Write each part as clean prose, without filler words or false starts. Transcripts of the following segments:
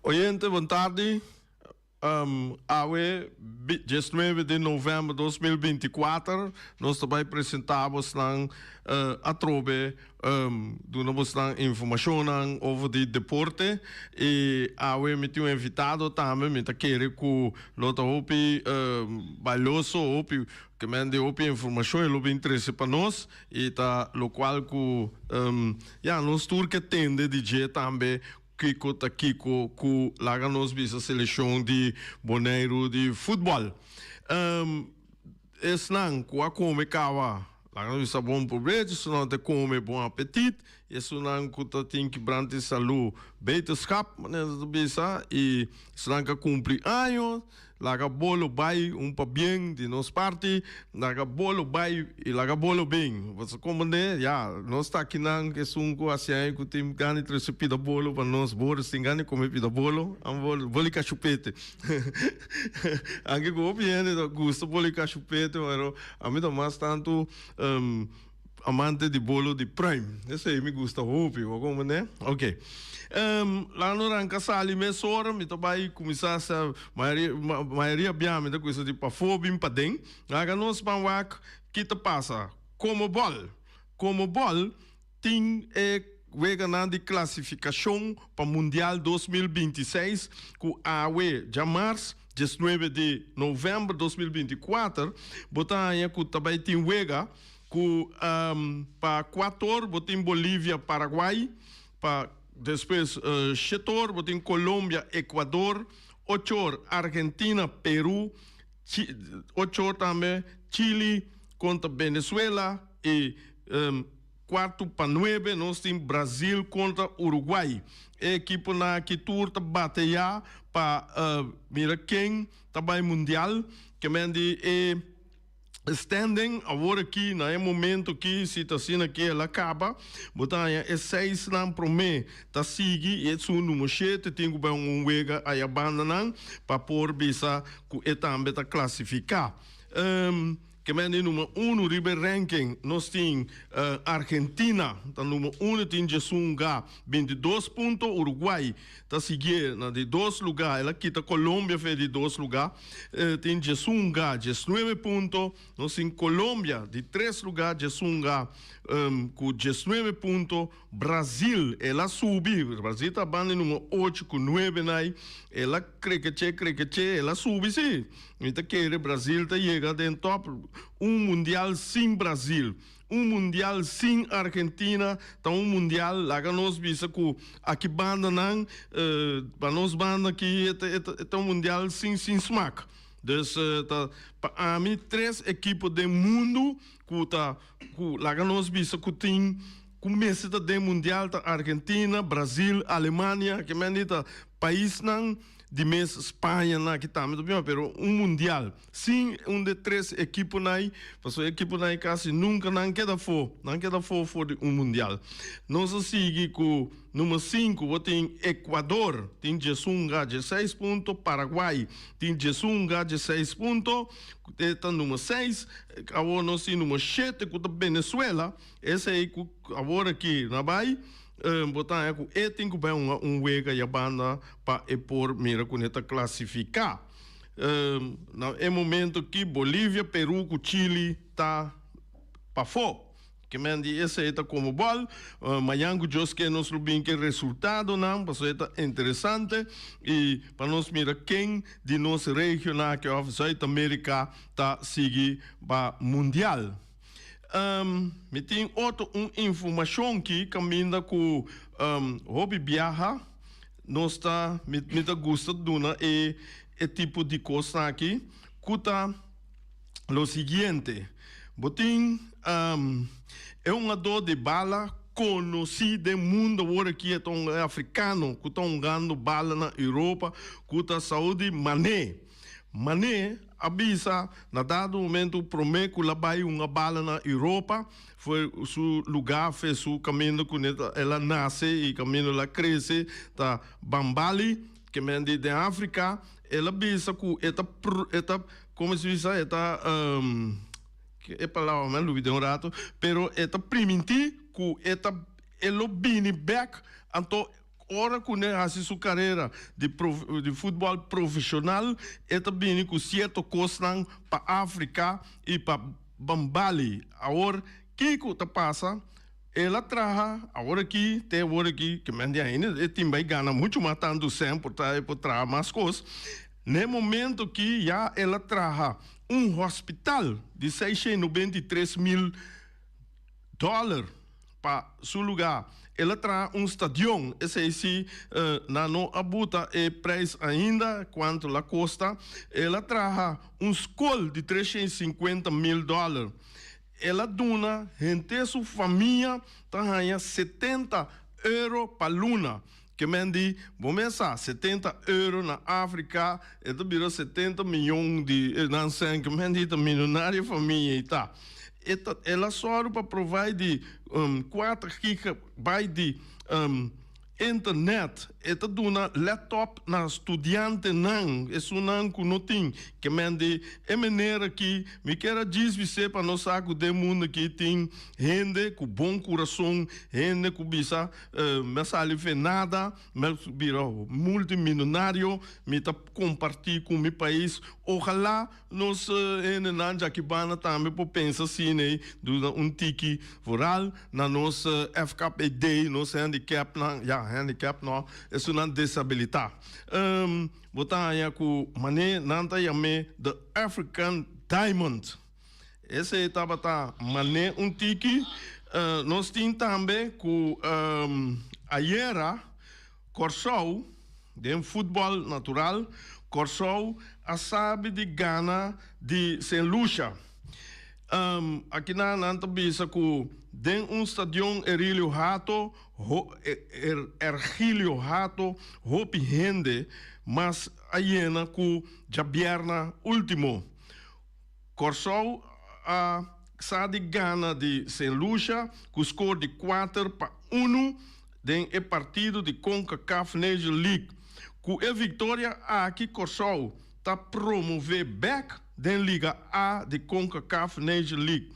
Oyente, bon tardi. Awe, 19 di novèmber 2024, nos ta bai presentá bosnan atrobe, duna bosnan informashonnan over di deporte. I awe mi tin un invitado tambe, mi ta kere ku lo ta hopi balioso, hopi ke men di hopi informashon e lo bin trese pa nos. I ta lokual ku ya nos tur ke tende di dje tambe. Kiko ta kiko ku laga nos bisa selekshon di Boneiru di futbòl? Esnan ku a kome kawa laga nos bisa bon probecho, esunnan ta kome bon apetit, i esunnan ku ta tin kibrante salú beterschap manera ta bisa, i esunnan ku a kumpli año. Laga bolo bai un pabien di nos parti, laga bolo bai i laga bolo bin. Bo sa komprendé? Ya, nos ta akinan esun ku hasi aña ku tin gana di trese pida bolo pa nos. Boris tin gana di kome pida bolo, an bolo, boli kashupete. Anke ku hopi hende ta gusta boli kashupete, pero ami ta mas tantu Amante di bolo di pruim. Esei mi gusta hopi, bo comprende? Ok. Laga no ranca sali mesora, mi ta bai cuminsa sa mayoria, mayoria bia mi ta cuminsa di pafó bin paden. Laga nos ban wak ki ta pasa. Como bol, como bol tin e weganan di clasificacion pa Mundial 2026 cu awe djamars 19 di november 2024 bo ta haña cu ta bai tin wega. Ku pa kuator bo tin Bolivia, Paraguay, pa despues shetor bo tin Colombia, Ecuador, ochor Argentina, Peru, ochor tambe Chili kontra Venezuela i kuartu pa nuebe nos tin Brazil kontra Uruguay. E ekiponan aki tur ta bateya pa mira ken ta bai mundial. Ke men di e. Standing, awor aki na e momento aki si ta asina ki el a kaba, bo ta haña e seisnan promé ta sigui i esun numero shete tin ku bai un wega aya bandanan pa por bisa ku e tambe ta klasifiká. Ke men di numero uno riba e ranking nos tin Argentina ta numero uno tin 11 ga 22 punto, Uruguay ta siguié na di dos lugá, el a kita Colombia for di dos lugá, tin 11 ga 19 punto, nos tin Colombia di tres lugá 11 ga ku 19 punto, Brazil el a subi, Brazil ta banda di numero ocho ku nuebe nai, el a krekeché krekeché el a subi si, mi ta kere Brazil ta yega den top, un mundial sin Brazil. Un mundial sin Argentina ta un mundial, laga nos bisa ku aki bandanan, pa nos banda aki e ta e ta un mundial sin sin smak. Dus ta pa ami tres ekipo den mundu ku ta ku laga nos bisa ku tin ku mester ta den mundial ta Argentina, Brazil, Alemania, ke men di ta paisnan di mes Spaña nan aki tambe ta bini pero un mundial. Sin un de tres ekiponan, pasobra e ekiponan kasi nunka nan keda afó, nan keda afó for di un mundial. Nos a sigui ku number sinku, bo tin Ecuador, tin 11 ga 16 punto, Paraguay tin 11 ga 16 punto, e ta number seis, awor nos tin number shete ku ta Venezuela, esei ku awor aki na bai, bo ta haña ku e tin ku bai hunga un wega yabanda pa e por mira ku ne ta klasifiká. Na e momento ki Bolivia, Peru ku Chili ta pafó. Ke men di esei ta komo bòl. Mañan ku Dios ke nos lo bin ke resultadonan pasobra e ta interesante i pa nos mira ken di nos region aki òf Zuid Amerika ta sigui pa mundial. Mi tin otro un informashon ki kaminda ku hopi biaha. Nos ta, mi, mi ta gusta duna e, e tipo di kosnan aki, ku ta lo siguiente. Bo tin e hungadó di bala konosí den mundo awor aki, e ta un afrikano ku ta hungando bala na Europa, ku ta Saudi Mané. Mané a bisa na dado momento promé ku la bai hunga bala na Europa, Foi su lugá fe su kaminda ku el a nase i kaminda el a krese ta Bambali, ke men di den Afrika. El a bisa ku e ta e ta komo si bisa e ta e palabra mi a lubid'é un rato, pero e ta primintí ku e ta e lo bini bèk anto. Ora ku ne hasi su karera di di futbòl profeshonal e ta bini ku sierto kosnan pa Afrika i pa Bambali. Awor kiko ta pasa? El a traha awor aki te awor aki ke men di ainda e tin bai gana muchu mas tantu sèn por ta e por traha mas kos. Na e momento ki ya el a traha un hospital di 693 mil dòler pa su lugá. El a traha un stadion, esei si nan no a buta e prijs ainda kuantu la kosta. El a traha un skol di 350 mil dòler. El a duna henter su famia ta haña 70 euro pa luna. Ke men di, bo mes sa, 70 euro na Afrika, e ta bira 70 miyon di nan sèn. Ke men di ta milionario famia i ta. E ta, el a sòru pa provide di 4 gigabyte di internet. E ta duna laptop na studiantenan, esunnan ku no tin. Ke men di e manera aki, mi kier a djis bis'é pa nos sa ku den mundu aki tin hende ku bon kurason, hende ku bisa, Mi a sali fe nada, mi a bira multimillonario, mi ta comparti cu mi pais. Ojalá nos hendenan djaki banda tambe por pensa asina ey, duna un tiki vooral na nos FKPD, nos handicapnan, ya handicap no, esunnan desabilita. Bo ta haña cu mane nan ta yam'e the African Diamond. Esei tabata mané un tiki. Nos tin tambe ku ayera Kòrsou den futbòl natural Kòrsou a sabi di gana di Saint Lucia. Akinan nan ta bisa ku den un stadion Erilio Hato Ergilio Hato hopi hende mas a yena ku djabièrna último. Kòrsou a sa di gana di Saint Lucia ku skor di 4-1 den e partido di CONCACAF Nations League. Ku e viktoria aki Kòrsou ta promové bèk den Liga A di CONCACAF Nations League.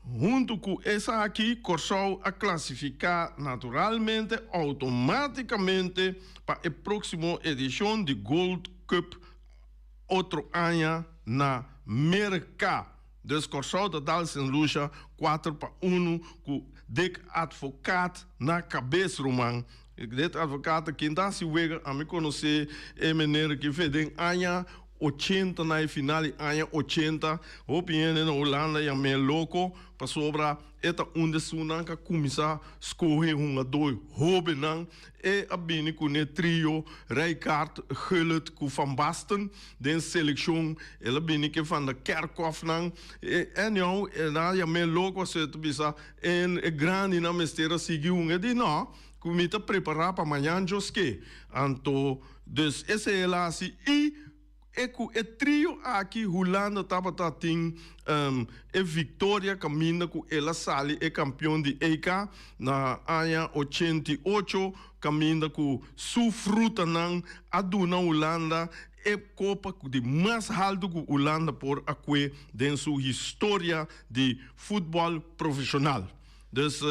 Huntu ku esaki Kòrsou a klasifiká naturalmente outomátikamente pa e próksimo edishon di Gold Cup otro aña na Merka. Dus Kòrsou ta dal Sint Lucia 4-1 ku Dick Advocaat na kabes, ruman. Dick Advocaat ta ken ta hasi wega, ami konosé e meneer aki fe den aña 80, na e final di aña 80, hopi hende na Hulanda yam'é loko pasobra e ta un di esunnan ku a kuminsá skohe hungadó hóbennan. E a bini ku ne trio Rijkaard, Gullit ku Van Basten den selekshon. El a bini ke Van der Kerkhofnan. Anyhow, nan a yam'é loko asina ta bisa e grandinan mester a sigui hunga. E di no, ku mi ta prepará pa mañan djoske. Anto, dus esei el a hasi i e ku e trio aki Hulanda tabata tin e viktoria kaminda ku el a sali e kampion di EK na aña 88 kaminda ku su frutanan a duna Hulanda e kopa di mas haltu ku Hulanda por a kue den su historia di futbòl profeshonal. Dus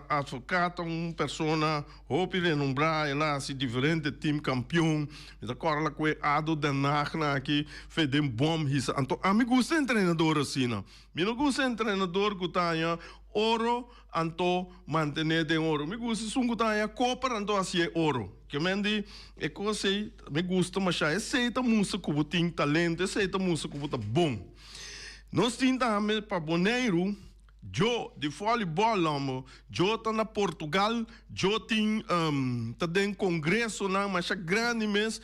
Advocaat ta un persona hopi renombrá, el a hasi diferente team kampion. Mi ta kòrda la ku e Ado Den Haag nan aki fe den bòm hisa. Anto ami gusta entrenador asina. Mi no gusta entrenador ku ta haña oro anto mantené den oro. Mi gusta esun ku ta haña koper anto hasié oro. Ke men di e kos ei mi gusta mashá. Esei ta mustra ku bo tin talento, esei ta mustra ku bo ta bon. Nos tin tambe pa Boneiru. Djo di volleyball homo. Djo ta na Portugal. Djo tin ta den congresonan masha grandi mes.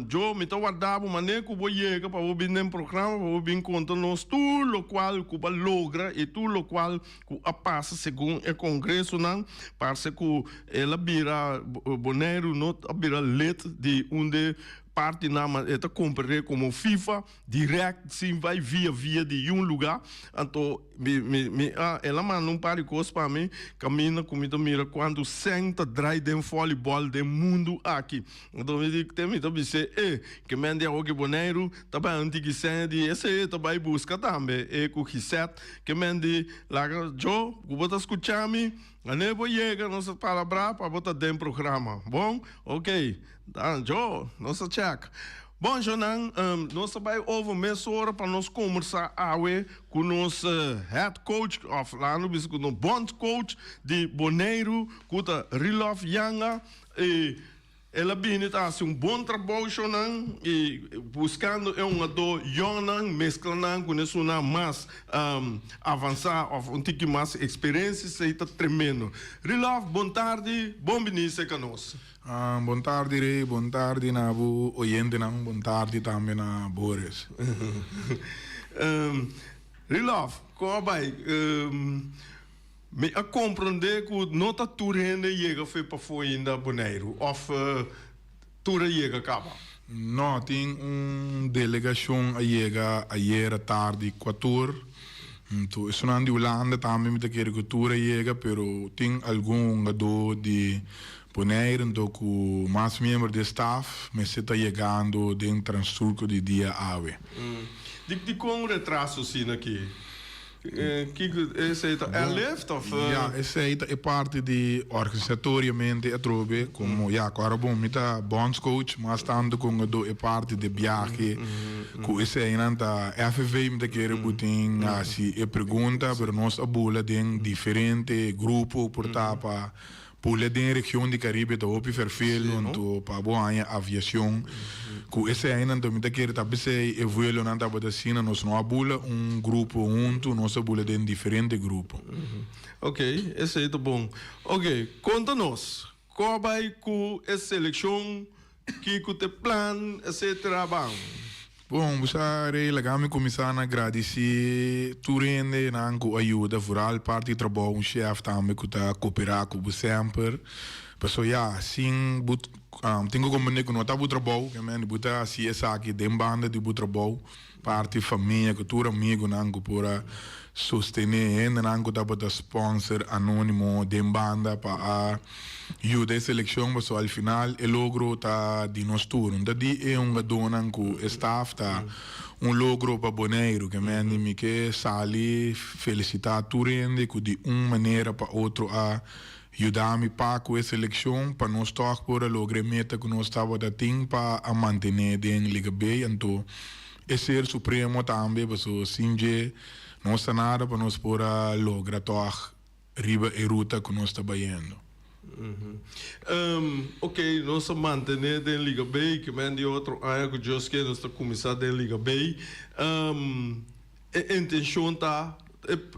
Djo, mi ta warda bo manera cu bo yega pa bo bin den programa pa bo bin conta nos tur locual cu bo a logra y tur locual cu a pasa segun e congresonan. Parce cu el a bira Boneiru no a bira lid di un de partinan ma e ta comprende como FIFA. Direct sin bai via via di yun luga. Anto mi mi mi a el a manda un par di kos pa mi kaminda ku mi ta mira kuantu sèn ta drai den volleyball den mundu aki. Anto mi di te mi ta bis'é e ke men di awoki Boneiru ta bai un tiki sèn di esei ta bai buska tambe e ku Gisette ke men di laga djo ku bo ta skucha mi. Wanneer bo yega nos ta palabrá pa bo ta den programa. Bon? Ok. Dan jo, nos ta check. Bon shownan, nos ta bai over mesora pa nos kombersá awe ku nos head coach òf laga nos bisa ku nos bondcoach di Boneiru ku ta Rilov Janga i el a bini ta hasi un bon trabou shownan i buskando e hungadó yòngnan meskla nan ku esunnan mas avansá òf un tiki mas eksperensia esei ta tremendo. Rilov bon tardi, bon bini serka nos. Bon tardi Rey, bon tardi na bo oyentenan, bon tardi tambe na Boris. Rilov, kon a bai? Mi a komprondé ku no ta tur hende yega fe pafó ainda Boneiru, òf tur a yega kaba? No, tin un delegashon a yega ayera tardi kuator. Anto esunnan di Hulanda tambe mi ta kere ku tur a yega, pero tin algun hungadó di Bonaire anto ku mas miembro di e staf mester ta yegando den transcurso di dia awe. Dikon retraso asina aki? Kiko esei ta airlift of? Ya, esei ta e parti di organisatoriamente atrobe komo ya ku ora bon mi ta bondscoach mas tantu kon a do e parti di biahe ku eseinan ta FV mi ta kere ku tin hasi e pregunta pero nos a bula den diferente grupo por ta pa Bula den region di Caribe ta hopi ferfelu, anto pa bo haña aviacion cu eseinan anto mi ta kere ta p'esei e vuelonan tabata asina, nos no a bula un grupo hunto, nos a bula den diferente grupo. Ok, esei ta bon. Ok, conta nos, con a bay cu e seleccion, kico t'e plan, etcetera, ban. Bon, bo sa Rey, laga mi kuminsá na gradisí tur hendenan ku a yuda, vooral parti di trabou, un chef tambe ku ta koperá ku bo semper. Pasobra ya, sin bo tin ku komprendé ku no ta bo trabou, bo ta hasi esaki den banda di bo trabou. Parti famia ku tur amigunan ku por a sostené hendenan ku tabata sponsor anónimo den banda pa a yuda e selekshon pasobra al final e logro ta di nos tur. No ta di e hungadónan ku e staf ta un logro pa Boneiru ke men mi ke sali felisitá tur hende ku di un manera pa otro a yuda mi pa ku e selekshon pa nos tòg por a logra e meta ku nos tabata tin pa a mantené den Liga B. Anto e ser supremo tambe pasobra sin dje nos ta nada pa nos por a logra tòg riba e ruta ku nos ta bayendo. Ok, nos a mantené den Liga B, ke men di otro aña ku Dios ke nos ta kuminsá den Liga B. E intenshon ta,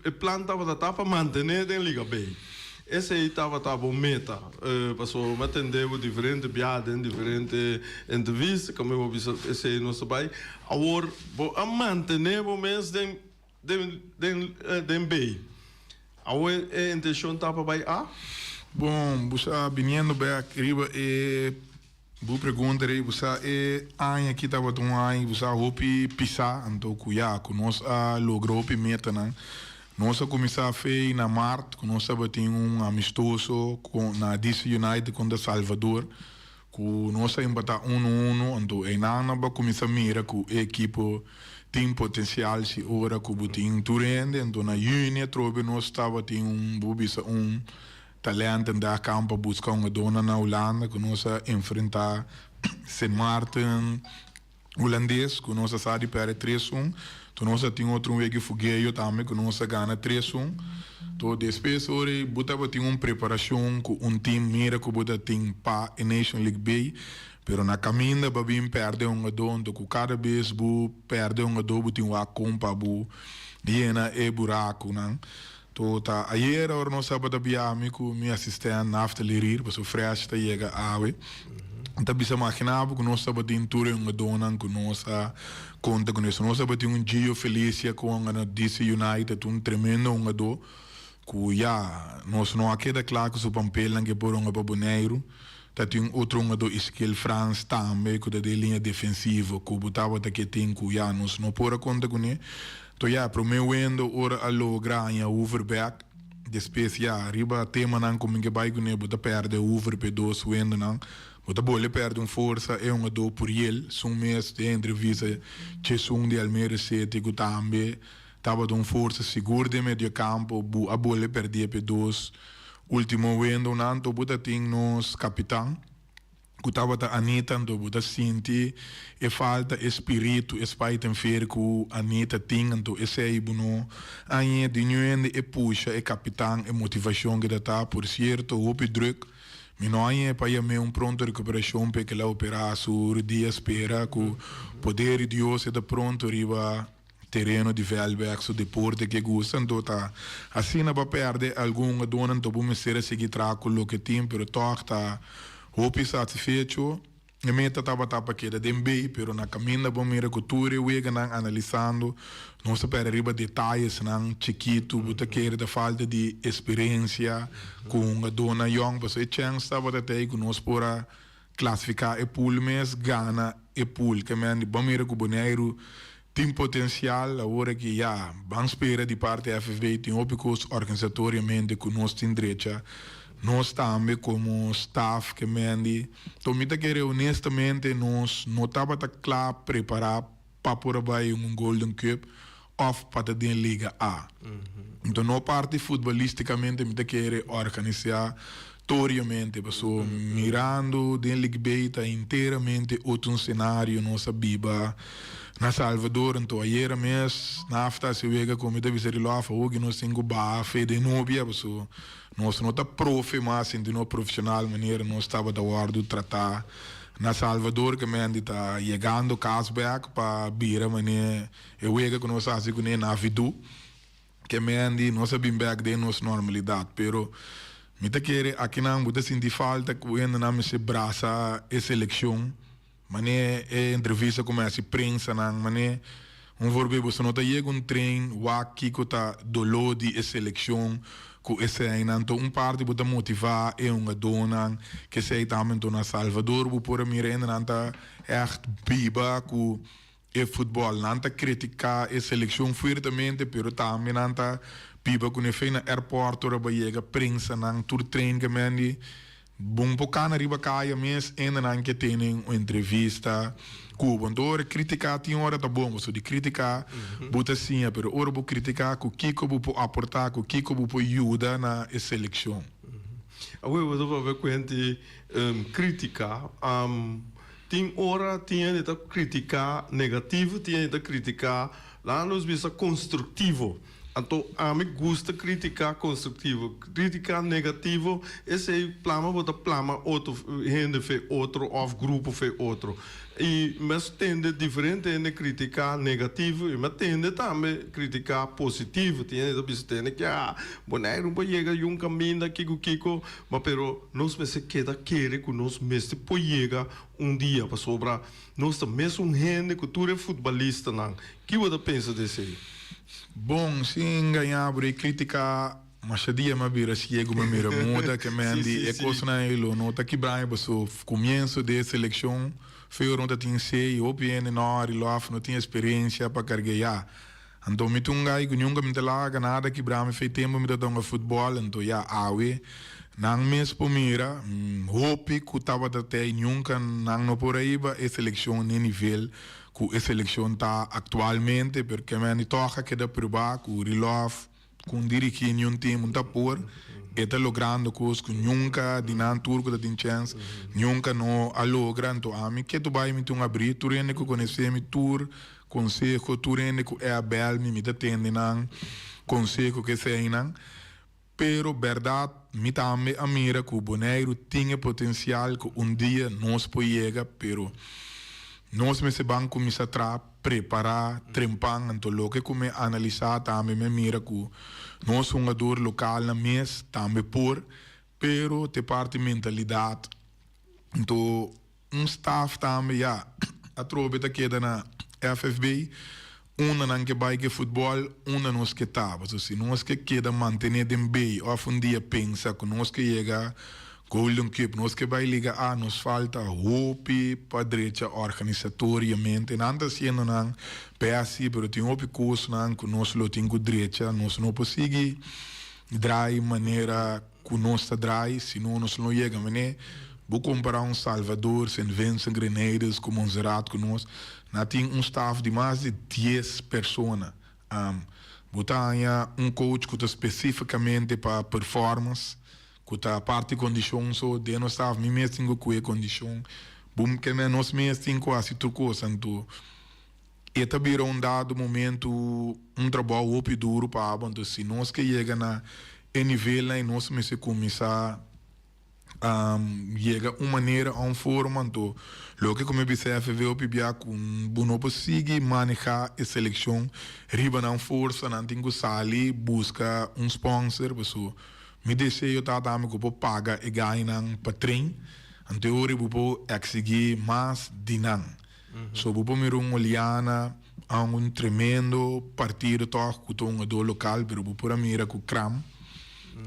e plan tabata ta pa mantené den Liga B. Esei tabata bo meta, pasobra mi a tende bo diferente biaha den diferente entrevista kaminda bo bisa esei nos ta bai. Awor bo a mantené bo mes den den den den B. Awor e intenshon ta pa bai A? Bon, bo sa biniendo bek riba e Bo pregunta rei bo sa e aña aki tabata un aña bo sa hopi pisa anto ku ya ku nos a logra hopi metanan. Nos a kuminsá fei na mart ku nos tabatin un amistoso ku na DC United kontra Salvador ku nos a empatá uno uno anto einan nan bo a kuminsá mira ku e ekipo tin potensial si ora ku bo tin tur hende anto na yüni atrobe nos tabatin un bo bisa un Talenten da kamp pa buska un adona na Hulanda ku nos a enfrentá Sint Maarten Hulandes ku nos a sa di pèrdè tres un. To nos a tin otro un weki fugeyo tambe ku nos a gana tres un. To despues ora ei bo tabatin un preparashon ku un tim mira ku bo ta tin pa e Nation League B pero na kaminda bo a bin pèrdè un adon to ku kada bes bo pèrdè un adon bo tin wak kon pa bo yena e burakunan. To ta ayera ora nos tabata biaha mi ku mi asistent Naftali Rier, pasobra Fresh ta yega awe. Mi ta bisa magina bo ku nos tabatin tur e hungadónan ku nos a konta ku nos. Nos tabatin un Gio Felicia ku hunga na DC United, un tremendo hungadó ku ya nos no a keda kla ku su pampelnan ke por hunga pa Boneiru. Ta tin otro hungadó Ezekiel Frans tambe ku ta den liña defensivo ku bo tabata ke tin ku ya nos no por a konta kuné. To ya promé wendo ora a logra haña Hoover bek, despues ya riba temanan ku mi ke bai kuné bo ta pèrdè Hoover p'e dos wendonan, bo ta bolbe pèrdè un forsa e hungadó Puriel, sun mes den entrevista Chesun di Almere City ku tambe tabata un forsa sigur den mediokampo, bo a bolbe pèrdè p'e dos. Ultimo wendownan anto bo ta tin nos kapitan ku tabata Anita anto bo ta sinti e falta e spiritu e spijt en veer ku Anita tin anto esei bo no añe di niun hende e pusha e kapitan e motivashon ke ta ta por sierto hopi druk mi no añe pa yam'é un pronto rekuperashon p'e kila operá su rudia spera ku poder di Dios e ta pronto riba tereno di vèldbèk su deporte ke gusta anto ta asina pa pèrdè algun hungadónan anto bo mester a sigui traha ku loke tin pero tòg ta hopi satisfecho. E meta tabata pa keda den bay pero na kaminda bo mira ku tur e weganan analisando nos ta pèrdè riba detayesnan chikitu bo ta kere ta falta di esperensia ku hungadónan yòn pasobra e chèns tabata tei ku nos por a Klasifiká e pool mes, gana e pool. Ke men di bon mira ku Boneiru tin potensial awor aki ya. Ban spera di parti FFB tin hopi kos organisatoriamente ku nos tin drecha. Nos tambe komo staf ke men di. To mi ta kere honestamente nos no tabata kla prepará pa por a bai un Golden Cup òf pa ta den Liga A. Nto no parti futbolisticamente mi ta kere organisatoriamente paso mirando den Liga B ta enteramente otro un scenario nos a biba na Salvador nto ayera mes nafta a wega ku mi ta bisa di lof awoki nos tin ku baha fe den nobia paso nos no ta profe mas sinti no profesional manera nos tabata wordo trata na Salvador ke men di ta yegando kas bek pa bira mane E wega ku nos a hasi kuné na Vidú, ke mendi nos a bin bèk den nos normalidat. Pero mi ta kere akinan bo ta sinti falta ku hendenan mester brasa e selekshon, manera e entrevista ku mi hasi prensanan, manera un voorbeeld boso no ta yega un trein wak kiko ta doló di e selekshon ku eseinan. Anto un parti bo ta motivá e hungadónan ke esei tambe. Anto na Salvador bo por a mira hendenan ta ègt biba ku E futbòl. Nan ta kritiká e selekshon fuertemente, pero tambe nan ta biba ku nefe na airport ora bo yega prensanan tur train ke men di bon por kana riba kaya mes enda nan ke tene un entrevista ku bo. Anto ora kritiká tin ora ta bon pasobra di kritiká bo ta siña pero ora bo kritiká ku kiko bo por aportá ku kiko bo por yuda na e selekshon. Awor bo ta papia ku hende kritiká. Tin ora tin hende ta critica negativo, tin hende ta critica, laga nos bisa constructivo. Anto ami gusta critica constructivo. Critica negativo esey plama bo ta plama otro hende fe otro of grupo fe otro. Y mi a tende diferente hende critica negativo y mi a tende tambe critica positivo. Tin hende ta bisa tende ke ah Boneiru por yega yun caminda kico kico, ma pero Nos mester keda kere ku nos mester por yega un dia pasobra nos ta mesun hende ku tur e futbalistanan. Ki bo ta pensa di esei? Bon, sin engañá bo, e krítika masha dia mi a bira siegu, mi a mira muda ke men di e kosnan ei lo no ta kibrá mi paso kumienso di e selekshon feo no ta tin sei, hopi hende no a rilòf, no tin eksperensia pa karg'é ya. Anto mi ta un gai ku nunka mi ta laga nada kibra mi fe tempu mi ta tonga futbòl anto ya awe nan mes por mira hopi ku tabata tei nunka nan no por a hiba e selekshon n'e nivel ku e selekshon ta aktualmente pero ke meni tòg a keda pruba ku Rilòf ku un dirigí niun tim un ta por e ta logrando kos ku nunka di nan tur ku ta tin chèns nunka no a logra anto ami ke tu bai mi tin un abrí tur hende ku konesé mi tur Conseho tur hende cu e a bel mi, mi ta tende nan conseho cu eseinan. Pero berdad mi tambe a mira cu Boneiru tin e potencial cu un dia nos por yega, pero nos mester ban cuminsa traha, prepara, trempan. Anto loke cu mi a analisa tambe mi a mira cu nos hungador localnan mes tambe por, pero t'e parti mentalidad. Anto Un staf tambe ya atrobe ta keda na FFB unda nan ke bai ke futbòl unda nos ke ta. Pasobra si nos ke keda mantené den B òf un dia pensa ku nos ke yega Golden Cup, nos ke bai Liga A, nos falta hopi pa drecha organisatoriamente. Nan ta hasiendo nan bèst si, pero tin hopi kosnan ku nos lo tin ku drecha. Nos no por sigui drai manera. Ku nos ta drai, si no nos lo yega mene. Bo kompará un Salvador, Sint Vincent, Grenadines ku Montserrat ku nos, na tin un staf di mas di dies persona. Bo ta haña un coach ku ta spesifikamente pa performance, Ku ta parti kondishon so den nos staf mi mes tin ku kue kondishon bo ke men nos mes tin ku hasi tur kos anto e ta bira un dado momento un trabou hopi duru pa abo anto si nos ke yega na e nivelnan ei nos mester kuminsá yega un manera o un forma anto loke ku mi bisa FV hopi bia ku bo no por sigui maneha e selekshon riba nan forsa nan tin ku sali buska un sponsor paso Mi deseo ta tambe ku bo paga e gainan pa tren, anto e ora bo por eksigí mas di nan. So bo por mira un Oliana a un tremendo partido tòg ku ta un hungadó lokal, pero bo por a mira ku Kram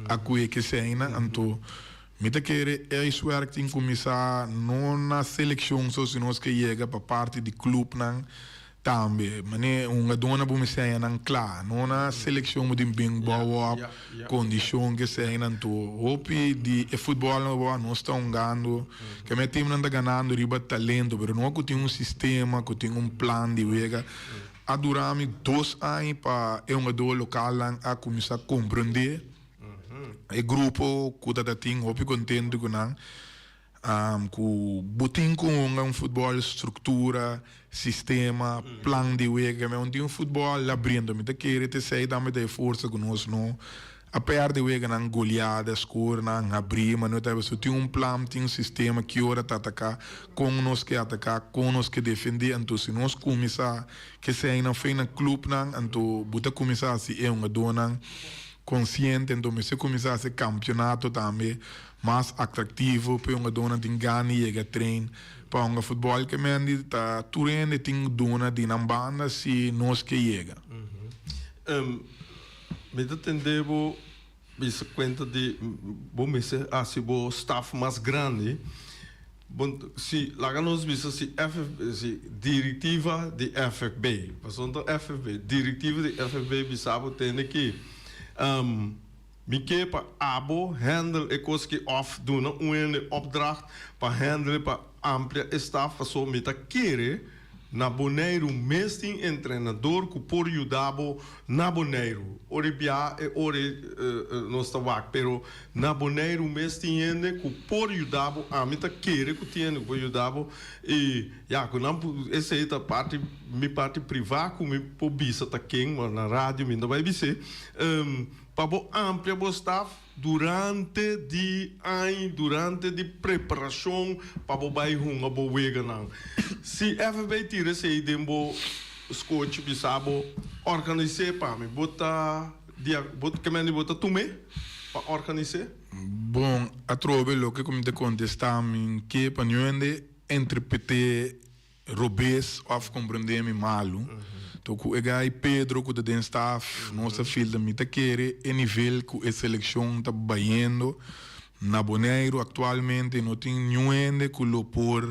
a kue keseinan. Anto mi ta kere e huiswerk tin kuminsá no na selekshon so sino nos ke yega pa parti di klupnan Tambe, mane hungadónan bo mester haña nan kla, no na selekshon bo tin bin bou op kondishon ke esei nan tur. Hopi di e futbòlnan bo nos ta hungando, ke mi timnan ta ganando riba talento, pero no ku tin un sistema, ku tin un plan di wega. A dura mi dos aña pa e hungadó lokalnan a kuminsá komprendé e grupo ku ta tin hopi kontentu ku nan. Ku bo tin ku hunga un futbòl struktura, sistema, plan di wega. Mi tin un futbòl labriento. Mi ta kere ta esei tambe ta e forsa ku nos no a pèrdè weganan goleada, skornan habrí, ma no ta pasobra tin un plan, tin un sistema ki ora ta ataká, kon nos ke ataká, kon nos ke defendé. Anto si nos kuminsá ke eseinan fen na klupnan, anto bo ta kuminsá hasi e hungadónan konsiente. Anto mester kuminsá hasi kampionato tambe. Mas atraktivo pa e hungadónan tin gana di yega train pa hunga futbòl ke men di ta tur hende tin duna di nan banda si nos ke yega. Mi ta tende bo bisa kuenta di bo mester hasi bo staf mas grandi. Bon si laga nos bisa si FFB si direktiva di FFB pasobra ta FFB direktiva di FFB bisa bo tende ki. Mi ke pa abo handle e kos ki òf duna un hende opdracht pa handle pa amplia e staf paso mi ta kere na Boneiru mes tin entrenador ku por yuda bo na Boneiru ora e bia e ora nos ta wak pero na Boneiru mes tin hende ku por yuda bo ami ta kere ku tin hende ku por yuda bo i ya ku nan esei ta parti mi parti priva ku mi por bisa ta ken ma na radio mi no ta bai bis'e. Pa bo amplia bo staf durante di añ, durante di preparashon pa bo bai hunga bo weganan. Si FFB tira esei den bo skochi bisa bo organis'é pa mi, bo ta di bo ke mende bo ta tum'é pa organis'é? Bon, atrobe loke ku mi ta kontestá mi ke pa niun hende interpret'é robes of comprende mi malu. To cu e guy Pedro cu ta den staf nos ta filtra mi ta kere e nivel cu e seleccion ta bayendo na Boneiru actualmente no tin niun hende cu lo por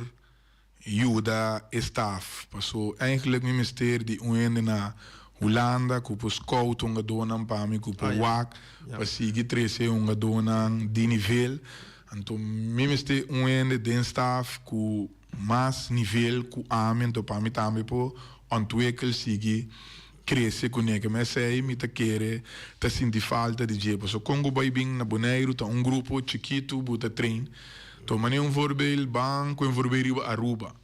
yuda e staf paso eigenlijk mi mester di un hende na Hulanda cu por scout hungadornan pa mi cu por wak pa sigui trece hungadornan di nivel anto mi mester un hende den staf cu Mas nivel ku ami anto pa mi tambe por ontwikkel sigui krese kuné ke mesei mi ta kere ta sinti falta di dje pasobra kon ku bai bin na Boneiru ta un grupo chikitu bo ta train to manera un voorbeeld ban ku un voorbeeld riba Aruba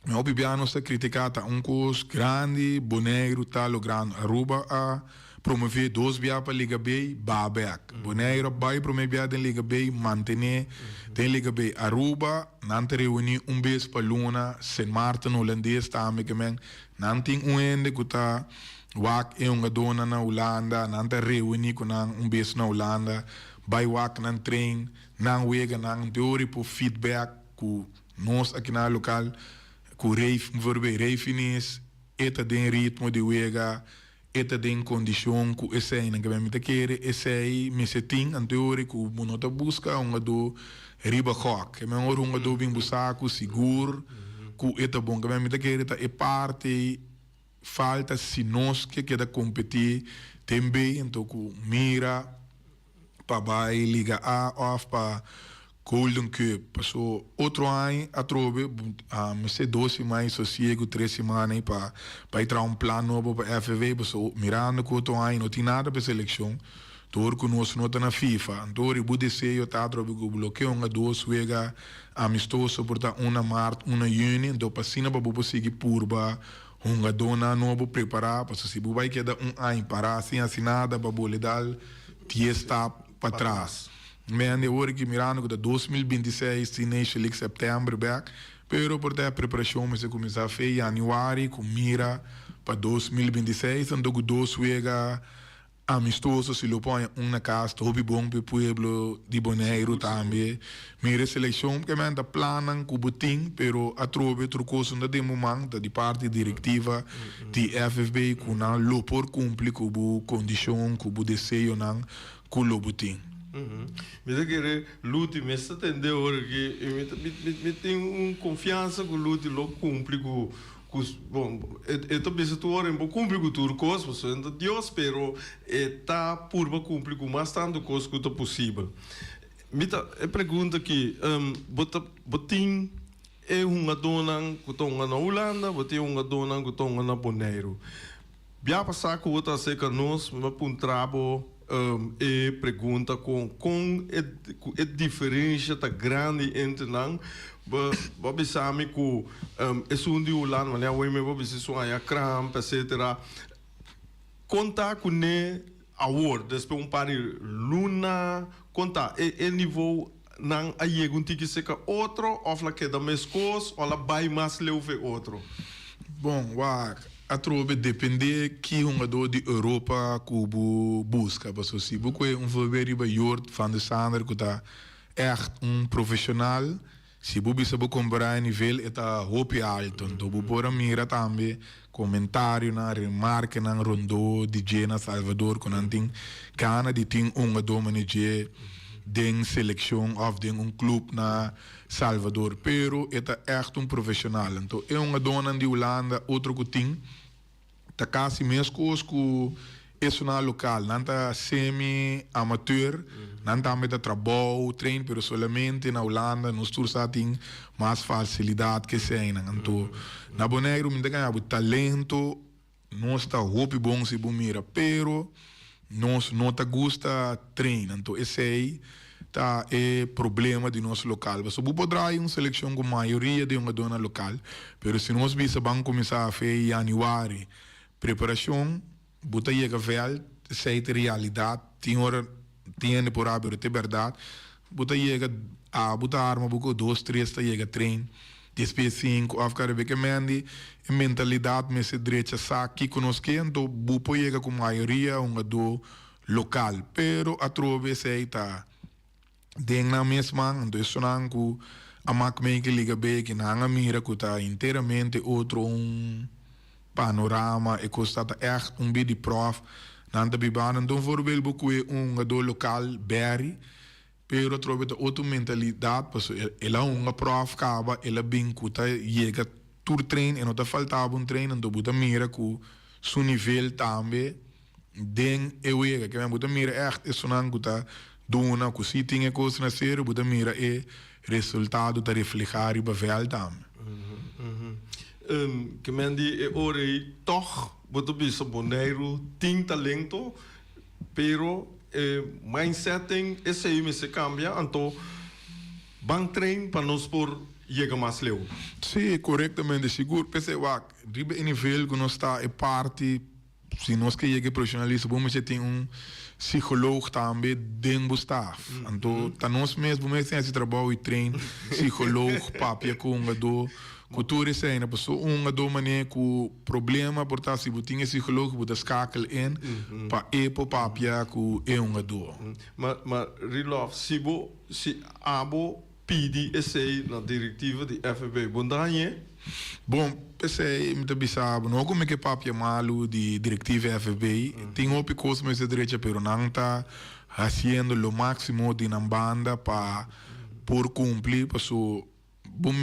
mi hopi bia nos ta kritika ta un kos grandi Boneiru ta logrando Aruba a Promové dos bia pa Liga B, ba bek. Boneiru a bai promé bia den Liga B, mantené den Liga B. Aruba, nan ta reuní un bes pa luna, Sint Maarten Hulandes tambe ke men. Nan tin un hende ku ta wak e hungadónan na Hulanda, nan ta reuní ku nan un bes na Hulanda, bai wak nan train, nan wega nan teori por feedback ku nos aki na lokal, ku Rey, bijvoorbeeld Rey Finis, e ta den ritmo di wega. E ta den kondishon ku eseinan ke mi ta kere esei mester tin anteori ku bo no ta buska hungadó riba gòk. Ke men ora hungadó bin bo sa ku sigur ku e ta bon. Ke men mi ta kere ta e parti falta si nos ke keda kompetí den B anto ku mira pa bai Liga A òf pa Golden Cup. Paso otro aña atrobe mester dos siman y sosiego tres siman ahí pa bai traha un plan nobo pa FV paso mirando cu otro aña no tin nada pa e seleccion. Dor ku nos no ta na FIFA. Anto ora bo deseo ta atrobe ku bo lo ke hunga dos wega amistoso por ta un na mart, un na yüni. Anto pa asina pa bo por sigui purba hungadónan nobo prepará. Pasobra si bo bai keda un aña pará sin hasi nada pa bo le dal dies stap patras. Mende ora ki mirando ku ta 2026 tin Nation League sèptèmber bèk. Pero por ta e preparashon mester kuminsá fe yanüari ku mira pa 2026. Anto ku dos wega amistoso si lo poña un na kas ta hopi bon pa e pueblo di Boneiru tambe. Mira e selekshon porque men ta plannan ku bo tin pero atrobe tur kos no ta den bo man ta di parti direktiva di FFB ku nan lo por kumpli ku bo kondishon ku bo deseonan ku lo bo tin. Mi ta kere Luti mester tende ora ki i mi ta mi tin un konfiansa ku Luti lo kumpli ku Ku, bon, e ta bisa tur ora, e no por kumpli ku tur kos, pasobra e no ta Dios, pero e ta purba kumpli ku mas tantu kos ku ta posibel. Mi ta, e pregunta aki, bo ta, bo tin e hungadónan ku ta hunga na Hulanda, bo tin e hungadónan ku ta hunga na Boneiru. Bia pasá ku bo ta aserka nos, mi a puntra bo e pregunta kon kon e ku e diferensha ta grandi entre nan. Bo bo a bisa mi ku esun di Hulanda, manera awor mi bo a bisa esun haña kramp etsetera. Kon ta kuné awor despues un par di luna? Kon ta e e nivou nan a yega un tiki serka otro òf la keda meskos òf la bai mas leu fe otro? Bon, wak, atrobe depende ki hungadó di Europa ku bo buska. Pasobra si bo kohe un voorbeeld riba Jort van der Sander ku ta ègt un profeshonal, si bo bisa bo kompará e nivel e ta hopi alto. Anto bo por a mira tambe komentarionan, remarkenan rondó di dje na Salvador ku nan tin gana di tin un hungadó manera dje den selekshon òf den un klup na Salvador, pero e ta ègt un profeshonal. Anto e hungadónan di Hulanda, otro ku tin, ta kasi meskos ku esunnan lokal. Nan ta semi amateur, nan tambe ta trabou, train, pero solamente na Hulanda nos tur sa tin mas fasilidat ke eseinan. Anto na Boneiru mi ta gaña bo talento. Nos ta hopi bon si bo mira, pero nos no ta gusta train, anto esey ta e problema di nos local. Pasobra bo por draai un seleccion cu mayoria di hungadornan local, pero si nos bisa ban cuminsa fe januari preparacion, bo ta yega veld, esey ta e realidad, tin ora tin hende por a pero ta e berdad, bo ta yega a bo ta arma bo cu dos tres ta yega train. Despues sinku òf kada bes ke mendi e mentalidat mester drecha sa kiko nos ke anto bo por yega ku mayoria hungadó lokal pero atrobe esei ta den nan mes man anto esonan ku a mak mei ke liga B ke nan a mira ku ta enteramente otro un panorama e kos ta ta ègt un bit di pròf nan ta biba anto un voorbeeld bo kue un hungadó lokal Barry. Pero atrobe ta otro mentalidad pasobra el a hunga prof caba el a bin cu ta yega tur train e no ta faltaba un train anto bo ta mira cu su nivel tambe den e wega ke men bo ta mira echt esunnan cu ta duna cu si tin e cos na serio bo ta mira e resultado ta refleha riba veld tambe. Ke men di e ora ei toch bo ta bisa Boneiru tin talento Pero e mindset den esey mester cambia, anto ban train pa nos por yega mas leu. Sí, corectamente, sigur. P'esey wak, riba e nivel cu nos ta e parti, si nos ke yega e profesionalismo, bo mester tin un psicoloog tambe den bo staf. Anto ta nos mes, bo mes tin haci trabou y train psicoloog, papia cu hungador, cu tur esey. Pasobra un hungador mane cu. Problema por ta si bo tin e psicoloog bo ta skakel in pa e por papia ku e hungadó. Ma ma Rilof si bo si abo pidi esey na directiva di FFB bo no hañ'e? Bon p'esey mi ta bisa bo no ku mi ke papia malu di directiva FFB tin hopi kos mester drecha pero nan ta haciendo lo maximo di nan banda pa por cumpli paso Bo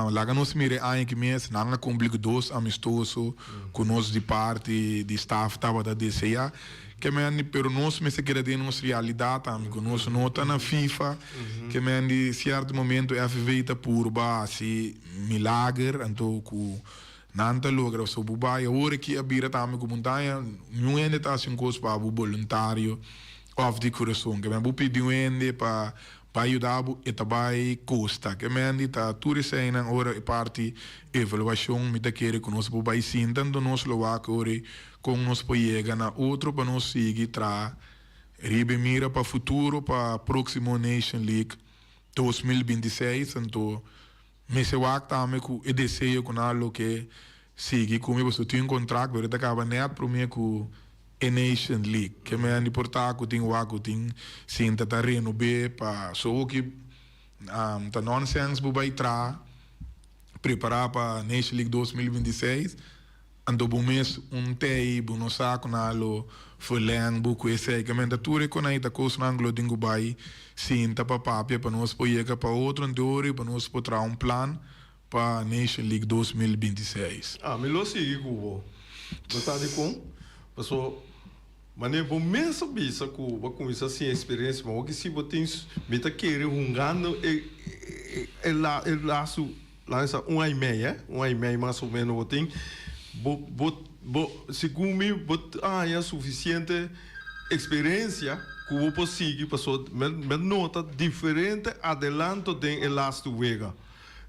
laga nos mira e aña ki mes nan a cumpli cu dos amistoso cu nos di parti di staff tabata desea. Ke men di pero nos mester keda den nos realidad tambe cu nos no ta na FIFA. Ke men di cierto momento FV ta purba haci milager anto cu nan ta logra. So bo bay awor aki a bira tambe cu montaña niun hende ta haci un cos pa bo boluntario. Òf di kurason. Ke men bo pidi un hende pa bai yuda bo, e ta bai kosta. Ke men di ta tur eseinan ora e parti evaluashon mi ta kere ku nos por bai sinta anto nos lo wak ora kon nos por yega na otro pa nos sigui traha riba e mira pa futuro pa próksimo Nation League 2026. Anto mester wak tambe ku e deseo ku nan lo ke sigui ku mi pasobra tin un kontrakt pero e ta kaba nèt promé ku e Nation League. Ke men di por ta ku tin wak ku tin sinta ta renob'é pa so oki ta nonsens bo bai traha prepará pa Nation League 2026. Anto bo mes un tei bo no sa ku nan lo verleng bo ku esei. Ke menta tur e konai ta kosnan ku lo tin ku bai sinta pa papia pa nos por yega pa otro anteori pa nos por traha un plan pa Nation League 2026. Ami lo sigui ku bo. Bo sa dikon? Paso manera bo mes a bisa ku bo a kuminsá sin eksperensia, ma hopi si bo tin mi ta kere hungando e e lasu. Laga sa un ai mei, eh? Un ai mei mas o menos bo tin. Bo, bo, bo, segun mi, bo haña sufisiente eksperensia ku bo por sigui pasobra mi, mi a nota diferente adelanto den e lastu wega.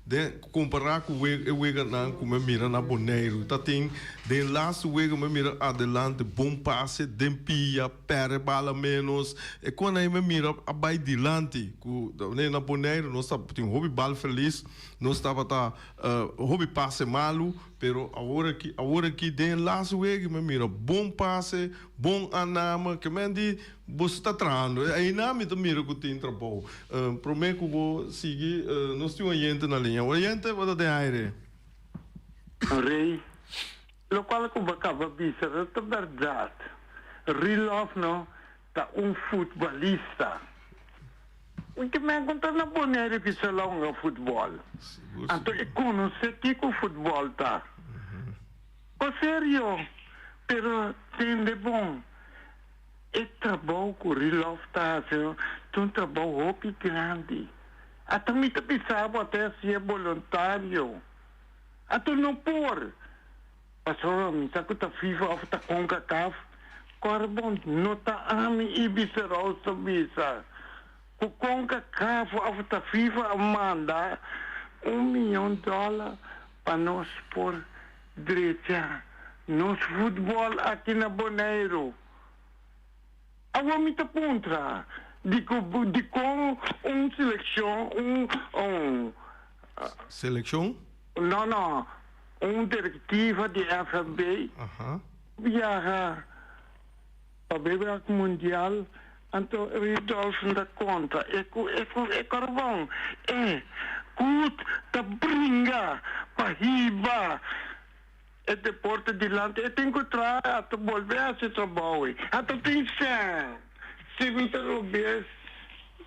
Den, kompará ku we, e weganan ku mi a mira na Boneiru. Ta tin, den e lastu wega mi a mira adelante, bon pase, den pia, pèrdè bala ménos. E kon ei mi a mira a bai dilanti ku na Boneiru nos ta tin hopi bal felis. Nos tabata hopi pase malu, pero awor aki, awor aki den e las wega mi a mira bon pase, bon anama, ke men di boso ta trahando. Einan mi ta mira ku tin trabou. Prome ku bo sigui, nos tin un oyente na liña. Oyente, bo ta den aire. Rey, lokual ku bo kaba bisa ta bèrdat. Rilòf no ta un futbolista. Un ke men konta na Bonaire ku sa la hunga futbòl. Anto e konosé kiko futbòl ta. O serio, pero tende bon, e trabou ku Rilòf ta hasi ta un trabou hopi grandi. Ata mi ta bisa bo ata e hasié boluntario. Anto no por. Pasobra mi sa ku ta FIFA òf ta Concacaf, kòrda bon, no ta ami Ibis Roos ta bisa ku Concacaf òf ta FIFA a manda un miyon dòler pa nos por drecha nos futbòl aki na Boneiru. Awor mi ta puntra, dikon un selekshon, un. Selekshon? No, no. Un direktiva di FFB biaha pa bebek mundial, anto Rudolf ta konta e ku e ku e karbon e ku ta bringa pa hiba e deporte dilanti e tin ku traha a ta bolbe hasi trabou ei a ta tin sèn si mi ta robes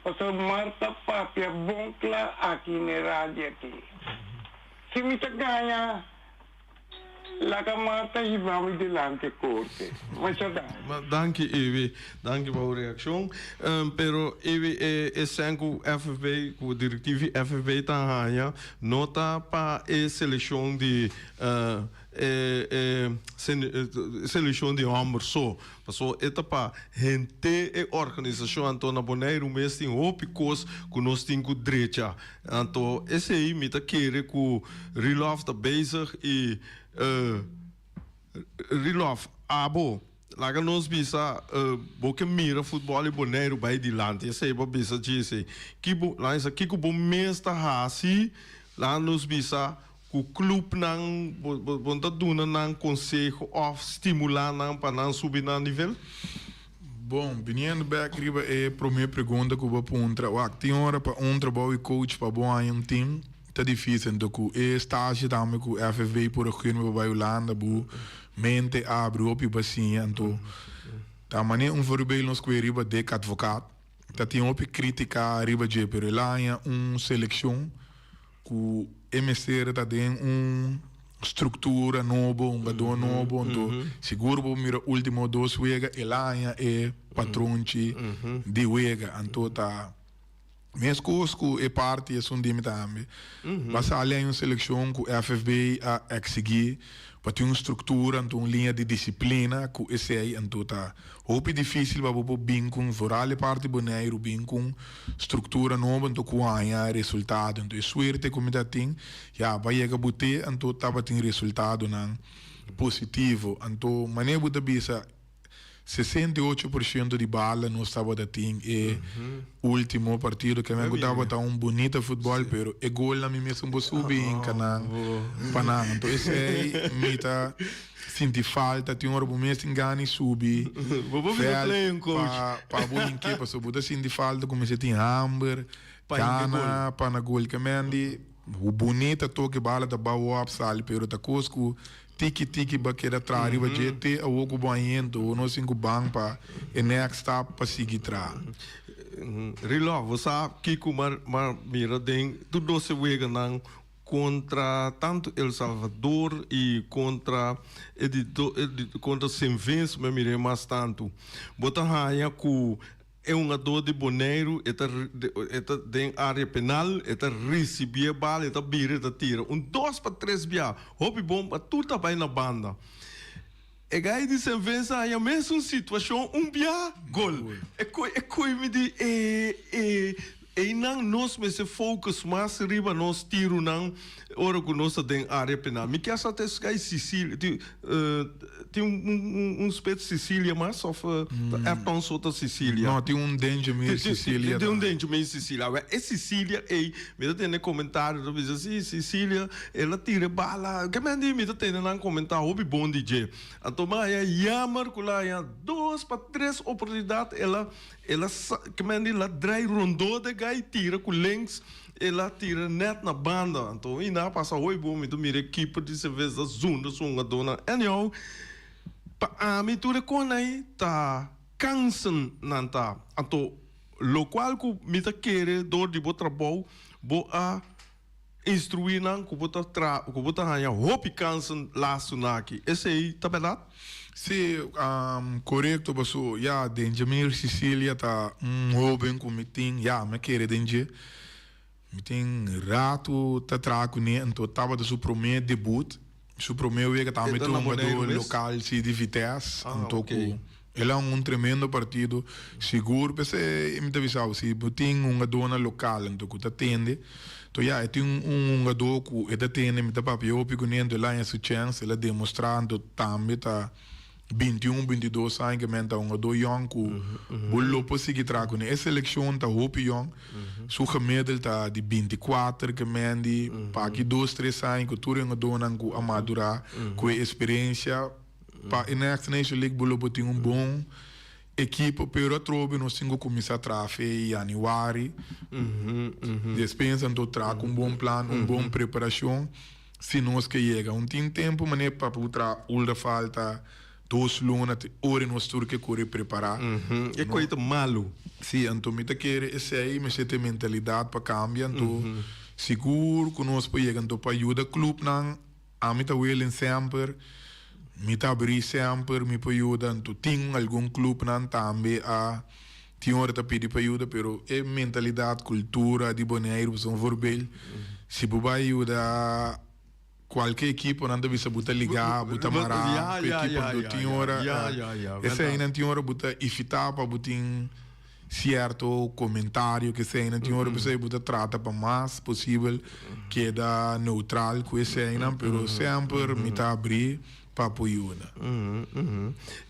pasobra Marta papia bon kla aki n'e radio aki si mi ta gaña laga Marta hiba mi dilanti korte masha danki. Danki Evi, danki pa bo reakshon. Pero Evi e e sèn ku FFB ku direktiv di FFB ta haña no ta pa e selekshon di e e selekshon di hòmber so, pasobra e ta pa henter e organisashon. Anto na Boneiru mes tin hopi kos ku nos tin ku drecha. Anto esei mi ta kere ku Rilòf ta bezig i Rilòf abo laga nos bisa bo ke mira futbòl di Boneiru bai dilanti esei bo bisa dje esei ki bo laga bisa kiko bo mes ta hasi laga nos bisa ku klupnan bo bo ta duna nan konseho òf stimulá nan pa nan subi nan nivel? Bon, biniendo bek riba e promé pregunta ku bo a puntra, wak, tin ora pa un trabou i coach pa bo haña un team ta difísil. Anto ku e stage tambe ku FFB por a gun mi pa bai Hulanda, bo mente a abri hopi bo a siña. Anto ta manera un voorbeeld nos kue riba Dick Advocaat, ta tin hopi krítika riba dje, pero el a haña un selekshon Ku e mester ta den un struktura nobo, hungadó nobo, anto sigur bo mira ultimo dos wega el a haña e patronchi di wega, anto ta meskos ku e parti esun di mi tambe. Ba sali haña un selekshon ku FFB a eksigí. Pa tin un struktura anto un liña di disiplina ku esei anto ta hopi difísil pa bo por bin ku un vooral e parti Boneiru bin ku un struktura nobo anto ku haña resultado. Anto e suerte ku mi ta tin ya pa yega bo te anto tabatin resultadonan positivo. Anto manera bo ta bisa 68% di bala nos tabata tin e ultimo partido ke men ku tabata un bunita futbol pero e golnan mi mes un por subi hinka nan pa nan anto esei mi ta sinti falta tin ora bo mes tin gana i subi veld pa pa bo hink'e pasobra bo ta sinti falta ku mester tin hamber gana pa na gol ke men di bunita toke bala ta bao op sali pero ta kos ku Tiki tiki ba keda traha riba dje te awor ku bo a yendo o no sin ku ban pa e next stap pa sigui traha. Rilò, bo sa kiko mar mar mira den tur dos e weganan kontra tantu El Salvador i kontra e di do e di kontra Saint Vincent mi a mira e mas tantu. Bo ta haña ku E hungadó di Boneiru e ta e ta den área penal, e ta risibí e bal, e ta bira, e ta tira. Un dos pa tres bia. Hopi bon pa tur ta bai na banda. E gai di Saint Vincent a haña mesun situashon un bia, gol. E koi e koi mi di e e einan nos mester focus mas riba nos tirunan ora ku nos ta den área penal. Mi kier sa ta es gai Sicilia tin Tin un spet Sicilia mas of ta Ayrton so ta Sicilia? No, tin un Denjemir Sicilia Tin un Denjemir Sicilia. Awor e Sicilia ey, mi ta tende comentario ta bisa si Sicilia el a tira e bala. Ke men di mi ta tende nan comenta hopi bon di dje. Anto mi a haña jammer cu el a haña dos pa tres oportunidad el a el a sa ke men di el a draai rondó de guy tira cu links. El a tira net na banda, anto i nan a pasa hoy bon, mi ta mira e keeper di Cerveza ta zunda su hungadónan. Anyhow, pa ami tur e kon ei ta kansen nan ta. Anto lokual ku mi ta kere dor di bo trabou, bo a instruí nan ku bo ta tra ku bo ta haña hopi kansen lastu nan aki. Esei ta bèrdat? Sí, korekto paso ya Denjamir Cicilia ta un hoben ku mi tin ya mi a kere den dje. Mi tin ratu ta traha kuné anto tabata su promé debut, su promé wega tambe ta un hungadó lokal si di Vitesse anto ku el a hunga un tremendo partido sigur p'esei mi ta bisa bo si bo tin hungadónan lokal anto ku ta tende To ya, e tin un hungadó ku e ta tene, mi ta papia hopi kuné, anto el a haña su chèns, el a demostrá, anto tambe ta 21, 22 aña ke men ta hungadó yòn ku bo lo por sigui traha kuné. E selekshon ta hopi yòn, su gemiddel ta di 24 ke men di pa aki dos, tres aña ku tur e hungadónan ku a madurá ku e esperensia pa e next Nation League bo lo por tin un bon Ekipo, pero atrobe nos tin ku kuminsá traha fe yanüari. Despensa anto traha ku un bon plan, un bon preparashon si nos ke yega. Un tin tempu manera pa por traha ulda falta dos luna te ora nos tur ke kore prepará. E koi ta malu. Si, anto mi ta kere esei mester ta e mentalidat pa kambia. Anto sigur ku nos por yega anto pa yuda klupnan. Ami ta willing semper, mi ta abrí semper, mi por yuda. Anto tin algun clubnan tambe a tin ora ta pidi pa yuda, pero e mentalidad, cultura di Boneiru pasobra un voorbeeld, si bo bai yuda cualke ekipo nan ta bisa bo ta ligá, bo ta mará ku ekipo, anto tin ora eseinan tin ora bo ta evitá pa bo tin. Cierto comentario ke eseinan tin ora pesey bo ta trata pa mas posibel keda neutral ku eseinan pero semper mi ta abri pa por yuda.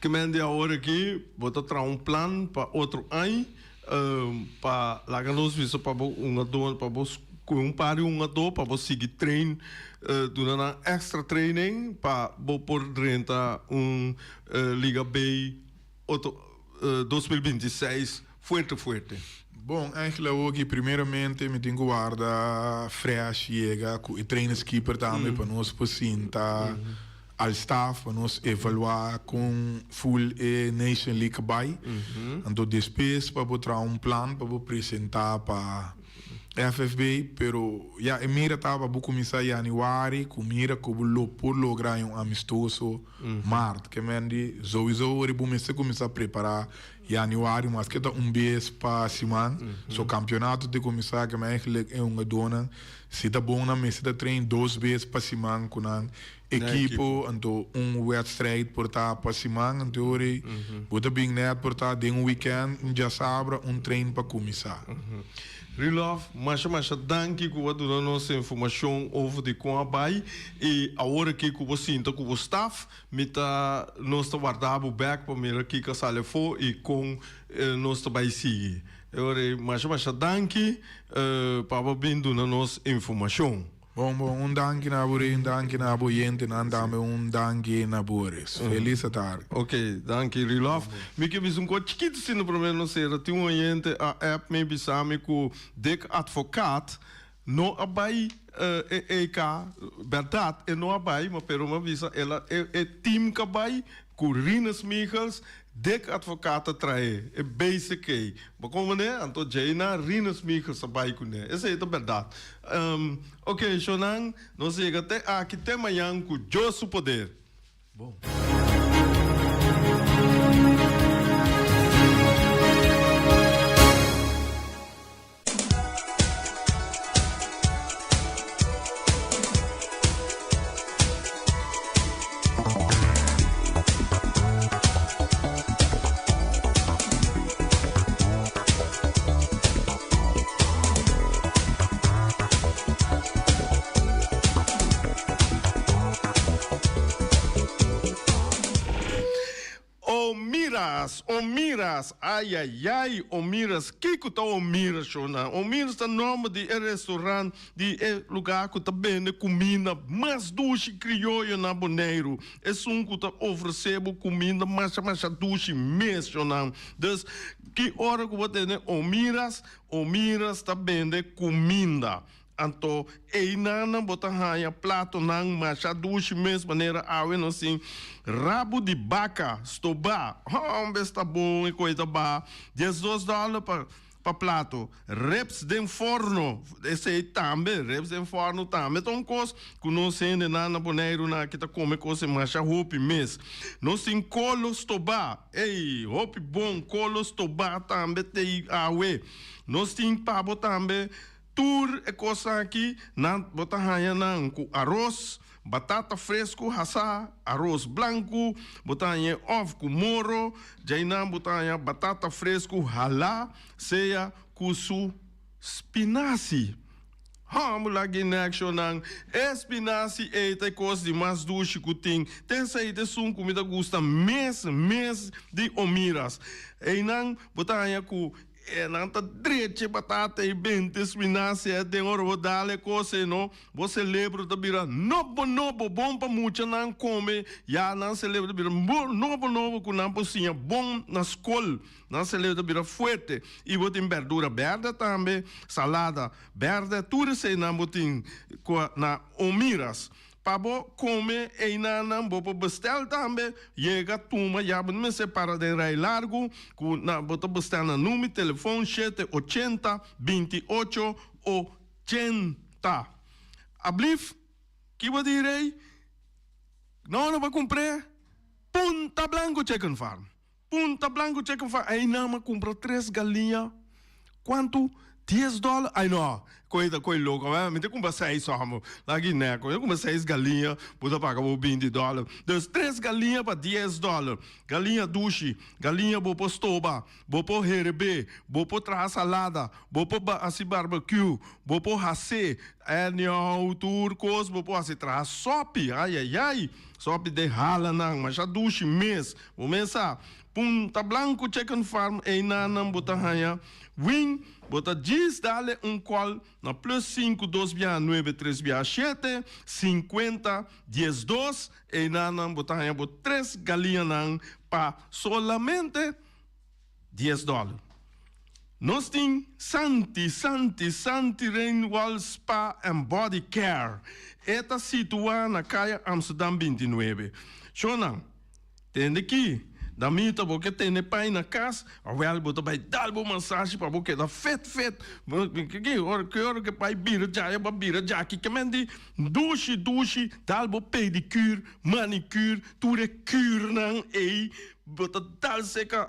Ke men di awor aki bo ta traha un plan pa otro añ pa laga nos bisa pa bo hungadó pa bo kohe un par di hungadó pa bo sigui train duna nan extra training pa bo por drenta un liga B otro 2026 fuerte fuerte. Bon, Angela Ogi, primeramente mi tin ku warda Fresh yega ku e trainerskeeper tambe pa nos por sinta al staf pa nos evaluá kon full e Nation League a bai. Anto despues pa bo traha un plan pa bo presentá pa FFB, pero ya e mira ta pa bo kuminsá yanüari ku mira ku bo lo por logra un amistoso. Mart, ke men di, Souiso ora bo mester kuminsá prepará Januari maske ta un bes pa siman. So kampionato ta kuminsá ke eigenlijk e hungadónan si ta bon nan mester ta train dos bes pa siman ku nan ekipo anto un wedstrijd por ta pa siman anto ora ei bo ta bin nèt por ta den un weekend un djasabra un train pa kuminsá. Rilov, masha masha danki ku bo a duna nos informashon over di kon a bai i awor aki ku bo sinta ku bo staf mi ta nos ta warda bo bèk pa mira kiko a sali afó i kon nos ta bai sigui. E ora ei masha masha danki pa bo bin duna nos informashon. Bon bon, un danki na bo Rey, un danki na bo oyentenan tambe, un danki na Boris. Feliz atardi. Ok, danki Rilov. Mi ke bisa un kos chikitu asina prome nos sera. Tin un oyente a app mi bisa mi ku Dick Advocaat no a bai e EK. Bèrdat e no a bai, ma pero mi a bisa el a e team ku a bai ku Rinus Michels, Dick Advocaat a trae e basic ei. Bo komo manera? Anto djei na Rinus Michels a bai kuné. Esei ta bèrdat. Ok, shownan, nos yega te aki te mañan ku Dios su poder. Bon. O miras, o miras, ayayay, o miras, kiko ta o miras shona? O miras ta nomber di e restaurant di e lugar ku ta bende kuminda mas dushi krioyo na Boneiru. Esun ku ta ofresé bo kuminda masha masha dushi mes shona. Dus ki ora ku bo tende o miras, o miras ta bende kuminda. Anto einanan bo ta haña platonan masha dushi mes manera awe nos tin rabu di baka stobá. Hombe esta bon e koe ta baha 12 dòler pa pa plato. Ribs den forno, esei tambe, ribs den forno tambe ta un kos ku nos hendenan na Boneiru nan aki ta kome kos e masha hopi mes. Nos tin kolo stobá, ey hopi bon kolo stobá tambe t'ei awe. Nos tin pa bo tambe. Tur e kosnan aki nan bo ta haña nan ku aros, batata fresku hasá, aros blanku, bo ta hañ'é òf ku moro, djainan bo ta haña batata fresku halá, sea ku su spinasi. Hòmber laga e nèkshonan, e spinasi ei ta e kos di mas dushi ku tin. Tensei ta esun ku mi ta gusta mes mes di Omiras. Einan bo ta haña ku E nan ta drecha e batata i bente spinacia den ora bo dal e cos ei no, bo celebro ta bira nobo nobo, bon pa muchanan come, ya nan celebro ta bira nobo nobo cu nan por siña bon na scol, nan celebro ta bira fuerte i bo tin berdura berde tambe, salada berde, tur eseinan bo tin cu na Omiras. Pa bo kome einanan bo por bestel tambe, yega tuma ya bo no mester para den rij largu ku na bo ta bestel na number telefon shete ochenta binti ocho ochenta. Ablief ki bo di rei? No no bo kumpr'é Punta Blanco Chicken Farm. Punta Blanco Chicken Farm einan mi a kumpra tres galiña kuantu? Dies dòler? Ai no, koe ta koe loko awe mi ta kumpra seis hòmber laki nèko mi ta kumpra seis galiña bo ta paga bo binti dòler dus tres galiña pa dies dòler galiña dushi galiña bo por stoba bo por herebé bo por traha salada bo por hasi barbecue bo por hasé anyhow tur kos bo por hasi traha sòpi ayayay sòpi den halanan masha dushi mes. Bo mes sa, Punta Blanco Chicken Farm einanan bo ta haña wing, bo ta djis dale un call na plus sinku dos biaha nuebe tres biaha shete, sinkuenta, diesdos, einanan bo ta haña bo tres galiñanan pa solamente dies dòler. Nos tin Santi, Santi, Santi Rainwall Spa and Body Care. E ta situa na Kaya Amsterdam bintinuebe. Shownan. Tende ki, damita bo ke tene pai na kas, awel bo ta bai dal bo masashi pa bo keda fet fet. Ki ora ki ora ke pai bira djaya bo a bira djaki ke men di dushi dushi dal bo pedicure, manicure, tur e curnan ei. Bo ta dal seka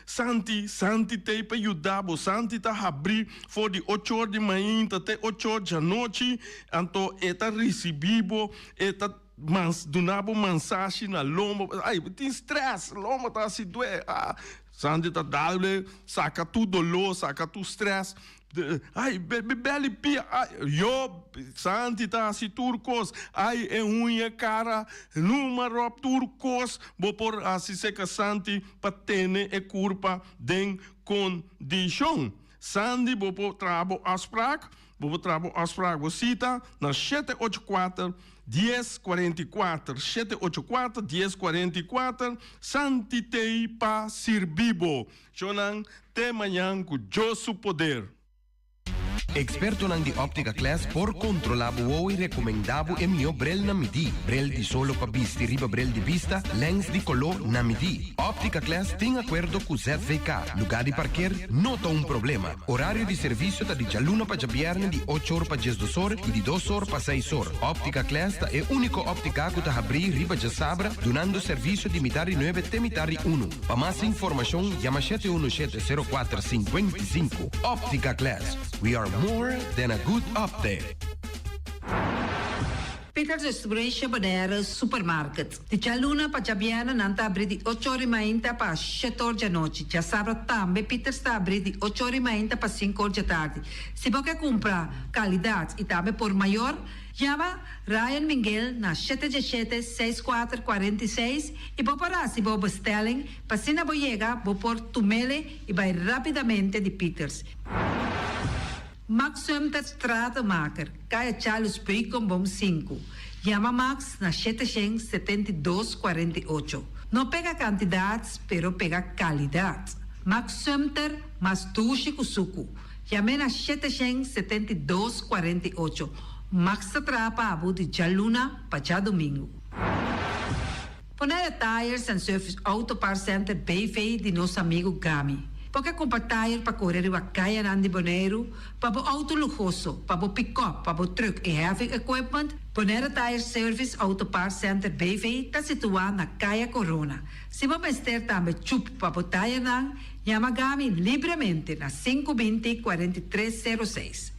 Santi, Santi t'ei pa yuda bo. Santi ta habrí for di ocho or di mainta te ocho or djanochi, anto e ta risibí bo, e ta mans duna bo mansashi na lomba. Ai, bo tin strès, lomba ta hasi due. Ah, Santi ta dal bo, saka tur doló, saka tur strès. Ai, mi beli pia, ai, yo, Santi ta hasi tur kos, ai, e huña, kara, numa ròp, tur kos bo por hasi seka Santi pa tene e kurpa den kondishon. Sandy bo por traha bo afsprak, bo por traha bo afsprak, bo sita na shete ocho kuater, dies 44, 784, 10 44, Santi t'ei pa sirbi bo. Shonnan, te mañan ku Dios su poder. Ekspertonan di Optica Class por kontrolá bo wowo i rekomendá bo e mihó brel na midí. Brel di solo pa bisti riba brel di bista, lèns di koló na midí. Optica Class tin akuerdo ku ZVK. Lugá di parker no ta un problema. Orario di servisio ta di djaluna pa djabièrnè di ocho or pa diesdos or i di dos or pa seis or. Optica Class ta e úniko óptika ku ta habrí riba djasabra dunando servisio di mitar di nuebe te mitar di unu. Pa mas informashon yama shete unu shete sero kuater 55. Optica Class, we are more than a good optic. Peters Restauration Bonaire Supermarket. Di djaluna pa djabièrnè nan ta abrí di ocho or i mainta pa shete or djanochi. Djasabra tambe Peters ta abrí di ocho or i mainta pa sinku or djatardi. Si bo ke kumpra kalidat i tambe por mayor, yama Ryan Minguel na shete djeshete seis kuater 46 i bo por hasi bo bestelling pa asina bo yega bo por tumele i bai rapidamente di Peters. Max Sumter Stratenmaker, Kaya Charles Beukenboom sinku. Yama Max na 772 48. No pega kantidat, pero pega kalidat. Max Sumter, mas dushi ku suku. Yam'é na 772 48. Max ta traha pa bo di djaluna pa djadumingu. Bonaire Tires and Service Auto Parts Center BV di nos amigu Gami. Bo ke kumpra tire pa kore riba kayanan di Boneiru, pa bo outo luhoso, pa bo pikòp, pa bo trùk i heavy equipment? Bonaire Tire Service Auto Parts Center BV ta situá na Kaya Korona. Si bo mester tambe chup pa bo tirenan, yama Gami libremente na 520 43 06.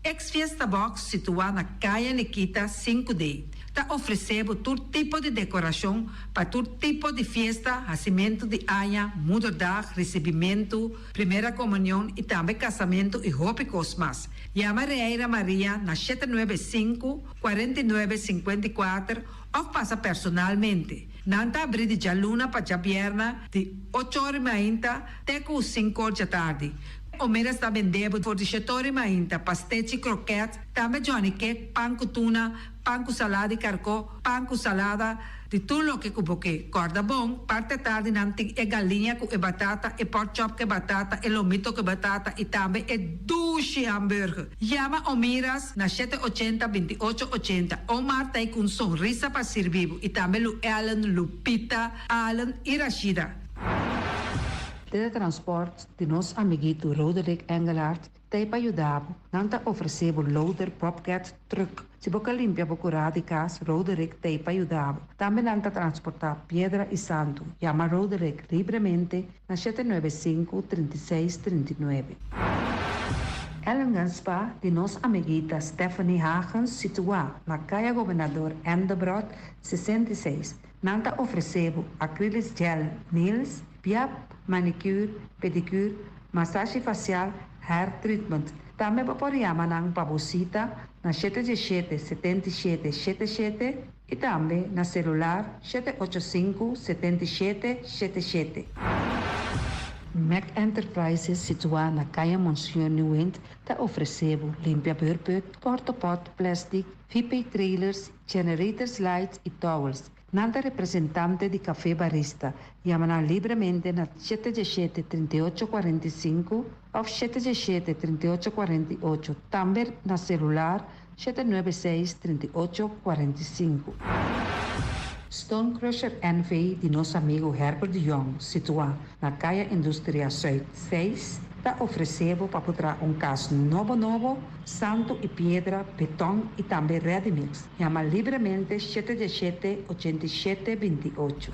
Ex Fiesta Box situá na Kaya Nikita 5D ta ofresé bo tur tipo di dekorashon pa tur tipo di fiesta, hasimentu di aña, moederdag, risibimentu, primera komunion i tambe kasamentu i hopi kos mas. Yama Reira Maria na 795, 49, 54 òf pasa personalmente. Nan ta abrí di djaluna pa djabièrnè di ocho or i mainta te ku sinku or djatardi. Omera sta bende bo for di shetori mainta, pastechi, kroket, tambe johnny cake, pan ku tuna, pan ku salada di karkó, pan ku salada, di tur loke ku bo ke. Kòrda bon, parti atardi nan tin e galiña ku e batata, e pork chop ku e batata, e lomito ku e batata i tambe e dushi hamburger. Yama Omiras na 780 28 80. Omar ta ei ku un sonrisa pa sirbi bo i tambe Lu Ellen, Lupita, Allen i Rashida. Teletransport di nos amiguito Roderick Engelhardt ta ei pa yuda bo. Nan ta ofresé bo loader, bobcat, truck. Si bo ke limpia bo kurá di kas, Roderick ta ei pa yuda bo. Tambe nan ta transportá piedra i santu. Yama Roderick libremente na 795 36 39. Ellingen Spa di nos amiguita Stephanie Hagens situá na Kaya Gobernador Endebrot 66. Nan ta ofresé bo acrylic gel nails, piap, manicure, pedicure, masashi fasial, hair treatment. Tambe bo por yama nan pa bo sita na 717 77 77 i tambe na selular 785 77 77. Mac Enterprises situá na Kaya Monsieur Nieuwind ta ofresé bo limpia beurput, portapot, plastic, VP trailers, generators lights i towels. Nan ta representante di Café Barista. Yama nan libremente na 717 38 45 òf 717 38 48. Tambe na selular 796 38 45. Stone Crusher NV di nos amigu Herbert de Jong, situá na Kaya Industria Zuid 6, ta ofresé bo pa traha un kas nobo nobo, santu i piedra, beton i tambe ready mix. Yama libremente 717 87 28.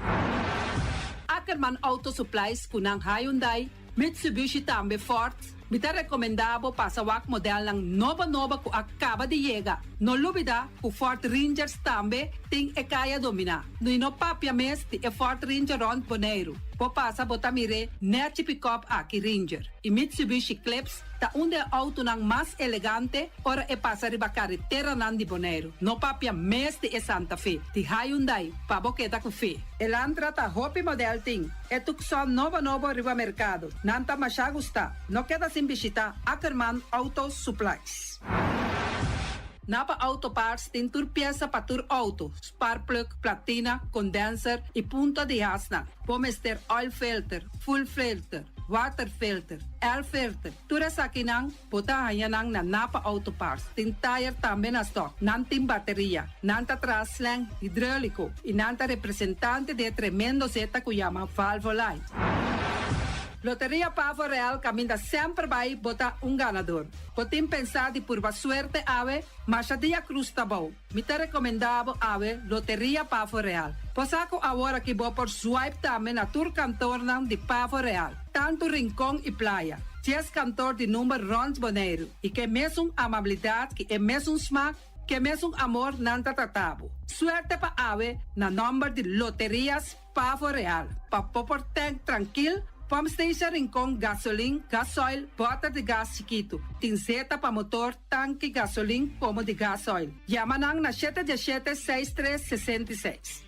Ackerman Auto Supplies ku nan Hyundai, Mitsubishi tambe Ford. Mi ta rekomendá bo pasa wak modelnan nobo nobo ku a kaba di yega. No lubidá ku Ford Rangers tambe tin e kaya dominá. I no papia mes di e Ford Ranger rònt Boneiru. Bo pasa bo ta mir'é nèchi pikòp aki Ranger. I Mitsubishi Eclipse ta un di e outonan mas elegante ora e pasa riba kareteranan di Boneiru. No papia mes di e Santa Fe di Hyundai pa bo keda ku fe. Elantra ta hopi model tin. E Tucson nobo nobo riba merkado. Nan ta masha gustá. No keda sin bishitá Ackerman Auto Supplies. Napa Auto Parts tin tur piesa pa tur outo, sparkplug, platina, condenser y punta di hasnan. Bo mester oil filter, fuel filter, water filter, air filter, tur esakinan bo ta haña nan na Napa Auto Parts. Tin tire tambe na stock. Nan tin bateria. Nan ta traha slang hidrolico y nan ta representante di e tremendo zeta cu yama Valvoline. Loteria Pavo Real caminda semper bay bo ta un ganador. Bo tin pensá di purba suerte awe? Masha dia cruz ta bou. Mi ta recomendá bo awe Loteria Pavo Real. Bo sa cu awor aki bo por swipe tambe na tur kantornan di Pavo Real, tantu Rincon y Playa. Dies kantor di number rond Boneiru y ke mesun amabilidad ki e mesun smaak, ke mesun amor nan ta trata bo. Suerte pa awe na nomber di Loterias Pavo Real, pa bo por tank trankil, pump station Rincon, gasolin, gasoil, bòter di gas chikitu. Tin zeta pa motor, tanki gasolin komo di gasoil. Yama nan na shete diesshete seis tres 66.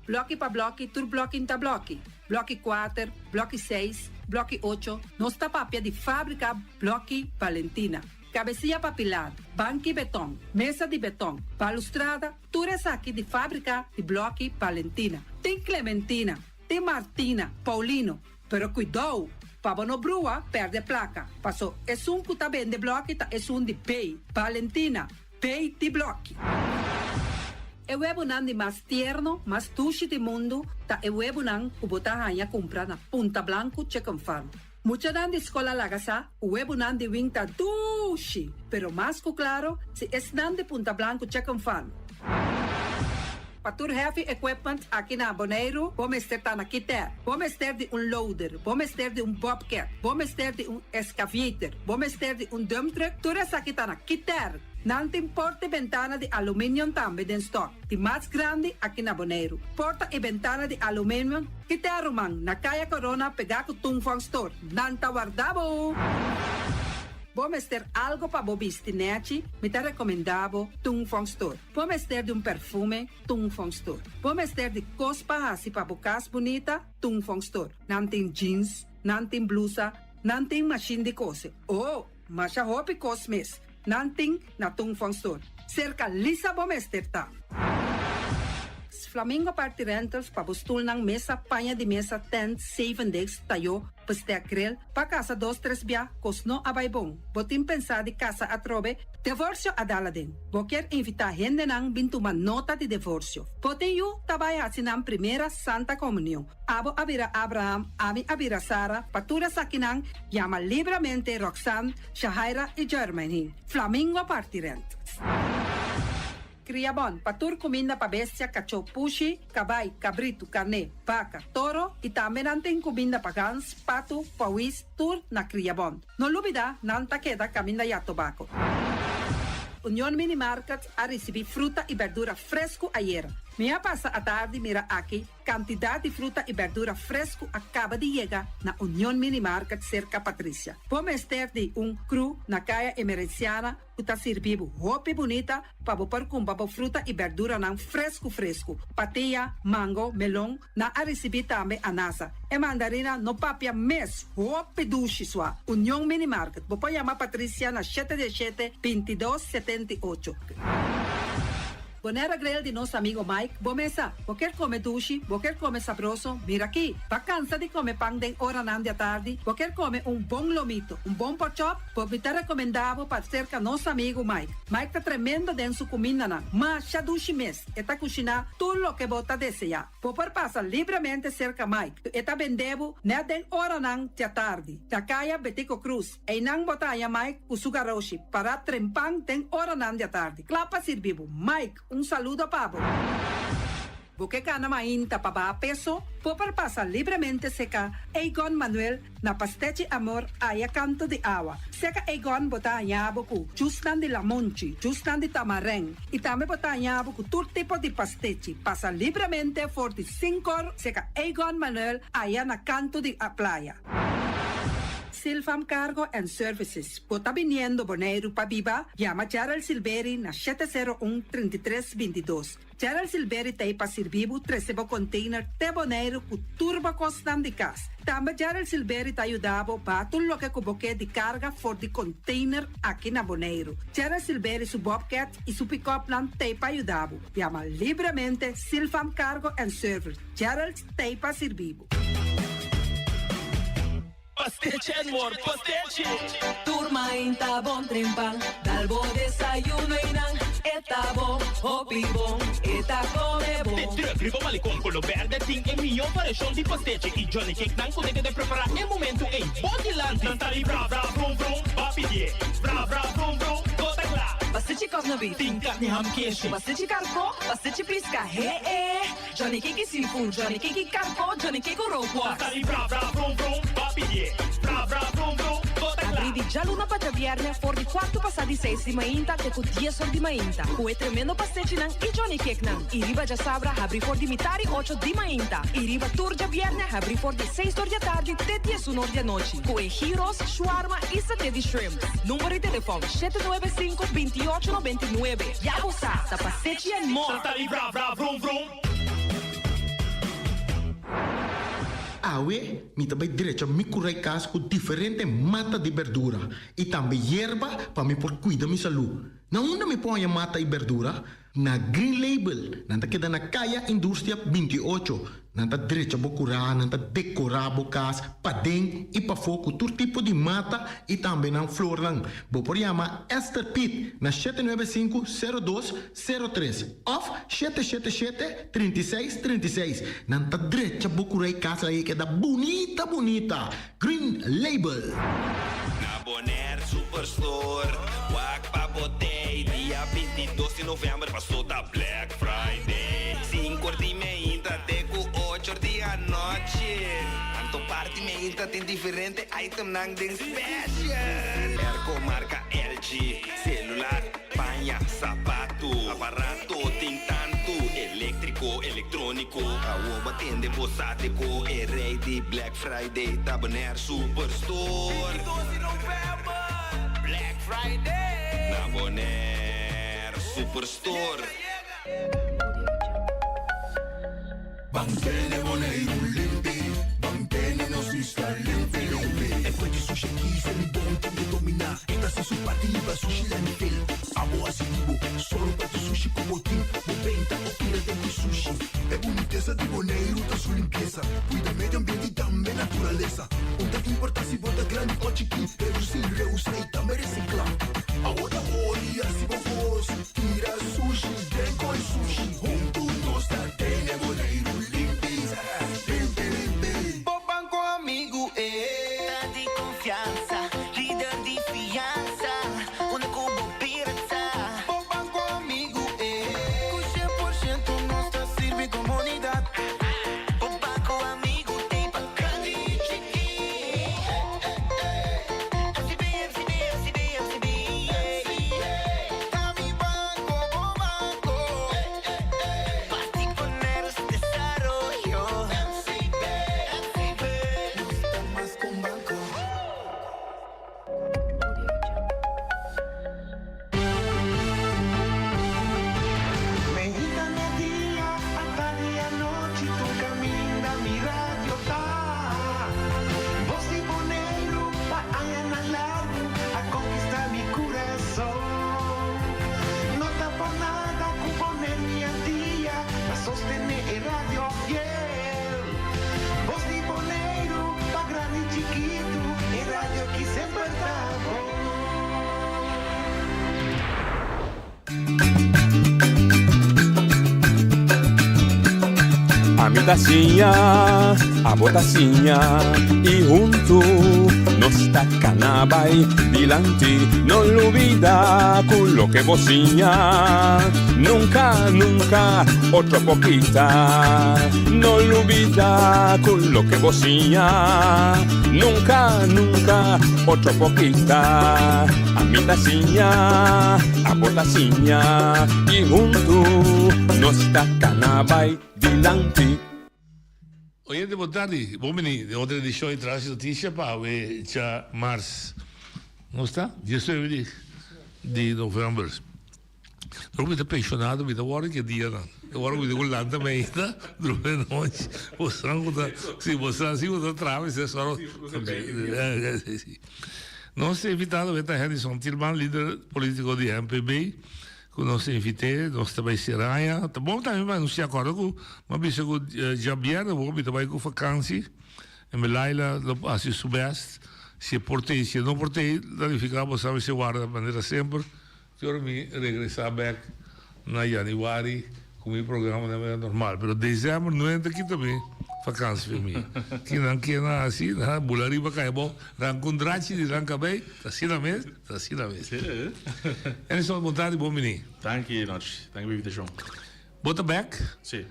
Blòki pa blòki, tur blòki n'ta blòki. Blòki kuater, blòki seis, blòki ocho, nos ta papia di fábrika Blòki Valentina. Kabesia pa pilar, banki beton, mesa di beton, balustrada, Tur esaki di fábrika di blòki Valentina. Tin Clementina, tin Martina, Paulino. Pero kuidou, pa bo no brua pèrdè plaka, paso esun ku ta bende blòki ta esun di B, Valentina, B di blòki. E webunan di mas tierno, mas dushi di mundu ta e webunan ku bo ta haña kumpra na Punta Blanku Chicken Farm. Muchanan di skol a laga sa ku webunan di wing ta dushi, pero mas ku klaro si esnan di Punta Blanku Chicken Farm. Pa tur heavy equipment aki na Boneiru bo mester ta na Kiter. Bo mester di un loader, bo mester di un bobcat, bo mester di un excavator, bo mester di un dump truck, tur esaki ta na Kiter. Nan tin porta i bentana di aluminium tambe den stock, di mas grandi aki na Boneiru. Porta i bentana di aluminium Kita ruman, na Kaya Corona pegá ku Tung Fong Store. Nan ta warda bo! Bo mester algo pa bo bisti nèchi? Mi ta rekomendá bo Tung Fong Store. Bo mester di un perfume? Tung Fong Store. Bo mester di kos pa hasi pa bo kas bunita? Tung Fong Store. Nan tin jeans, nan tin blusa, nan tin mashin di kose. Oh! Masha hopi kos mes nan tin na Tung Fong Store. Serka Lisa bo mester ta. Flamingo Party Rentals pa bo stulnan, mesa, paña di mesa, tent, zevendegs, tayó, bestek, grill, pa kasa dos tres bia, kos no a bai bon. Bo tin pensá di kasa atrobe? Devorsio a dal aden. Bo kier invitá hendenan bin tuma nota di devorsio. Bo tin yu ta bai hasi nan primera Santa Komunion. Abo a bira Abraham, ami a bira Sara, pa tur esakinan yama libramente Roxanne, Shahaira i Jermaine. Flamingo parti rent. Kria bon, pa tur kuminda pa bestia, kachó, pushi, kabai, kabritu, karné, baka, toro i tambe nan tin kuminda pa gans, patu, pawis, tur na Kria Bon. No lubida, nan ta keda kaminda ya tobako. Union Mini Market a risibí fruta i berdura fresku ayera. Mi a pasa atardi mira aki Kantidat di fruta i bèrdura fresku a kaba di yega na Union Mini Market serka Patricia. Bo mester di un kru na Kaya Emerenciana ku ta sirbi bo hopi bunita pa bo por kumpra bo fruta i bèrduranan fresku fresku. Patia, mango, melon, nan a risibí tambe anasa. E mandarina no papia mes, hopi dushi sua. Union Mini Market, bo por yama Patricia na shete diesshete, 22, 78. Bonaire Grill di nos amigo Mike, bo mesa. Bo kier come dushi, bo kier come sabroso, mira aki. Bo cansa di come pan den oranan di atardi, bo kier come un bon lomito, un bon porkchop, bo mi ta recomenda bo pa cerca nos amigo Mike. Mike ta tremendo den su cumindanan, masha dushi mes, e ta cushina tur loke bo ta desea. Bo por pasa libremente cerca Mike, e ta bende bo net den oranan di atardi, na caya Betico Croes. Einan bo ta haña Mike ku su garoshi pará trempan den oranan di atardi, kla pa sirbi bo. Mike, un saludo pa bo. Bo ke kana mainta pa baha peso? Bo por pasa libremente seka Egon Manuel na Pastechi Amor aya kanto di awa. Seka Egon bo ta haña bo ku jusnan di lamonchi, jusnan di tamarèn i tambe bo ta haña bo ku tur tipo di pastechi. Pasa libremente for di sinkor seka Egon Manuel aya na kanto di playa. Silfam Cargo and Services, Bo ta biniendo Boneiru pa biba? Yama Gerald Silberi na 701 33 22. Gerald Silberi ta ei pa sirbi bo trese bo container te Boneiru ku tur bo kosnan di kas. Tambe Gerald Silberi ta yuda bo baha tur loke ku bo ke di karga for di container aki na Boneiru. Gerald Silberi su bobcat i su pick-upnan ta ei pa yuda bo. Yama libremente Silfam Cargo and Service. Gerald ta ei pa sirbi bo. Pastechi and more pastechi! Tur mainta bon trempan, dal bo desayuno y nan e ta bon, hopi bon, e ta come bon. De truck riba Malecon Colo Berde tin e miyo variacion di pastechi y Johnny Cake nan cu ta keda prepara e momento ey bo dilanti. Nan ta di bra bra brum brum, ba pidie, bra bra brum brum, bo ta cla. Pastechi kòf na beef. Tin carni ham keshi. Pastechi karkó, pastechi pisca, he e. Johnny Cake seafood, Johnny Cake karko, Johnny Cake rookworst. Ta di bra bra brum brum, ba pidié. Bra bra brum brum, bo ta kla. Abrí di djaluna pa djabièrnè for di kuartu pasá di seis di mainta te ku dies or di mainta ku e tremendo pastechinan i Johnny Cakenan. I riba djasabra habrí for di mitar i ocho di mainta. I riba tur djabièrnè habrí for di seis or di atardi te diesun or di anochi ku e gyros, shawarma i saté di shrimp. Number di telefòn, 795 28 99. Ya bo sa, ta pastechi and more! Ta di bra bra vrum vrum. Awe mi ta bai drecha mi kurai kas ku diferente mata di berdura i tambe yerba pa mi por kuida mi salú. Na unda mi por haña mata i berdura? Na Green Label. Nan ta keda na Kaya Industria 28. Nan ta drecha bo kurá, nan ta dekorá bo kas paden i pafó ku tur tipo di mata i tambe nan flornan. Bo por yama Esther Piet na 795 02 03 òf 777 36 36. Nan ta drecha bo kurá i kas la i keda bunita bunita. Green Label. Na Bonaire Superstore, wak pa bo tei dia 22 di november paso ta Black Friday. Sinku or di meinta te ku ocho or di anochi. Anto parti meinta tin diferente itemnan den special. Airco marka LG, celular, paña, sapatu, aparato tin tantu, eléktriko, elektróniko. Awor bo tende bo sa te ku e rei di Black Friday ta Bonaire Superstore. 22 di novèmber, Black Friday! Na Bonaire Superstore. Ban tene Boneiru limpi, ban tene nos isla limpi limpi. E fuente sushi aki ser mi bon tin ke dominá. E ta hasi su parti liba sushi landfill. Abo hasi di bo, solo pa tu sushi ku bo tin. Bo benta o tira den ku sushi. E bunitesa di Boneiru ta su limpiesa. Kuida medio ambiente i tambe naturalesa. Un ta importá si bo ta grandi o chikí. Redusí, reusá i tambe resiklá. Awor ta hori hasi bo kos. Tira sushi den koi sushi. Huntu nos ta tene Boneiru limpi, limpi, limpi. Bo banco amigu e. Ta di konfiansa, lider di fiansa, unda ku bo bira ta. Bo banco amigu e. Ku 100% nos ta sirbi komunidat. Bo banco amigu t'ei pa grandi i chikí. MCB, MCB, MCB, MCB, yeah. Ta mi banco, bo banco. Parti Boneiru's desaroyo. MCB, MCB. Nos ta mas ku un banco. Meinta media, atardi anochi, tur kaminda mi radio ta. Bos di Boneiru pa añanan largu a konkistá mi kurason. No ta por nada ku Bonaire mi Antia ta sostené e radio fiel. Bos di Boneiru pa grandi i chikitu, e radio ki semper ta bon. Ami ta siña, abo ta siña, i huntu nos ta kana. kana bai dilanti. No lubida ku loke bo siña nunka, nunka otro por kita. No lubida ku loke bo siña nunka, nunka otro por kita. Ami ta siña, abo ta siña i huntu nos ta kana bai dilanti. Oyente bon tardi, bon bini den otro edicion di Trans Noticia pa awe dja mars, nos ta? Diesnuebe di di november. Dor mi ta pensionado mi ta wòrdu ki e dianan, e ora ku mi tin ku lanta mainta drumi anochi, bosan ku ta, si bosan si ku ta traha mester sòru. Nos invitado awe ta Hennyson Thielman, lider politico di MPB. Ku nos invit'é, nos ta bai sera aña. Ta bon tambe pa anunsiá kòrda ku mi a bisa ku djabièrnè awor mi ta bai ku fakansi. E mi Laila lo hasi su bèst. Si e por tei, si e no por tei, ta nifiká bo sa mester warda manera semper te ora mi regresá bèk na yanüari ku mi programa na manera normal. Pero desèmber no enta kita mi fakansi pa mi. Kinan kinan hasi, nan a bula riba kai abou, ranka un drachi di nan kabei, ta asina mes. Ta asina mes. Edison, bon tardi, bon bini. Danki, Nochi. Danki pa invitashon. Bo ta bek? Si.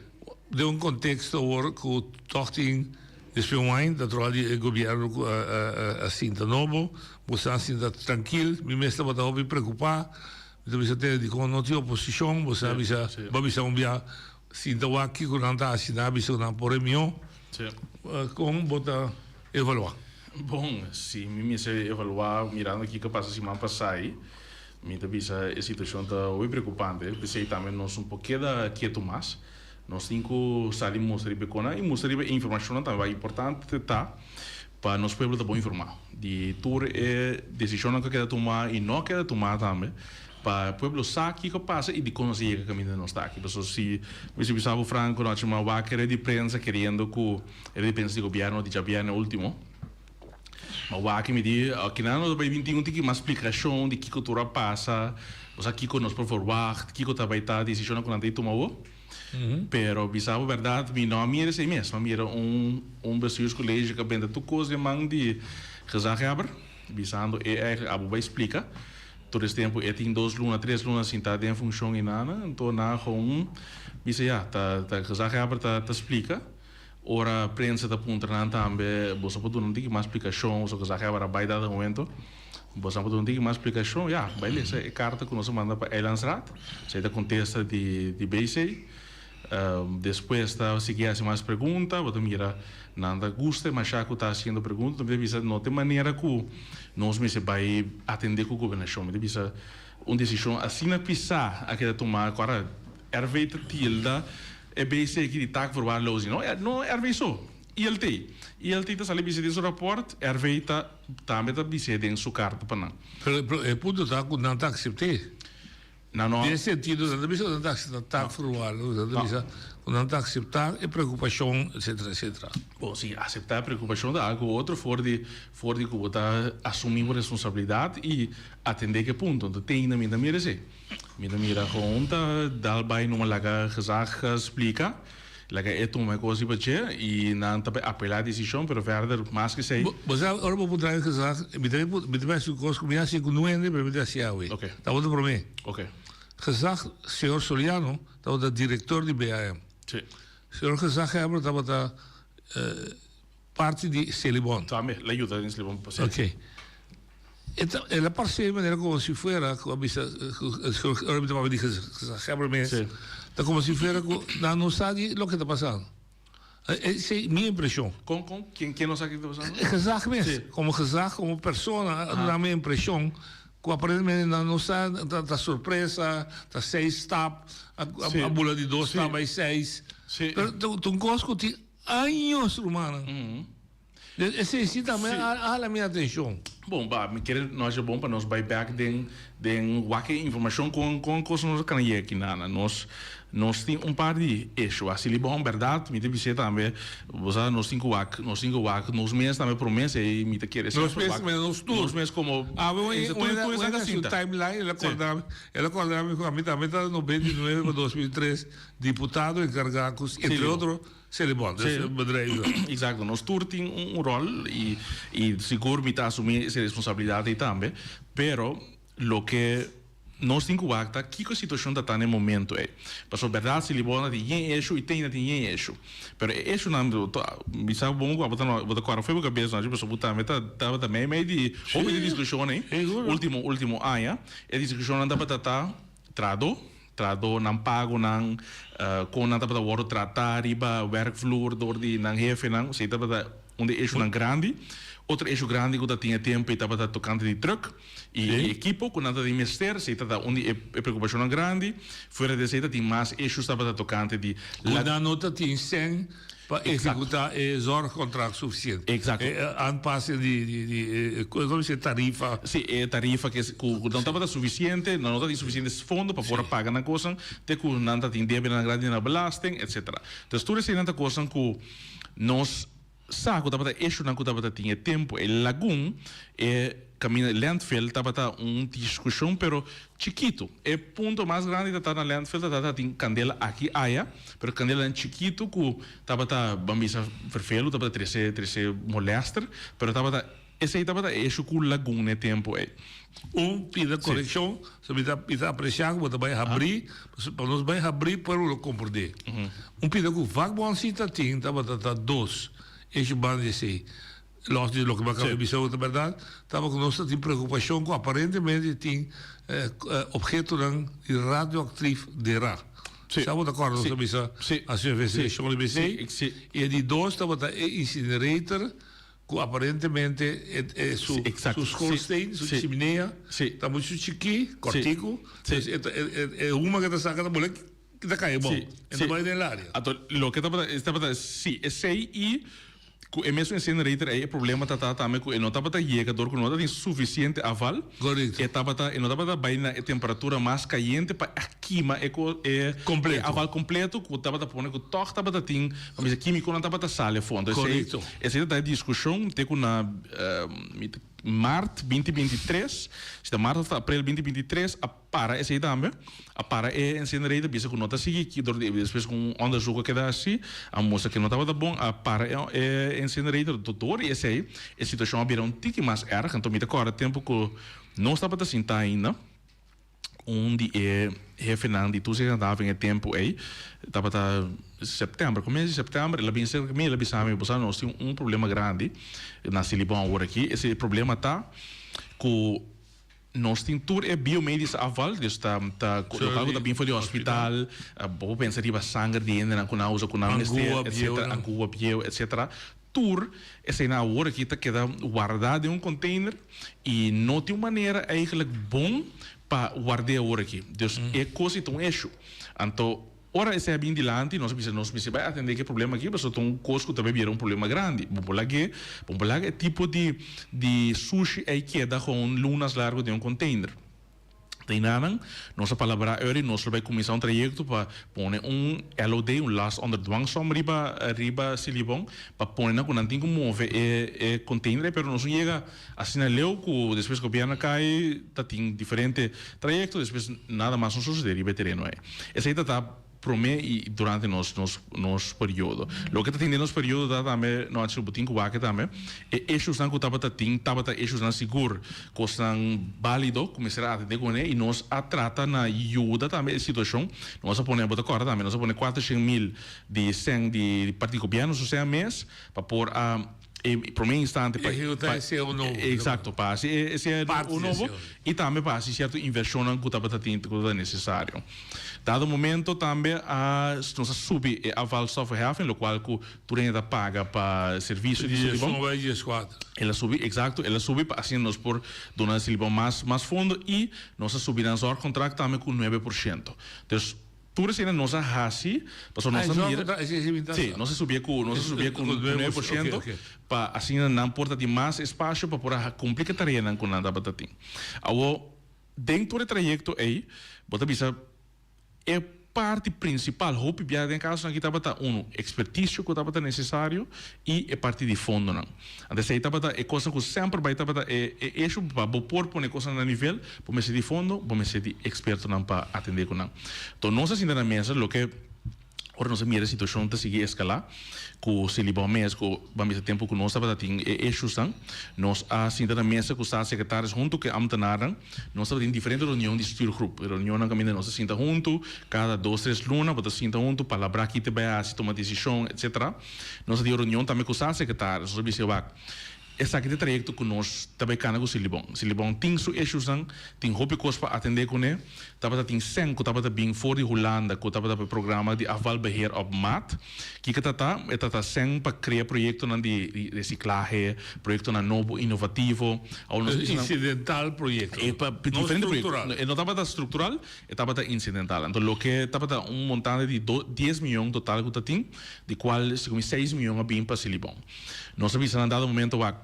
Den un konteksto awor ku tòg tin despues un aña ta troha di e gobièrnu ku a sinta nobo, bo sa sinta trankil, mi mes tabata hopi preokupá, mi ta bisa te dikon no tin oposishon, bo sa bisa, bo a bisa un bia sinta wak kiko nan ta hasi, nan a bisa ku nan por e mihó. Kon bo ta evaluá? Bon, si mi mester evaluá mirando kiko a pasa siman pasá ei, mi ta bisa e situashon ta hopi preokupante. P'esei tambe nos no por keda ketu mas. Nos tin ku sali mustra riba e konan i mustra riba e informashonnan tambe. Wak importante ta pa nos pueblo ta bon informá di tur e desishonnan ku a keda tumá i no a keda tumá tambe, pa pueblo sa kiko a pasa i dikon nos a yega kaminda nos ta aki. Pasobra si mi si bisa bo Franco nochi mi a wak e red di prensa keriendo ku e red di prensa di gobièrnu di djabièrnè último, mi a wak i mi di kinan nos a bai bin tin un tiki mas splikashon di kiko tur a pasa, bo sa kiko nos por verwagt, kiko ta bai ta desishonnan ku nan ta i tuma awor. Pero bisa bo bèrdat mi no a mira esei mes, mi a mira un un bestuurscollege ku a benta tur kos den man di gezaghebber bisando e eigenlijk abo bai splika. Tur es tempu e tin dos luna, tres luna sintá den funshon i nada, anto nan a gewoon bisa ya, ta ta gezaghebber ta ta splika. Ora prensa ta puntra nan tambe, boso por duna un tiki mas splikashon, boso gezaghebber a bai dado momento, boso por duna un tiki mas splikashon, ya, bai lesa e karta ku nos a manda pa Eilandsraad, esei ta kontesta di di BC. Despues ta sigui hasi mas pregunta, bo ta mira nan ta gusta e masha ku ta hasiendo pregunta, mi ta bisa no ta e manera ku nos mester bai atende ku gobernashon, mi ta bisa un desishon asina pisá a keda tuma ku ora RV ta tilda e BC aki di taakverwaarlozing, no no RV so, ILT, ILT ta sali bisa den su raport, RV ta tambe ta bis'é den su karta pa nan. Pero e punto ta ku nan ta aksept'é. Nan no. Den e sentido, nan ta bisa ku nan ta akseptá taakverwaarlozing, nan ta bisa ku nan ta akseptá e preokupashon, etcetera, etcetera. Bon, si, aseptá e preokupashon ta algu otro for di for di ku bo ta asumí bo responsabilidat i atendé ku e punto. Anto te ainda mi ta mira esei. Mi ta mira gewoon ta dal bai numa laga gezag splika, laga e tuma e kos riba dje i nan ta bai apelá desishon, pero verder mas ku esei. Bo sa ora bo puntra mi gezag, mi ta mi ta bai hasi un kos ku mi a hasi ku nuende pero mi ta hasi awe. Tabata promé. Gezag, señor Soliano tabata direktor di BAM. Señor Gezaghebber tabata parti di Selibon. Tambe, el a yuda den Selibon. Ok. E ta, el a parse manera como si fuera cu a bisa, ora mi ta papia di gezaghebber mes, ta como si fuera cu nan no sa di loke ta pasando. Esey mi impresion. Con, con? Ken, ken no sa kico ta pasando? E gezag mes. Como gezag, como persona, a duna mi impresion cu aparentemente nan no sa, ta sorpresa, ta seis stap, a bula di dos stap bay seis. Pero ta un cos cu tin años, rumannan. Esei si tambe a hala mi atencion. Bon, ba, mi kere no haci bon pa nos bay bek den den wak e informacion con con cos nos a cana yega aki nana. Nos nos tin un par di issue. Asili bon, berdad, mi ta bis'é tambe, bo sa, nos tin cu wak, nos tin cu wak nos mes tambe prome, esei mi ta kere Nos mes, wak nos tur. Nos mes como Awe un un un un su timeline, el a corda mi, el a corda mi cu ami tambe ta 99 pa 2003 diputado encarga cu, entre otro. Selibon, dus bedrijven. Exacto, nos tur tin un rol y y sigur mi ta asumi ese responsabilidad ey tambe, pero loke nos tin cu wak ta kico e situacion ta ta na e momento ey. Pasobra berdad Selibon a tin yen issue y teinda tin yen issue, pero e issuenan mi sa bon cu abo ta bo ta cora fo'i bo cabes nochi pasobra bo tambe ta tabata mei mei di hopi di discusion ey ultimo ultimo aña, e discusionnan tabata ta trado. Trahadónan, pagonan, kon nan tabata wòrdu tratá riba wèrkvloer dor di nan hefenan, esei tabata un di e issuenan grandi. Otro issue grandi ku ta tin e tempu ei tabata tokante di trùk i e ekipo ku nan ta tin mester, esei tabata un di e preokupashonnan grandi. Fuera di esei ta tin mas issues tabata tokante di. Ku nan no ta tin sèn Pa ehekutá e zorgcontract suficiente. Exacto. E aanpassing di, di, di, como se tarifa. Sí, e tarifa ke ku no tabata suficiente, no tabatin suficiente fondo pa por a paga nan kosnan, te ku nan ta tin debenan grandi na belasting, etcetera. Entonces tur eseinan ta kosnan ku nos sa ku tabata issuenan ku tabata tin e tempu. E lagun, e kaminda landfill tabata un diskushon pero Chikitu. E punto mas grandi ta ta na landfill ta ta tin kandela aki aya, pero kandelanan chikitu ku tabata ban bisa vervelu, tabata trese trese molèster, pero tabata esei tabata e issue ku Lagun na e tempu ei. Un pida korekshon, so mi ta mi ta apresiá ku bo ta bai habrí, pasobra pa nos bai habrí pueblo lo komprendé. Un pida ku vakbond si ta tin tabata ta dos issue banda di esei. Los di loke bo a kaba di bisa ta bèrdat, tabata ku nos ta tin preokupashon ku aparentemente tin ophetonan di radioaktief derá. Sa bo ta kòrda nos a bisa hasi un investigashon riba esei? I e di dos tabata e incinerator ku aparentemente e su schoorsteen, su chiminea ta muchu chikí, kòrtiku, pues e huma ku e ta saka ta bole ta kai abou, e ta bai den el área. Anto loke tabata tabata si esei i Ku e mesun incinerator ei e problema ta ta tambe ku e no tabata yega dor ku no tabatin sufisiente afval. E tabata e no tabata bai na e temperatura mas kayente pa a kima e ko e e afval kompleto ku tabata pone ku tòg tabata tin pa bisa kimikonan tabata sali afó. Anto esei esei ta ta e diskushon te ku na mi ta mart binti binti tres si ta mart òf ta aprel binti binti tres a Para esei tambe, a para e incinerator bisa ku no ta sigui ki dor di despues ku un onderzoek a keda hasi a mustra ku no tabata bon a para e incinerator dor di esei e situashon a bira un tiki mas erg anto mi ta kòrda tempu ku nos tabata sinta ainda un di e hefenan di toezicht handhaving e tempu ei tabata sèptèmber komienso di sèptèmber el a bin serka mi el a bisa mi bo sa nos tin un problema grandi na Silibon awor aki ese problema ta ku Nos tin tur e biomedisch afval, dus ta ta local cu ta bin for di hospital, bo por pensa riba sanger di hendenan cu nan a usa cu nan mester, etcetera, angua bieu, etcetera. Tur eseinan awor aki ta keda warda den un container y no tin un manera eigenlijk bon pa ward'é awor aki. Dus e cos ei ta un issue. Anto Ora esei a bin dilanti, nos a bisa, nos mester bai atendé ku e problema aki, pasobra ta un kos ku ta bai bira un problema grandi. Bo por lag'é, bo por laga e tipo di di sushi ei keda gewoon lunas largu den un container. Ta enanan nos a palabrá eur i nos lo bai kuminsá un trayekto pa pone un LOD, un last onder dwangsom riba riba Silibon, pa pone nan ku nan tin ku move e e container ei, pero nos no yega Asina leu ku despues gobièrnu a kai ta tin diferente trayekto, despues nada mas no sosodé riba e tereno ei. Esei ta ta promé i durante nos nos nos periodo. Loke ta tin den nos periodo ta tambe, no a bo tin ku wak tambe, e issuesnan ku tabata tin tabata issuesnan sigur, kosnan bálido ku mester a atendé kuné i nos a trata na yuda tambe e situashon. Nos a pone, bo ta kòrda tambe, nos a pone 400 mil di sèn di parti gobièrnu su sèn mes pa por a E prome instante pa Ehecuta e ceo nobo. Exacto, pa haci e ceo nobo y tambe pa haci cierto inversionnan cu tabata tin cu tabata necesario. Dado momento tambe a nos a subi e afvalstoffenheffing locual cu tur hende ta paga pa servicio di Selibon. Di diesnuebe dieskuater. El a subi, exacto, el a subi pa asina nos por duna Selibon mas mas fondo y nos a subi nan zorgcontract tambe cu 9%. Dus. Tur eseinan nos a hasi, pasobra nos a mira, sí, nos a subié ku, nos a subié ku 9% pa asina nan por ta tin mas espasio pa por a kumpli ku e tareanan ku nan tabata tin. Awor, den tur e trayekto ei, bo ta bisa e parti prinsipal hopi bia den kasonan aki tabata unu, ekspertisio ku tabata nesesario i e parti di fondonan. Anto esei tabata e kosnan ku semper bai tabata e e issue pa bo por pone kosnan na nivel, bo mester di fondo, bo mester di ekspertonan pa atendé ku nan. Enton nos a sinta na mesa loke Ora nos a mira e situacion ta sigui escala cu Selibon mes cu ban bisa tempo cu nos tabata tin e issuesnan, nos a sinta na mesa cu staatssecretaris hunto cu e ambtenarnan, nos tabatin diferente reunion di stuurgroep. E reunionnan caminda nos a sinta hunto cada dos tres luna bo ta sinta hunto palabra ki ta bay haci, tuma decision etc. Nos a tin reunion tambe cu staatssecretaris, nos a bisa wak Esaki ta e trayekto ku nos ta bai kana ku Silibon. Silibon tin su issuesnan, tin hopi kos pa atendé kuné. Tabata tin sèn ku tabata bin for di Hulanda ku tabata pa e programa di afvalbeheer op maat. Kiko ta ta? E ta ta sèn pa krea proyektonan di resiklahe, proyektonan nobo, inovativo. Awor nos bisa nan. Incidental proyekto. E pa No diferente proyekto. struktural. E no tabata struktural, e tabata incidental. Anto loke tabata un montante di do dies miyon total ku ta tin, di kual segun mi seis miyon a bin pa Silibon. Nos a bisa na dado momento wak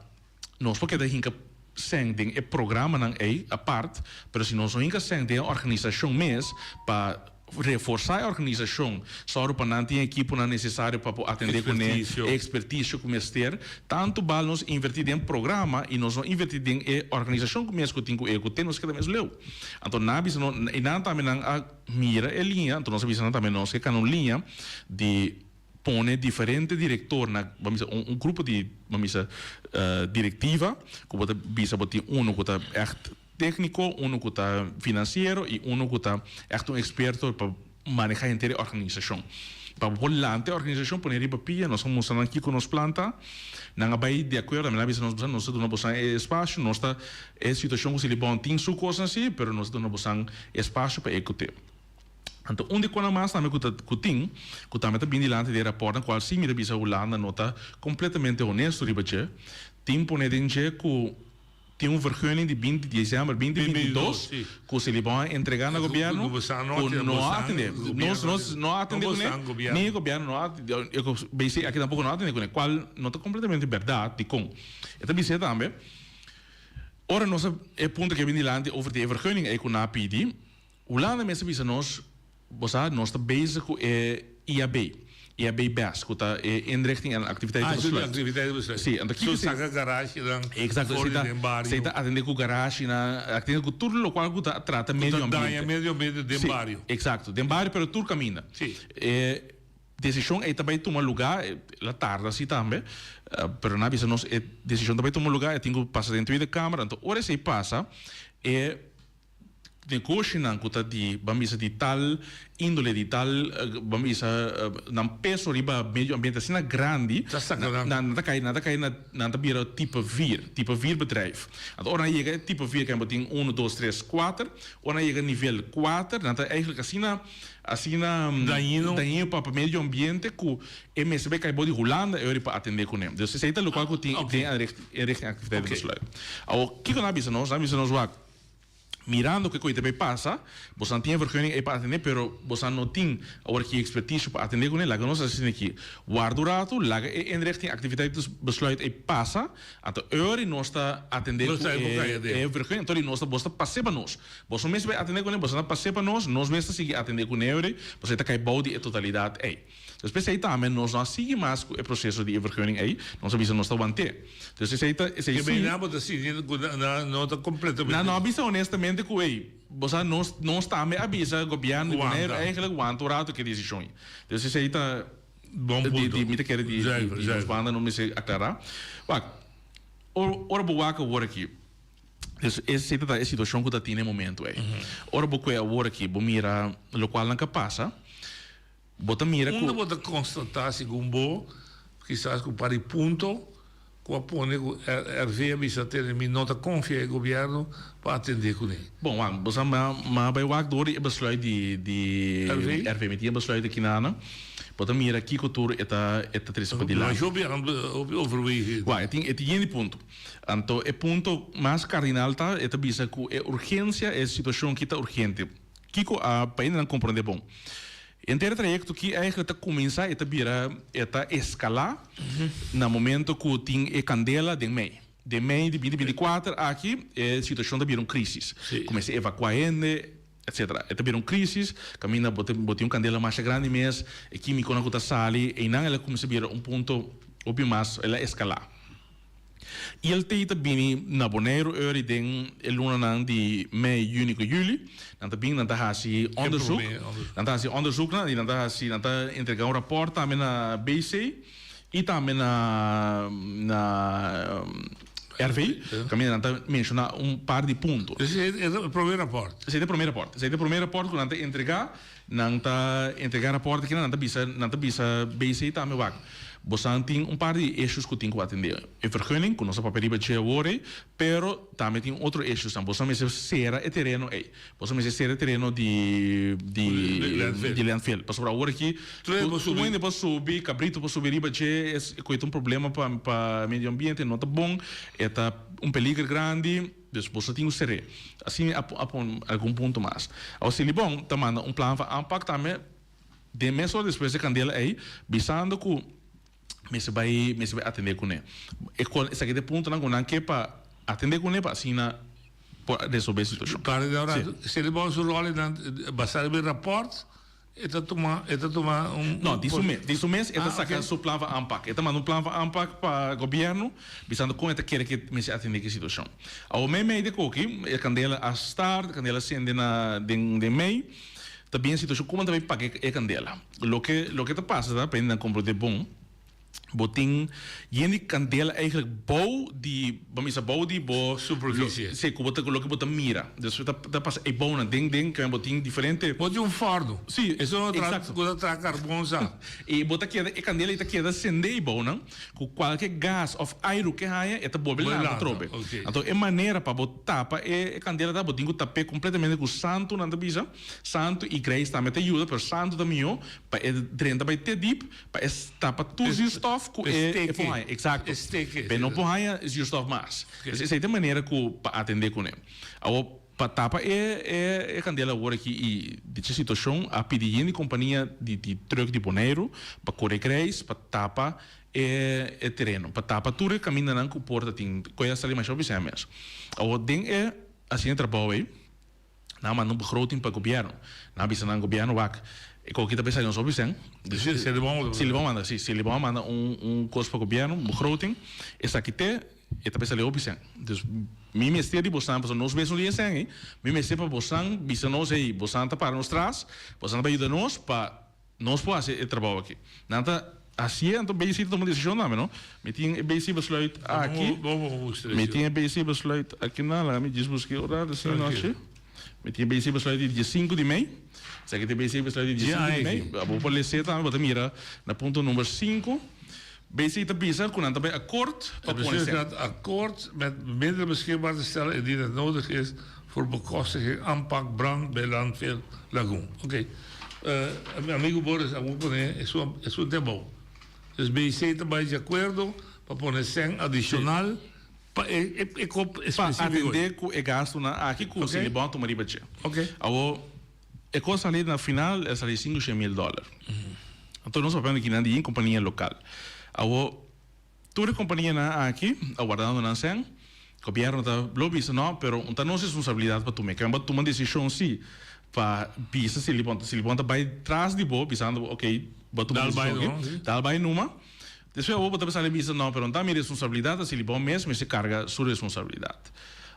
nos por keda hinka sèn den e programanan ei apart, pero si nos no hinka sèn den e organisashon mes pa reforsá e organisashon, sòru pa nan tin e ekiponan nesesario pa por atendé kuné, e ekspertisio ku mester, tantu bal nos invertí den programa i nos no invertí den e organisashon ku mes ku tin ku ehekut'é, nos keda mes leu. Anto nan a bisa no, i nan tambe nan a mira e liña, anto nos a bisa nan tambe nos ke kana un liña di. Pone diferente director na, bo a bisa, un un grupo di, bo a bisa, directiva, ku bo ta bisa bo tin uno ku ta ègt tékniko, uno ku ta finansiero i uno ku ta ègt un eksperto pa manehá henter e organisashon. Pa bo por lanta e organisashon pone riba pia, nos a mustra nan kiko nos plan ta, nan a bai di akuerdo, mi a bisa nos, nos ta duna boso e espasio, nos ta e situashon ku Silibon tin su kosnan si, pero nos ta duna boso espasio pa ekut'é. Anto un di konan mas tambe ku ta ku tin, ku tambe ta bin dilanti di e rapòrtnan kual si mi ta bisa Hulanda no ta kompletamente honesto riba dje, tin pone den dje ku tin un vergunning di binti desèmber binti 22 ku Selibon a entregá na gobièrnu ku no a atendé. Nos nos no a atendé kuné, ni e gobièrnu no a BC aki tampoko no a atendé kuné, kual no ta kompletamente bèrdat. Dikon? E ta bis'é tambe ora nos a e punto ke a bin dilanti over di e vergunning ei ku nan a pidi, Hulanda mester bisa nos, bo sa, nos ta bezig ku e IAB, IAB bes, ku ta e inrichting en activiteitenbesluit. Ah, e activiteitenbesluit. Si, anto kiko So saka garashinan Exacto, for esei di ta, den bario. esei ta atende ku garashinan, atende ku tur lokual ku ta trata Ku medio ta ambiente. daña medio ambiente den Si, bario. exacto, den bario pero tur kaminda. Si. E desishon ei ta bai tuma lugá, el a tarda si tambe, pero nan a bisa nos e desishon ta bai tuma lugá, e tin ku pasa den Tweede Kamer, anto ora esei pasa, e Negoshinan ku ta di, ban bisa, di tal índole, di tal, ban bisa, nan peso riba medio ambiente asina grandi, nan ta kai, nan ta kai na, nan ta bira tipo vier, tipo vier bedrijf. Anto ora nan yega e tipo vier, kende bo tin uno, dos, tres, kuater, ora nan yega nivel kuater, nan ta eigenlijk asina, asina Dañino. dañino pa medio ambiente ku e mester bai kai bou di Hulanda e ora pa atendé kuné. Dus esei ta lokual ku tin den e richting activiteitenbesluit. Awor, kiko nan a bisa nos? Nan a bisa nos wak. Mirando ke koe ta bay pasa, bosan tin e vergunning ey pa atende, pero bosan no tin awor ki experticio pa atende kune, laga nos haci aki. Warda un rato, laga e inrichting activiteitenbesluit ey pasa, anto eur nos ta atende Nos ku ta evoca e e vergunning, anto nos ta, bos ta pase pa nos. Bos no mester bay atende kune, bosan ta pase pa nos, nos mes ta sigui atende kune eur ey, pasobra e ta cay bou di e totalidad ey. Despues ei tambe nos no a sigui mas ku e proseso di e vergunning ei, nos a bisa nos ta want'é. Dus esei ta, esei Ke si. beiná bo ta sinti ku nan no ta kompletamente. Nan no a bisa honestamente ku ei, bo sa nos, nos tambe a bisa gobièrnu di Wanta. Boneiru eigenlijk wanta un rato ku e desishon ei. Dus esei ta Bon di, punto. di, mi ta kere di, di, Zuiver, di nos zuiver. banda no mester aklará. Wak, ora, ora bo wak awor aki, Dus esei ta e situashon ku ta tin e momento ei. Ora bo kue awor aki, bo mira lokual nan ka pasa. Bo ta mira ku. Unda bo ta konstatá segun bo, kisas ku par di punto ku a pone ku RV a bisa tene mi no ta konfia e gobièrnu pa atendé kuné? Bon, wak, bo sa mi a bai wak dor di e besluit di di RV? RV. Mi tin e besluit aki na nan. Bo ta mira kiko tur e ta e ta trese padilanti. Masha hopi hopi overweging. Wak, e tin e tin yen di punto. Anto e punto mas kardinal ta e ta bisa ku e urgensia, e situashon aki ta urgente. Kiko a pa hende nan komprondé bon? Henter e trayekto ki eigenlijk ta kuminsá e ta bira e ta eskalá na momento ku tin e kandela den mei. Den mei di binti 24 aki e situashon ta bira un krísis. Kuminsá evakuá hende etcetera. E ta bira un krísis kaminda bo bo tin un kandela masha grandi mes, e kímikonan ku ta sali einan el a kuminsá bira un punto hopi mas el a eskalá. ILT ta bini na Boneiru eur i den e lunanan di mei, juni ku juli. Nan ta bin, nan ta hasi onderzoek. Nan ta hasi onderzoeknan i nan ta hasi, nan ta entrega un rapòrt tambe na BC i tambe na na RV. Kaminda nan ta menshoná un par di punto. Esei ta e promé rapòrt. Esei ta e promé rapòrt. Esei ta e promé rapòrt ku nan ta entregá. Nan ta entrega rapòrt aki, nan ta bisa, nan ta bisa BC tambe wak, bosan tin un par di issues ku tin ku atendé. E vergunning ku nos a papia riba dje awor ei, pero tambe tin otro issuesnan. Bosan mester sera e tereno ei. Bosan mester sera e tereno di di di landfill. Pasobra awor aki tur hende por subi, kabritu por subi riba dje, es ku e ta un problema pa pa medio ambiente, no ta bon, e ta un peliger grandi. Dus boso tin ku ser'é. Asina a pon algun punto mas. Awor Silibon ta manda un plan van aanpak tambe den mes ora despues di e kandela ei, bisando ku mester bai mester bai atendé kuné. E kon esaki ta e puntonan ku nan ke pa atendé kuné pa asina por resolvé e situashon. Para di ora Silibon su ròl einan basá riba e rapòrt E ta tuma, e ta tuma un. No, di su mes. Di su mes e ta saca su plan van aanpak. E ta manda un plan van aanpak pa gobierno, bisando con e ta kere ke mester atende ki situacion. Awor mei mei de koki, e candela a start, e candela a sende na den den mei, ta bin e situacion como nan ta bay paga e candela. Loke loke ta pasa ta, pa hende nan comprende bon, Bo tin yen di kandela eigenlijk bou di, bo misa bou di bo Superficie. Si, ku bo ta, loke bo ta mira. Dus ta ta pasa e bounan den den kende bo tin diferente. Bo tin un fòrnu. Si, Esun no tra exacto. ku ta traha karbon sa. I bo ta keda, e kandela ei ta keda sende e bounan, ku kualke gas òf airu ke haña e ta bolbe Bolbe lanta lanta, atrobe. oké. Anto e manera pa bo tapa e kandela ta bo tin ku tap'é kompletamente ku santu nan ta bisa, santu i greis tambe ta yuda, pero santu ta mihó pa e drenta bai te dip. Pa e tapa tur zuurstof ku e por haña. Eksakto. Pa e no por haña zuurstof mas. Pues esei ta e manera ku pa atendé kuné. Awor, pa tapa e kandela awor aki i dicha situashon a pidi yen di kompania di di trùk di Boneiru pa kore greis pa tapa e tereno, pa tapa tur e kamindanan ku por ta tin koe a sali masha hopi sèn mes. Awor den e asina trabou ei. Nan a manda un begroting pa gobierno. Nan a bisa nan gobierno wak e koki ta bisa nos hopi sen. Si, Selibon. Selibon a manda, si. Selibon a manda un un kos pa gobierno, un begroting. Esaki te, e ta bisa hopi sen. Dus mi mester di bosnan, pasobra nos mes no tin e sen ei. Mi mester pa bosnan bisa nos, hey, bosnan ta para nos tras, bosnan ta bai yuda nos pa. Nos por hasi e trabou aki. Nan ta hasié, anto BC ta tuma desishon tambe, no? Mi tin e BC besluit aki. Mi tin e BC besluit aki nan, laga mi djis buska e ora di sinochi. Mi tin e BC besluit di diesinku di mei. Esaki ta e BC besluit di diesinku di mei. Abo por les'é tambe, bo ta mira na punto number sinku. BC ta bisa ku nan ta bai akort pa pone sèn. Het akkoord met middelen beschikbaar te stellen indien het nodig is voor bekostiging aanpak brand bij landfill Lagoen. Oké, mi amigo Boris a por pone esun esun te abou. Dus BC ta bai di akuerdo pa pone sèn adishonal pa e e kop Pa espesífiko. atendé ku e gastunan aki ku Selibon a tuma riba dje. Oké. Awor. E kos sali na final e sali sinku shen mil dòler. Anto nos papia di kinan di yin kompania lokal. Awor tur e kompanianan aki a wardando nan sèn, gobièrnu ta lo bisa no, pero un ta nos responsabilidat pa tuma e. Kamba tuma desishon si pa bisa Silibon, Silibon ta bai tras di bo bisando bo okey bo a tuma desishon aki, dal bai numa. Despues awor bo ta sali bisa no, pero un ta mi responsabilidat, ta Silibon mes mester karga su responsabilidat.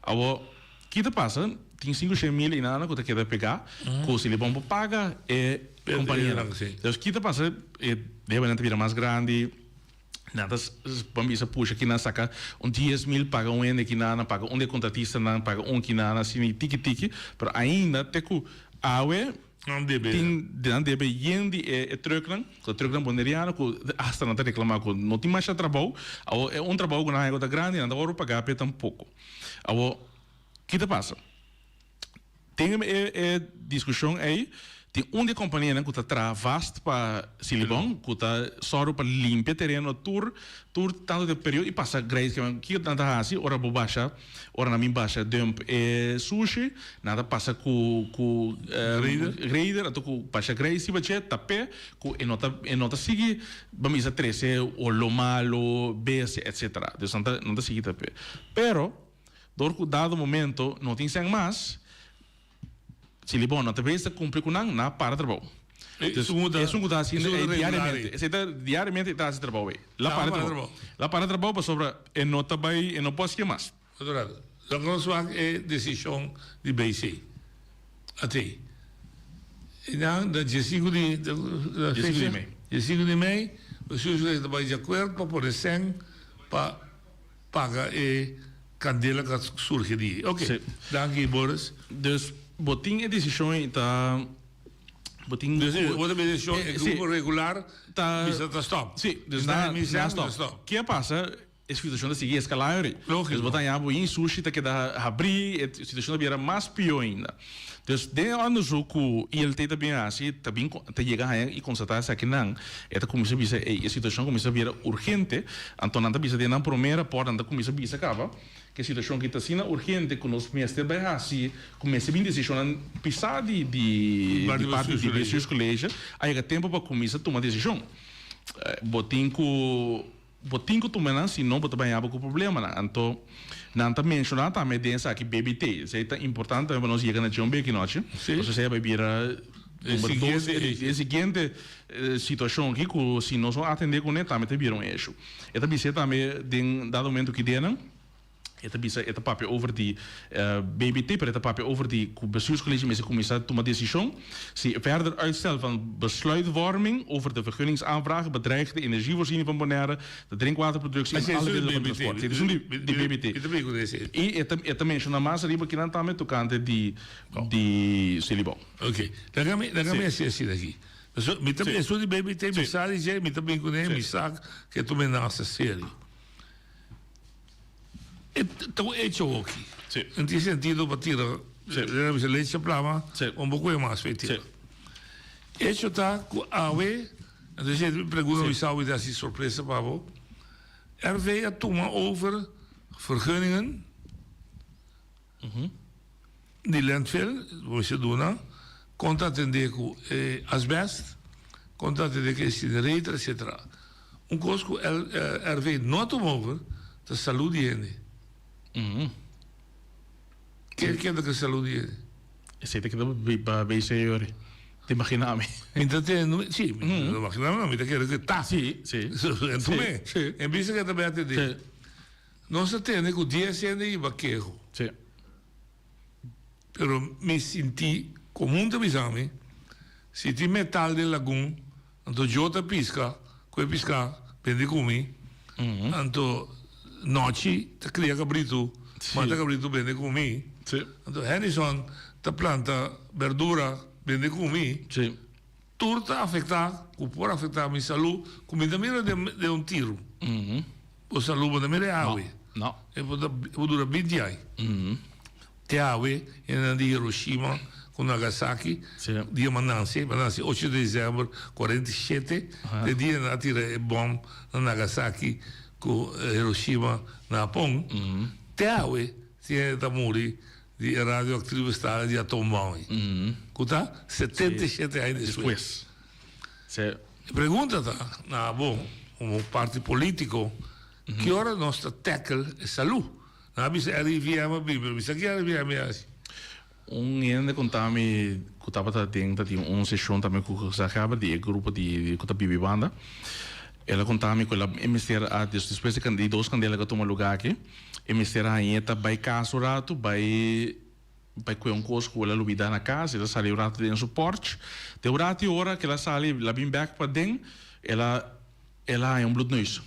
Awor. Ki ta pasa? Tin 500.000 einan ku ta keda pegá ku si Libon por paga e kompanianan. Dus ki ta pasa? E debenan ta bira mas grandi, nan ta ban bisa pusha kinan saka un 10.000 paga un hende kinan, nan paga un di e kontratistanan, paga un kinan, asina tiki tiki, pero ainda te ku awe tin nan debe yen di e trùknan, ku e trùknan boneriano ku asta nan ta reklamá ku no tin masha trabou, awor e un trabou ku nan haña ku ta grandi nan ta wòrdu pagá p'e tampoko. Awor, ki ta pasa? Den e e diskushon ei, tin un di e kompanianan ku ta traha vast pa Silibon, ku ta sòru pa limpia tereno tur tur tantu den periodo i pasa greis. Kiko nan ta hasi ora bo basha, ora nan bin basha dump e sushi, nan ta pasa ku ku grader, anto ku basha greis riba dje, tap'é ku e no ta e no ta sigui ban bisa trese olo malo, bestia, etcetera. Dus nan ta nan ta sigui tap'é. Pero, dor ku dado momento no tin sèn mas, Silibon no ta bes ta kumpli ku nan, nan a para trabou. Esun ku ta hasiendo diariamente. Esei ta diariamente e ta hasi trabou ei. La para trabou. La para trabou pasobra e no ta bai, e no por hasié mas. Otro rato. Loke nos wak e desishon di BC. Atei. E nan na diesinku di Diesinku di mei. Diesinku di mei, bestuurscollege ta bai di akuerdo pa pone sèn pa paga e kandela ku a surgi di ei. Oke. Danki Boris. Dus bo tin e desishon ei ta bo tin Dus bo ta bira desishon e grupo regular ta bisa ta stòp. Si, dus nan a stòp. Ke a pasa? E situashon ta sigui eskalá yori. Dus bo ta haña bo yin sushi ta keda habrí, e situashon ta bira mas pió ainda. Dus den e onderzoek ku ILT ta bin hasi, ta bin ta yega haña i konstatá esakinan, e ta kuminsá bisa ey e situashon kuminsá bira urgente, anto nan ta bisa den nan promé rapòrt nan ta kuminsá bisa kaba ku e situashon aki ta asina urgente ku nos mester bai hasi, ku mester bin desishonnan pisá di di parti di Bestuurscollege, a yega tempu pa kuminsá tuma desishon. Bo tin ku. Bo tin ku tuma nan, si no bo ta baña bo ku problemanan. Anto nan ta menshoná tambe den esaki BBT. Esei ta importante tambe pa nos yega na dje un beki nochi. Pasobra esei a bai bira number dos, e siguiente situashon aki ku si nos no atendé kuné tambe ta bira un issue. E ta bis'é tambe den dado momento ki denan. E ta bisa, e ta papia over di BBT, pero e ta papia over di ku bestuurscollege mester kuminsá tuma desishon. Si verder uitstel van besluitvorming over de vergunningsaanvragen bedreigt de energievoorziening van Bonaire, de drinkwaterproductie en alle delen van transport. Si, esun di BBT. I e ta e ta menshoná mas ariba kinan tambe tokante di di Selibon. Oké, laga mi laga mi hasi asina aki. Pasobra mi ta esun di BBT mi sa di dje, mi ta bin kuné, mi sa ke ta un menasa serio. E ta un hecho hoki. No tin sentido pa tira bisa leche plama un poco e mas pa e tira. Hecho ta cu awe, entonces e pregunta mi sa ta haci sorpresa pa bo, RV a tuma over vergunningen di landfill, bo mester duna, con ta atende cu e asbest, con ta atende cu e incinerator, etcetera. Un cos cu RV no a tuma over ta salud di hende. Ke keda cu salud di hende? Esey ta keda pa BC yori, ta imagina mi. Mi ta tende, si, mi ta imagina mi, mi ta kere cu ta. Si, si. En tu me, en bista ke ta bay atende. Nos a tende cu dies hende iba keho. Si. Pero mi sinti comun ta bisa mi, si tin metal den lagun, anto yo ta pisca, cu e pisca bende cu mi, anto nochi ta cria cabritu, mata cabritu bende cu mi, anto Hennyson ta planta berdura bende cu mi, tur ta afecta, cu por afecta mi salud, cu mi ta mira den un tiro. Bo salú bo ta mira e awe. No. E por ta e por dura binti ai. Te awe hendenan di Hiroshima ku Nagasaki dia m'a nanse, m'a nanse ocho di desèmber 47, te dia nan a tira e bòm na Nagasaki ku Hiroshima na Hapon, te awe tin hende ta muri di e radioaktieve stralen di atoombòm ei, ku ta 77 aña despues. E pregunta ta na abo como parti politico, ki ora nos ta tackle e salud? Nan a bisa RIVM a bin, pero bisa ki RIVM a haci? Un hende conta mi cu tabata den ta tin un sesion tambe cu gezaghebber di e grupo di cu ta bibi banda. El a conta mi cu el a e mester a despues di dos candela cu a tuma lugar aki, e mester a hañ'e ta bay cas un rato bay. Bai kue un kos ku el a lubidá na kas, el a sali un ratu den su pòrch. Den un ratu i ora ku el a sali, el a bin bèk paden, el a el a haña un bloedneus.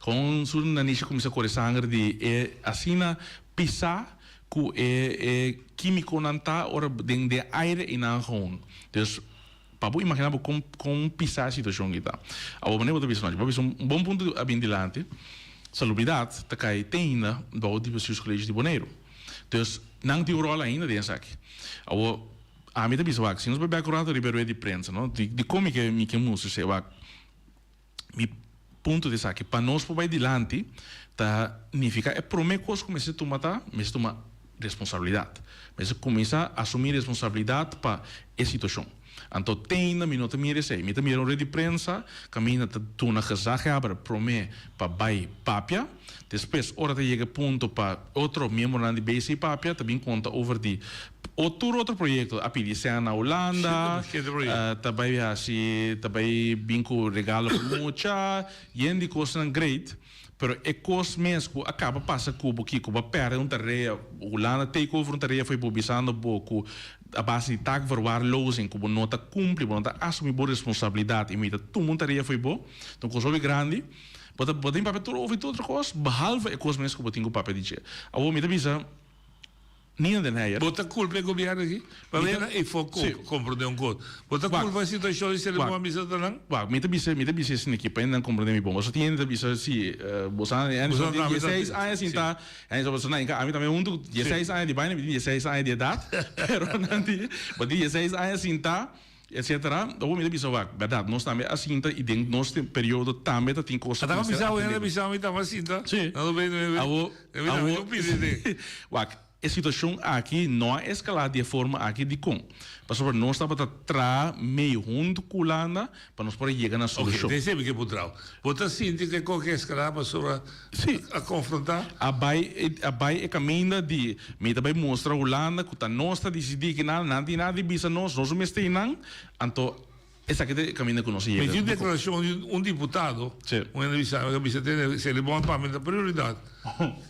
Kon su nanishi a kuminsá kore sanger di e asina pisá ku e e kímikonan ta ora den den aire einan gewoon. Dus pa bo imaginá bo kon kon pisá e situashon aki ta. Awor manera bo ta bisa nochi, bo a bisa un bon punto a bin dilanti, salubridat ta kai te ainda bou di Bestuurscollege di Boneiru. Dus nan tin un ròl ainda den esaki. Awor, ami ta bisa wak, si nos bai bek un rato riba e rueda di prensa, no, di dikon mi ke mi ke mustra esei? Wak, mi punto di esaki, pa nos por bai dilanti ta nifiká e promé kos ku mester tuma ta, mester tuma responsabilidat. Mester kuminsá asumí responsabilidat pa e situashon. Anto te ainda mi no ta mira esei. Mi ta mira un red di prensa kaminda ta duna gezaghebber promé pa bai papia. Despues ora ta yega e punto pa otro miembronan di BC papia ta bin konta over di tur otro proyekto. A pidi sèn na Hulanda, ta bai hasi, ta bai bin ku regalo pa mucha, yen di kosnan great. Pero e kos mes ku a kaba pasa ku bo kiko bo a pèrdè un tarea, Hulanda take over un tarea fo'i bo bisando bo ku a base di taakverwaarlozing ku bo no ta kumpli, bo no ta asumí bo responsabilidat i mi ta tuma un tarea fo'i bo, ta un kos hopi grandi. Bo ta bo tin papia tur over di tur otro kos behalve e kos mes ku bo tin ku papia di dje. Awor mi ta bisa. Nina den Heyer. Bo ta culpa e gobierno aki? Pa mi na efo comprende un cos. Bo ta culpa e situacion di Selibon a bisa ta nan? Wak, mi ta bisa, mi ta bisa esaki aki pa nan comprende mi bon. Pasobra tin hende ta bisa si bo sa Anderson tin dieseis aña sinta, Anderson pasobra nan ami tambe huntu dieseis aña di baina mi tin dieseis aña di edat, pero nan tin, bo tin dieseis aña sinta. Etcetera, Awor mi ta bisa wak, berdad, nos tambe a sinta y den nos periodo tambe ta tin cosnan cu mester atende. Si. Awor, awor, wak, e situacion aki no a escala di e forma aki, dicon? Pasobra nos tabata traha mei hunto cu Hulanda pa nos por a yega na solucion. Ok, den esei mi ke puntra bo. Bo ta sinti cu e koke escala pasobra a confronta? A bai, a bai e caminda di mi ta bai mustra Hulanda cu ta nos ta dicidi kinan, nan tin nada di bisa nos, nos no mester einan, anto esaki ta e caminda cu nos a yega. Mi tin declaracion di un diputado, un hende bisa mi, a bisa tene, si el bon pa mi ta prioridad,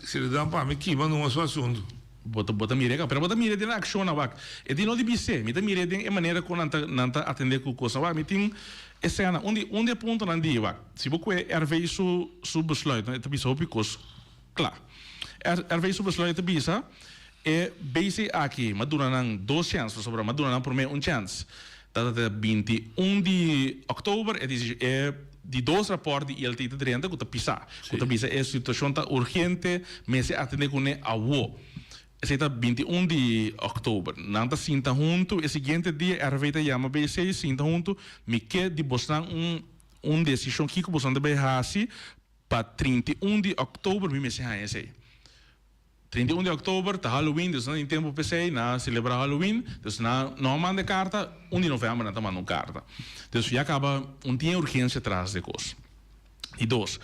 si el dan pa mi kima numa su asunto. Bo ta bo ta mira e pero bo ta mira den accion awak. E tin no di bis'é, mi ta mira den e manera con nan ta nan ta atende cu cos awak. Mi tin esena, un di un di e puntonan di awak, si bo cue RV su su besluit, e ta bisa hopi cos cla. RV su besluit ta bisa e BC aki m'a duna nan dos chens, pasobra m'a duna nan prome un chens. Ta ta 21 di october e disi e di dos raport di ILT ta drenta cu ta pisa, cu ta bisa e situacion ta urgente, mester atende cune awo. Esey ta 21 di october. Nan ta sinta hunto, e siguiente dia RV ta yama BC, sinta hunto, mi ke di bosnan un un decision kico bosnan ta bay haci pa 31 di october mi mester haña esey. 31 di òktober ta Halloween, dus nan tin tempu p'esei, nan a selebrá Halloween, dus nan no a manda e karta, un di novèmber nan ta manda un karta. Dus ya kaba un tin e urgensia tras di e kos. Di dos,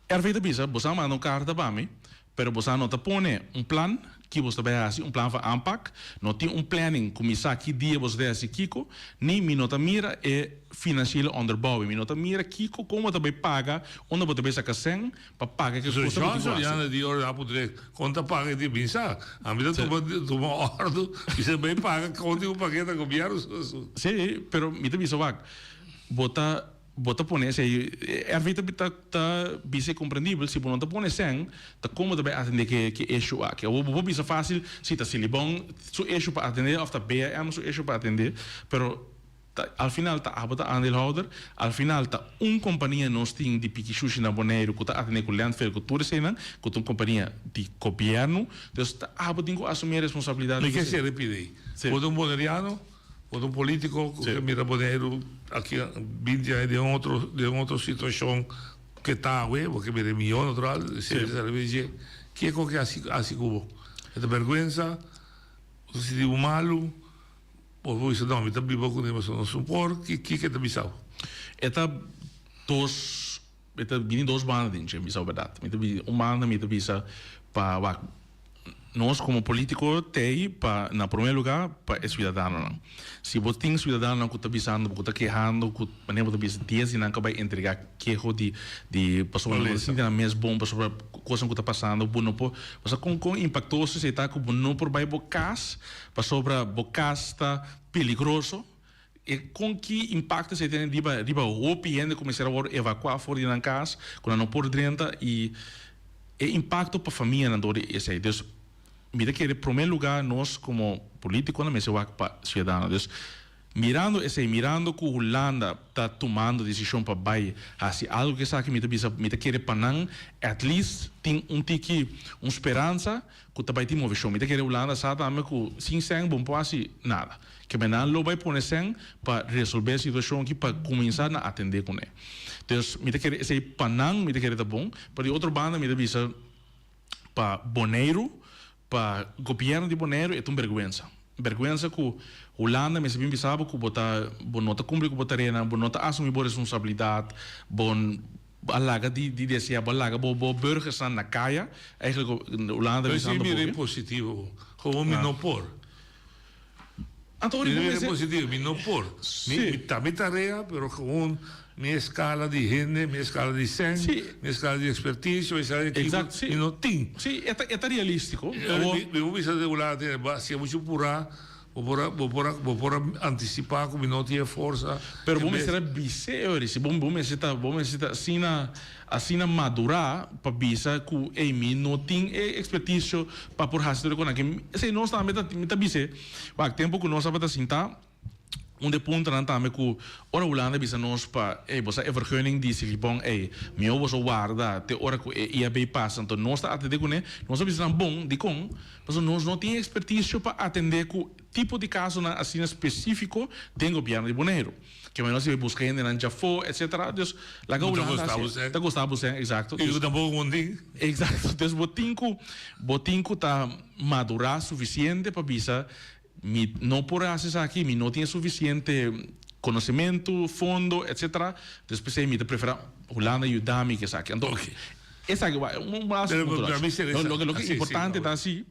RV ta bisa, boso a manda un karta pa mi, pero boso a no ta pone un plan ki boso ta bai hasi, un plan van aanpak, no tin un planning ku mi sa ki dia boso ta hasi kiko, ni mi no ta mira e financiële onderbouwing, mi no ta mira kiko, kon bo ta bai paga, unda bo ta bai saka sèn, Pa paga ke So cosa bo John tin ku hasi. Soriano di ora a pudre kon ta paga di bin sa. Ami ta tuma tuma ordu bisa bai paga kon tin ku paga ta gobierno su su. Si, pero mi ta bisa wak, bo ta bo ta pone esei RV ta ta ta bisa e komprendibel si bo no ta pone sèn ta kon bo ta bai atende ke ke issue aki. Awor bo por bisa fásil si ta Silibon su issue pa atende òf ta BAM su issue pa atende, pero Ta al final ta abo ta aandeelhouder, al final ta un kompania nos tin di piki shushi na Boneiru ku ta atendé ku landfill ku tur eseinan, ku ta un kompania di gobièrnu, dus ta abo tin ku asumí e responsabilidat Mi di ke esei. sera pidi ei. Sí. Bo ta un boneriano, bo ta un polítiko ku Sí. ke mira Boneiru aki binti aña den un otro den un otro situashon ke ta awe, bo ke mira e mihó natural, Sí. esei ta riba dje. Kiko ke hasi hasi ku bo? E ta bèrgwensa? Bo ta sinti bo malu? Bo por bisa, No, mi ta biba ku ne pasobra nos no por. Kiko e ta bisa bo? E ta dos, e ta bini dos banda den dje, mi bisa bo bèrdat. Mi ta bini un banda mi ta bisa pa wak nos komo politiko t'ei pa na promé lugá pa e siudadanonan. Si bo tin siudadanonan ku ta bisando bo ku ta kehando ku manera bo ta bisa dies di nan ka bai entregá keho di di pasobra nan no ta sinti nan mes bon pasobra kosnan ku ta pasando bo no por pasobra kon kon impaktoso esei ta ku bo no por bai bo kas Pasobra bo cas ta peligroso, e con ki impacto esey tene riba riba hopi hende cu mester a worde evacua for di nan cas, cu nan no por drenta y e impacto pa famianan door di esey. Dus mi ta kere prome lugar nos como politiconan mester wak pa ciudadano. Dus Mirando esei, mirando ku Hulanda ta tumando desishon pa bai hasi algu ku esaki, mi ta bisa, mi ta kere pa nan at least tin un tiki un speransa ku ta bai tin moveshon. Mi ta kere Hulanda sa tambe ku sin sèn bo no por hasi nada. Ke men nan lo bai pone sèn pa resolbe e situashon aki pa kuminsá na atendé kuné. Dus mi ta kere esei pa nan mi ta kere ta bon, pero di otro banda mi ta bisa pa Boneiru, pa gobièrnu di Boneiru e ta un bergwensa. Bergwensa ku Hulanda mester bin bisa bo ku bo ta bo no ta kumpli ku bo tareanan, bo no ta asumi bo responsabilidat, bo a laga di di desea, bo a laga bo bo burgersnan na kaya. Eigenlijk Hulanda ta Pero si bisando bo mira e ke. positivo, komo mi no por. Anto ora Mi bo mira e mester. positivo, mi no por. Mi Sí. mi ta mi tarea, pero gewoon mi escala di hende, mi escala di sèn, mi escala di experticio, mi escala di equipo, Exacto, sí. mi no tin. Sí, e ta e ta realistico. Awor mi por bisa den Hulanda tene, bo a hacia mucho purá, bo por a bo por a bo por a anticipá cu mi no tin e forsa. Pero bo En bes. mester a bis'é ori, si bo bo mester ta bo mester ta asina asina madurá pa bisa cu ey mi no tin e experticio pa por haci tur e cosnan aki. Esey nos tambe ta mi ta bis'é, wak tempo cu nos tabata sinta, Un di e puntonan tambe ku ora Hulanda bisa nos pa ey bo sa e vergunning di Silibon ey mihó boso warda te ora ku e IAB pasa anto nos ta atendé kuné nos a bisa nan bon dikon pasobra nos no tin ekspertisio pa atendé ku tipo di kasonan asina spesífiko den gobièrnu di Boneiru ke nos debe buska hendenan djafó etsetera dus laga Hulanda hasi ta kosta bo sèn eksakto I ku tampoko bon tin. Eksakto dus bo tin ku bo tin ku ta madurá sufisiente pa bisa Mi no por haci esaki, mi no tin e suficiente conocimento, fondo, etc. Dus p'esey mi ta prefera Hulanda yuda mi cu esaki. Anto, esaki un laatste punto lo. Loke loke importante ta si,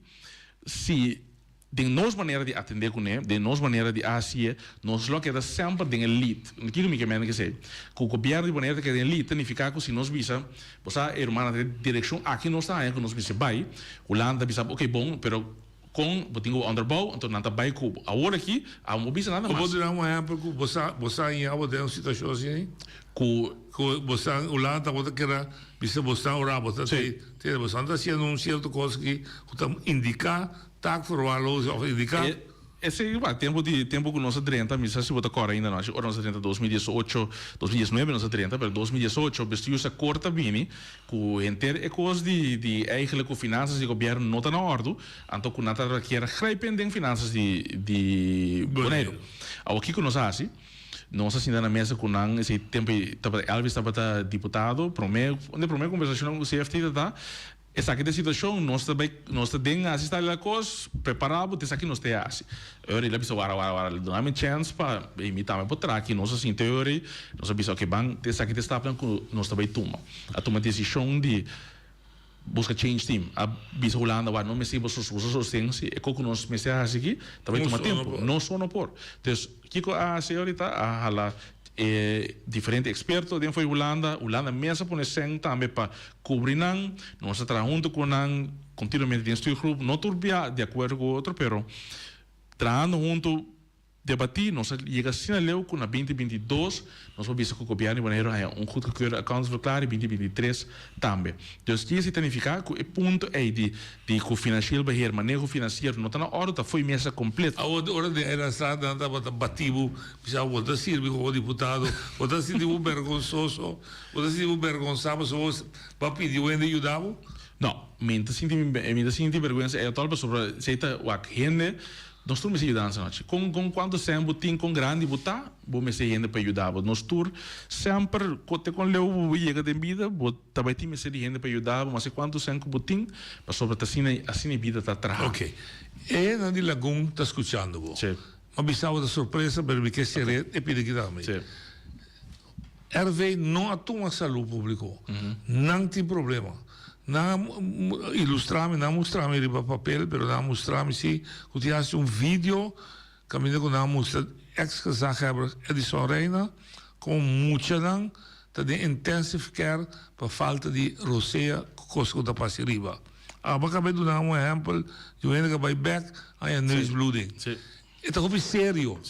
si den nos manera di atende cune, den nos manera di haci'e, nos lo keda semper den e lead. Kico mi ke mende cu esey? Cu gobierno di Bonaire ta keda den e lead ta nifica cu si nos bisa, bo sa e rumannan den e direccion aki nos ta haña cu nos mester bay, Hulanda ta bisa, ok bon, pero Kon bo tin ku onderbouw, anto nan ta bai ku bo. Awor aki, abo no bisa nada Bo mas. por duna un ehèmpel ku bo sa, bo sa haña bo den un situashon asina? Ku. Ku bo sa Hulanda tabata keda bisa bo sa ora bo ta Sí. te bo sa ta hasiendo un sierto kos aki ku ta indiká taakverwaarlozing òf indiká. E esei wak tempu di tempu ku nos a drenta, mi sa si bo ta kòrda ainda no, ora nos a drenta 2018, 2019 nos a drenta, pero 2018 bestuursakkoord a bini Ku henter e kos di di eigenlijk ku finansas di gobièrnu no ta na òrdu, anto ku nan ta kier grijpen den finansas di di Boneiru. Awor kiko nos a hasi? Nos a sinta na mesa ku nan esei tempu ei tabata Elvis tabata diputado, promé un di promé kombersashonnan ku CFT ta ta esaki ta e situashon, nos ta bai nos ta den hasi tal i tal kos, prepará bo ta esaki nos ta e hasi. Ora el a bisa wara wara wara duna mi chèns pa mi tambe por traha aki nos a sinti ora ei nos a bisa oke ban ta esaki ta e stapnan ku nos ta bai tuma. A tuma desishon di buska change team a bisa Hulanda wak no mester boso boso sosten si e kos ku nos mester hasi aki ta bai tuma tempu nos so no por. Entonces kiko a hasi ahorita a hala e diferente eksperto den for Hulanda, Hulanda mes a pone sèn tambe pa kubri nan, nos a traha huntu ku nan kontinuamente den stuurgroep, no tur bia di akuerdo ku otro pero trahando huntu debatí nos a yega asina leu ku na binti binti dos nos por bisa ku gobièrnu di Boneiru haña un goedgekeurde accountsverklaring binti binti tres tambe. Dus ki esei ta nifiká ku e punto ei di di ku financieel beheer, maneho finansiero no ta na òrdu ta fo'i mesa kompleto. Awor ora den e lastrada nan tabata bati bo, bisa bo ta sirbi komo diputado, bo ta sinti bo bergonsoso, bo ta sinti bo bergonsá pasobra bo a pidi un hende yuda bo? No, mi no ta sinti mi ta sinti bergwensa ei atòl pasobra esei ta wak hende Nos tur mester yudansa nochi. Kon kon kuantu sèn bo tin, kon grandi bo ta, bo mester hende pa yuda bo. Nos tur semper te kon leu bo yega den bida, bo ta bai tin mester di hende pa yuda bo, maske kuantu sèn ku bo tin, pasobra ta asina asina e bida ta traha. Ok. E hendenan di Lagun ta skuchando bo. Sí. M'a bisa bo ta sorpresa, pero mi ke ser'é e pidi kita mi. Sí. RV no a tuma salú públiko. Nan tin problema. Nan a ilustrá mi, nan a mustra mi riba papel, pero nan a mustra mi si ku tin hasi un video kaminda ku nan a mustra eks gezaghebber Edison Reina komo muchanan ta den intensive care pa falta di rosea ku kos ku ta pasa riba. Aba kaba e duna un ehèmpel di un hende ku a bai bèk haña neusbloeding. E ta hopi serio.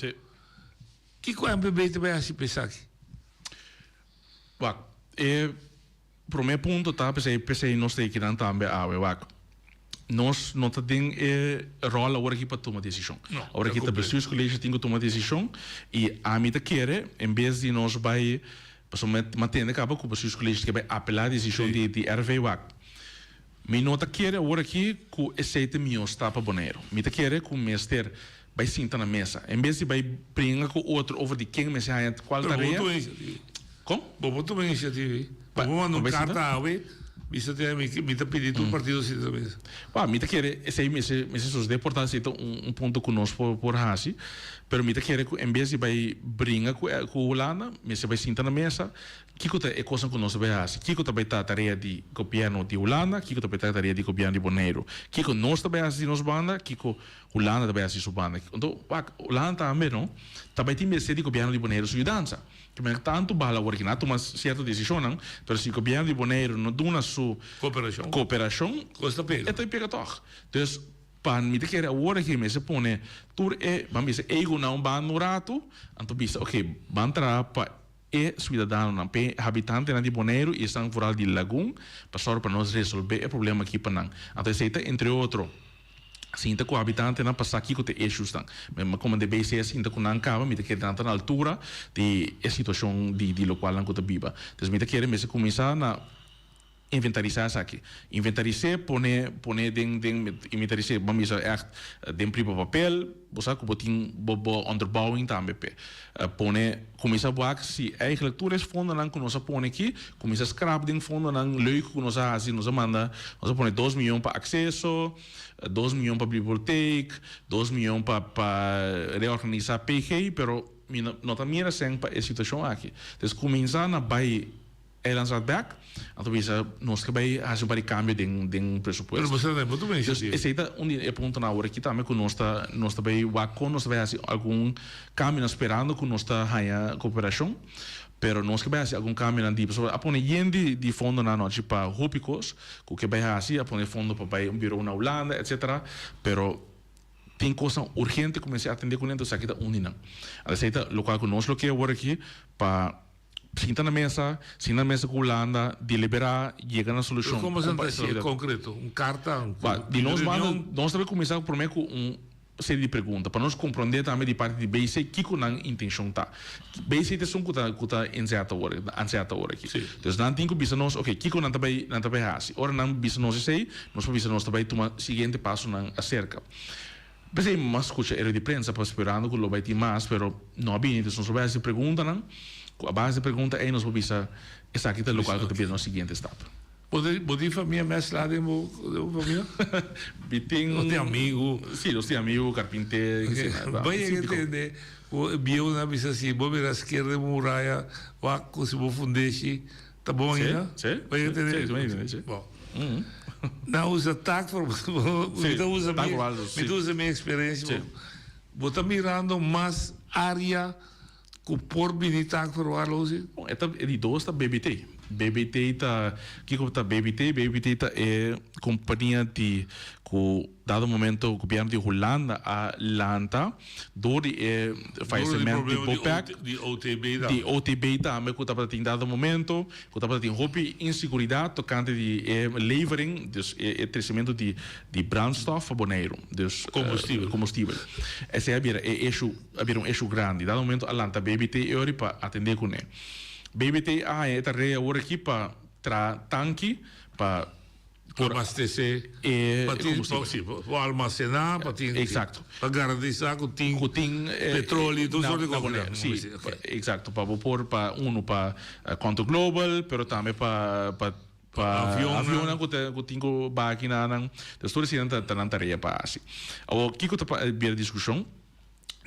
Kiko MPB ta bay haci pa esaki? Wak, e prome punto ta p'esey p'esey nos ta kinan tambe awe wak. Nos no ta den e rol awor aki pa tuma decision. No, Awor aki ta bestuurscollege tin cu tuma decision y ami ta kere en bes di nos bay pasobra mi a tende caba cu bestuurscollege ta bay apela decision di di RV wak. Mi no ta kere awor aki cu esey ta mihor stap pa Boneiru. Mi ta kere cu mester bai sinta na mesa. En bes di bai bringa cu otro over di ken mester haña cual Pero bo tarea. tuma iniciativa. Con? Bo por tuma iniciativa. Bo por manda un Bai sinta? carta awe. Bisa te mi mi ta pidi tur partido sinta na mesa. Ba, mi ta kere esei mester mester sosode por ta esei ta un un punto ku nos por por hasi, pero mi ta kere ku en bes di bai bringa ku ku Hulanda mester bai sinta na mesa kiko ta e kosnan ku nos ta bai hasi, kiko ta bai ta tarea di gobièrnu di Hulanda, kiko ta bai ta tarea di gobièrnu di Boneiru, kiko nos ta bai hasi di nos banda, kiko Hulanda ta bai hasi su banda. Anto wak Hulanda tambe no ta bai tin mester di gobièrnu di Boneiru su yudansa. Ke men tantu bala awor ki nan a tuma sierto desishonnan, pero si gobièrnu di Boneiru no duna su Koperashon. koperashon, Kos ta pega. e ta pega tòg. Dus pa mi ta kere awor aki mester pone tur e, ban bisa, ego na un banda un ratu, anto bisa oke, ban traha pa e suidadanonan, pa e habitantenan di Boneiru i esnan foral di Lagun, pa sòru pa nos resolvé e problema aki pa nan. Anto esei ta entre otro. Sinta ku habitantenan pa sa kiko ta e issuesnan. Mi a komand'é BC a sinta ku nan kaba, mi ta kere nan ta na altura di e situashon di di lokual nan ku ta biba. Dus mi ta kere mester kuminsá na inventarisá esaki. Inventaris'é, pone pone den den inventaris'é ban bisa ègt den priba papel, bo sa ku bo tin bo bo onderbouwing tambe p'e. Pone kuminsá wak si eigentlik tur es fondonan ku nos a pone aki, kuminsá skrap den fondonan leuk ku nos a hasi, nos a manda, nos a pone dos miyon pa akseso, dos miyon pa bibliotek, dos miyon pa pa reorganisá PG, pero mi no no ta mira sèn pa e situashon aki. Entonces kuminsá na bai. Eilandsraad bek, anto bisa nos ke bai hasi un par di kambio den den presupuesto. Pero bo sa bo ta menshon Dus esei ta un di e puntonan awor aki tambe ku nos ta nos ta bai wak kon nos ta bai hasi algun kambionan sperando ku nos ta haña koperashon, pero nos ke bai hasi algun kambionan di pasobra a pone yen di di fondonan anochi pa hopi kos ku ke bai hasi, a pone fondo pa bai un biro na Hulanda etcetera, pero tin kosnan urgente ku mester atende kuné entonces esaki ta un di nan. Anto esei ta lokual ku nos lo ke awor aki pa. Sinta na mesa, sinta na mesa ku Hulanda, deliberá, yega na solushon. Pero komo esnan ta hasié konkreto? Un karta? Un Ba, di nos banda, nos ta bai kuminsá promé ku un serie di pregunta pa nos komprondé tambe di parti di BC kiko nan intenshon ta. BC ta esun ku ta ku ta inzet awor, aanzet awor aki. Dus nan tin ku bisa nos, oke, kiko nan ta bai nan ta bai hasi. Ora nan bisa nos esei, nos por bisa nos ta bai tuma siguiente pasonan aserka. P'esei mi a skucha e red di prensa pa sperando ku lo bai tin mas, pero no a bini. Dus nos lo bai hasi preguntanan, ku a base di pregunta ei nos por bisa esaki ta lokual ku ta bira nos siguiente stap. Bo tin bo tin famia mèsla den bo den bo famia? Mi tin. Nos tin amigu. Si, nos tin amigu, karpinter, Oke, bai yega tende ku e bieunan a bisa si bo mira sker den bo muraya, wak ku si bo fundeshi Ta bon ainda? Sí, sí. Bo yega tende? Sí, sí, sí. Bon. Nan usa tak for mi ta usa mi mi ta usa mi experiencia. Sí. Bo ta mirando mas area ku por bini tak verwaarlozing? Bon, e ta e di dos ta BBT. BBT ta kiko ta BBT? BBT ta e kompania di ku dado momento gobierno di Hulanda a lanta Door di e fallecement di Bopec, di OTB tambe. Di OTB tambe cu tabata tin dado momento, cu tabata tin hopi inseguridad tocante di e levering, dus e trecemento di di brandstof pa Boneiru, dus Combustibel. combustibel. Esey a bira e issue, a bira un issue grandi. Dado momento a lanta BBT eori pa atende cune. BBT a haya e tarea awor aki pa traha tanki pa. Por abastece e pa tin combustibel. si, pa almacena, pa tin Exacto. pa garantisa cu tin Cu tin petroleo y tur soort di na cos. Bonaire. Si, exacto, pa bo por pa uno pa Conto Global, pero tambe pa pa pa Avionnan. avionnan cu ta cu tin cu baha kinanan. Dus tur eseinan ta ta nan tarea pa haci. Awor kico ta pa bira discusion?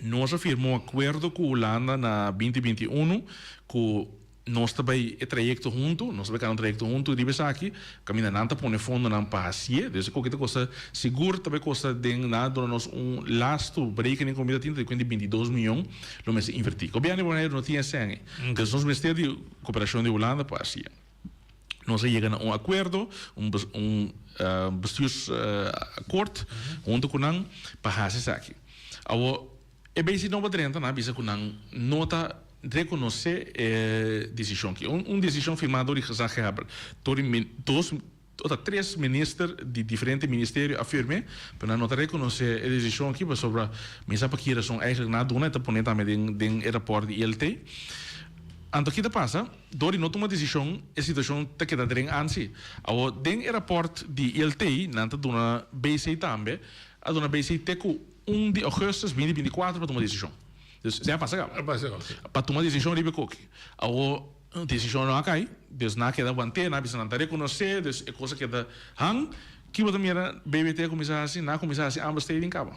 Nos a firma un acuerdo cu Hulanda na binti 21 cu nos ta bai e trayecto hunto, nos ta bai cana un trayecto hunto riba esaki, caminda nan ta pone fondonan pa hacié, dus e koke ta kosta sigur ta bai kosta den nan a duna nos un lastu berekening ku mi ta tin ta di kuenta di 22 miyon lo mester invertí. Gobierno di Boneiru no tin e sèn ei, dus nos mester di koperashon di Hulanda pa hacié. Nos a yega na un akuerdo, un un bestuursakkoord hunto ku nan pa hasi esaki. Awor e besi nobo drenta nan a bisa ku nan no ta rekonosé e desishon aki. Un un desishon firmá dor di gezaghebber, dor di dos ota tres minister di diferente ministerio a firm'é, pero nan no ta rekonosé e desishon aki pasobra mi sa pa ki rason eigenlijk nan a duna, e ta pone tambe den den e rapòrt di ILT. Anto ki ta pasa? Dor di no tuma desishon, e situashon ta keda dren ansi. Awor, den e rapòrt di ILT, nan ta duna BC tambe, a duna BC te ku un di ougùstus binti 24 pa tuma desishon. Dus, esei a pasa kaba. A pasa kaba, si. Pa tuma desishon riba e koki. Awor. Desishon no a kai, dus nan a keda want'é, nan a bisa nan ta rekonosé, dus e kos a keda hang. Ki bo ta mira BBT a kuminsá hasi? Nan a kuminsá hasi aanbesteding kaba.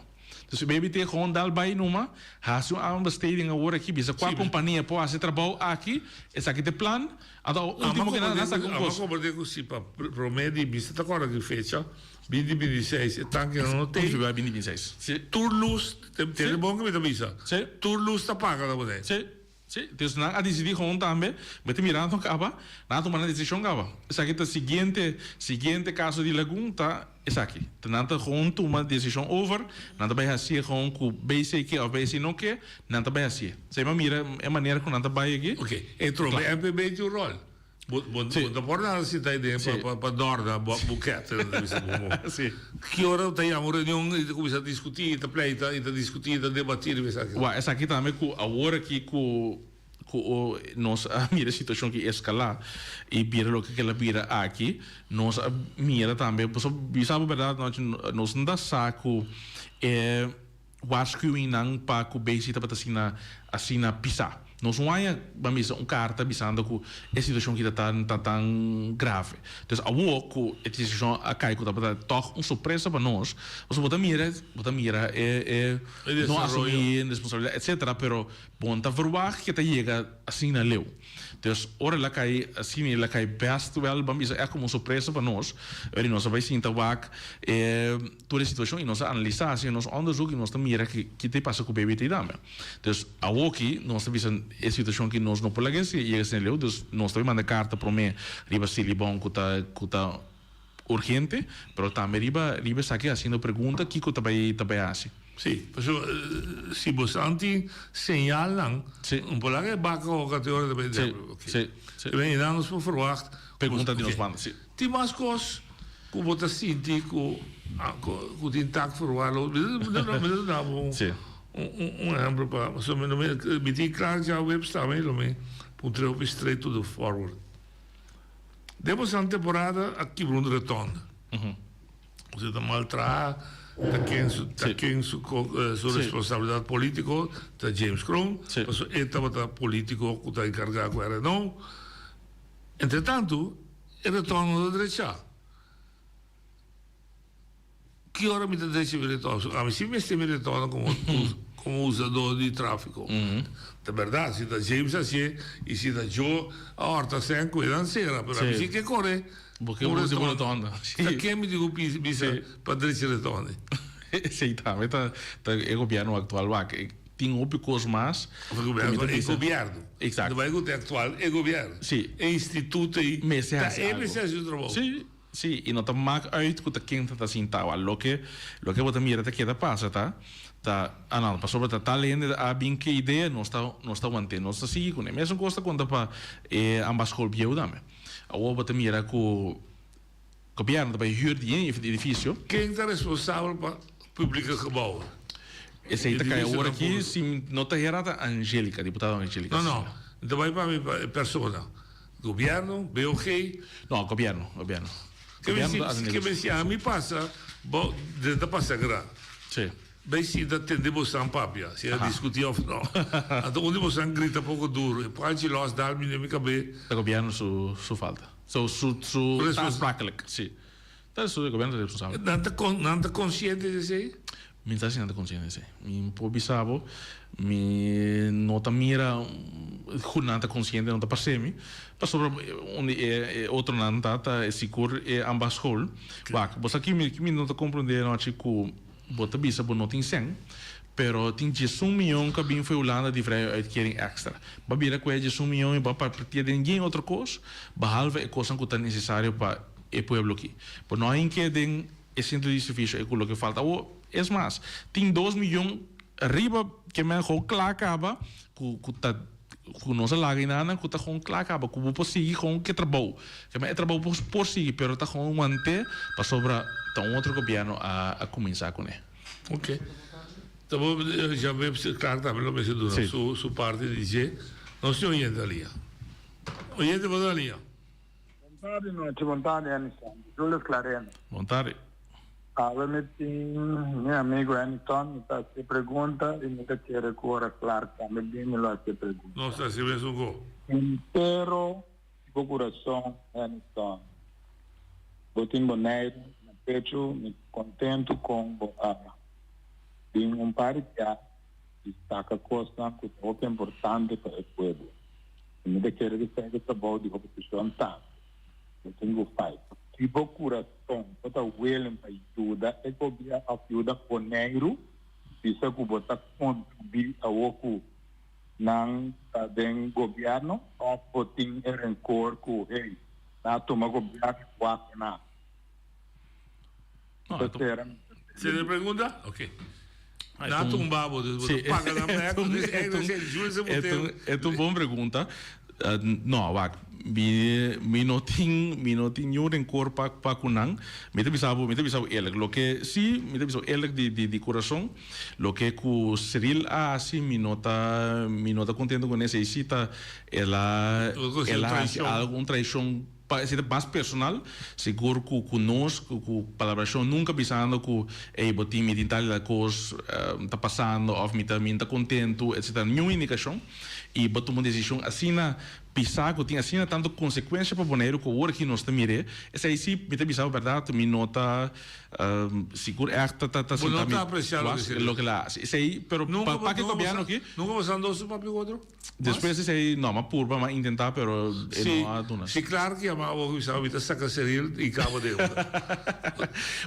Dus BBT gewoon dal bai numa, hasi un aanbesteding awor aki, bisa kua kompania por hasi e trabou aki, esaki ta e plan, anto ultimo ke nan a saka un kos. Amo komprendé ku si pa promé di bisa ta kòrda ki fecha, binti binti seis, e tankenan no tei. Binti binti seis. Tur lus, tende bon ke mi ta bisa, tur lus ta paga ta bo Sí. Sí, dus nan a disidí gewoon tambe, bo ta mira nan kaba, nan a tuma nan desishon kaba. Esaki ta siguiente, siguiente kaso di Lagun ta esaki. Ta nan ta gewoon tuma desishon over, nan ta bai hasié gewoon ku BC ke òf BC no ke, nan ta bai hasié. Esei mi a mira e manera ku nan ta bai aki. Oké, e trobe MPB tin un ròl. Bo bo bo ta por nada sinta ei den pa pa dòrna bo buket, nan ta bisa bo. Ki ora ta yama un reunion i ta kuminsá diskutí, i ta pleita, i ta diskutí, i ta debatí riba esaki? Wak, esaki tambe ku awor aki ku ku nos a mira e situashon ki eskalá i bira loke kel a bira aki, nos a mira tambe, pasobra bisa bo bèrdat nos no ta sa ku e Waarschuwingnan pa cu bezi tabata asina asina pisa. Nos un aña ban bisa un carta bisando cu e situacion kita ta ta tan grave. Entonces awo cu e decision a cay cu tabata toch un sorpresa pa nos, pasobra bo ta mira bo ta mira e e no asumi responsabilidad etcetera pero bo no ta verwagt cu e ta yega asina leu. Dus ora el a kai asina el a kai best wel ban bisa ègt komo un sorpresa pa nos. Ora nos a bai sinta wak e tur e situashon i nos a analisá hasi nos onderzoek i nos ta mira ki ki ta pasa ku BBT tambe. Dus awoki nos ta bisa e situashon ki nos no por laga yega asina leu dus nos ta bai manda karta promé riba Silibon ku ta ku ta urgente, pero tambe riba riba esaki haciendo pregunta kico ta bay ta bay haci. Sí, pasobra si bo san tin señalnan, un por laga e baka hoka te ora ta bay Sí, sí, sí. E nan nos por verwacht. Pregunta di nos banda, sí. Tin mas cos cu bo ta sinti cu cu tin tak verwaarloosd. Mi ta duna bo un ehempel pa, pasobra mi tin klaar djaweps tambe lo mi puntra hopi straight to the forward. Den bosan temporada a kibra un retonda. Bo ta mal traha, ta ken su ta ken su su responsabilidad politico ta James Kroon, pasobra e tabata politico cu ta encarga cu RNO. Entretanto e retonda no ta drecha. Ki ora mi ta drecha mi retorno? Ami si mester mi retorno como como usador di trafico. Ta berdad, si ta James hacié y si ta Joe a horta cen cu e nan cera, pero ami si ke core Bo ke usa bo retorno. Ta ken mi tin cu bisa pa drecha retorno? Esey tambe ta e gobierno actual wak. Tin hopi cos mas. E gobierno. Exacto. No bay cu ta e actual, e gobierno. Si. E instituto ey. Mester haci algo. Ta e mester haci su trabou. Si. Sí, i no ta mak uit ku ta ken ta ta sintá. Wak, loke, loke bo ta mira ta keda pasa ta, ta, ah no, pasobra ta tal hende a bin ke idea, nos ta, nos ta want'é, nos ta sigui kuné. Mesun kos ta konta pa e ambaskhol bieu tambe. Awor bo ta mira ku gobièrnu ta bai hür di e edifisio. Ken ta responsabel pa publike gebouwen? Esei ta kai awor aki, si mi no ta hera ta Angelica, diputado Angelica. No, no, mi ta bai pa mi persona. Gobierno, BOG. No, gobierno, gobierno. Ke men si, ke men si ami pasa, bo den ta pasa gra. Sí. Bay sinta tende bosan papia, si a discuti of no. Anto un di bosan grita poco duro, e panchi los dal mi den mi cabe. Ta gobierno su, su falta. So, su, su aansprakelijk, sí. Ta su gobierno ta responsabel. Nan ta con, nan ta consciente di esey? Mi no ta si nan ta consciente di esey. Mi por bisa bo, mi no ta mira cu nan ta consciente, no ta parce mi. Pasobra un di e otronan ta, ta e sigur e ambas school. Wak, bo sa ki mi, ki mi no ta comprende anochi cu bo ta bisa bo no tin cen, pero tin diesun miyon cu a bin for Hulanda di vrije uitkering extra. Bo a bira cu e diesun miyon y bo a partia den geen otro cos, behalve e cosnan cu ta necesario pa e pueblo aki. Bo no a hinke den e centro di servicio e cu loke falta. Awor, es mas, tin dos miyon riba ke men gewoon kla kaba cu cu ta cu nos a laga enanan cu ta gewoon kla kaba cu bo por sigui gewoon ke trabou. Ke men e trabou por por sigui pero ta gewoon wante pasobra ta un otro gobierno a a cuminsa cune. Ok. Ta bo ya web Clark tambe lo mester duna su su parti di dje. Nos tin oyente alia. Oyente bo ta alia. Bon tardi nochi, bon tardi Enison. Julius Clareno. Bon tardi. Awe mi tin mi amigo Enison, mi ta haci pregunta y mi ta kere cu ora Clark tambe bin mi lo haci pregunta. Nos ta haci mesun go. Hentero di bo kurason Hennyson. Bo tin Boneiru na pechu mi kontentu kon bo a bin un par di bia di saka kosnan ku ta hopi importante pa e pueblo. I mi ta kere ku esei ta trabou di oposishon tambe. Bo tin ku fight di bo kurason bo ta willing pa yuda e gobièrnu òf yuda Boneiru bisa ku bo ta kontribuí awor ku nan ta den gobierno of bo tin e rencor cu hey nan a tuma gobierno y wak nan. No, e ta Siguiente pregunta? Ok. Nan a tumba bo, dus bo ta paga nan bek. E ta un bon pregunta. No, wak, mi mi no tin mi no tin niun rencor pa pa cu nan. Mi ta bisa bo mi ta bisa bo eerlijk, loke si mi ta bisa bo eerlijk di di di curason, loke cu Cyril a haci mi no ta mi no ta contento cu esey si ta el a el a haci algo un traicion pa esey ta mas personal, sigur cu cu nos cu cu palabracion nunca bisando cu ey bo tin mi tin tal y tal cos ta pasando of mi ta mi no ta contento etcetera niun indicacion. I bo tuma un desishon asina pisá ku tin asina tantu konsekuensha pa Boneiru ku awor aki nos ta mir'é. Esei si mi ta bisa bo bèrdat, mi no ta sigur ègt ta ta Bo no sinta mi ta apresiá loke was seria. loke el a hasi. Esei, pero Nunka pa bo pa ke nunka bo gobièrnu sa aki. nunka bo sa andos su papia ku otro? Despues Mas? esei no, m'a purba, m'a intentá, pero e Si, no a duna. si Clark yama bo bisa mi ta saka Cyril i kaba deuda.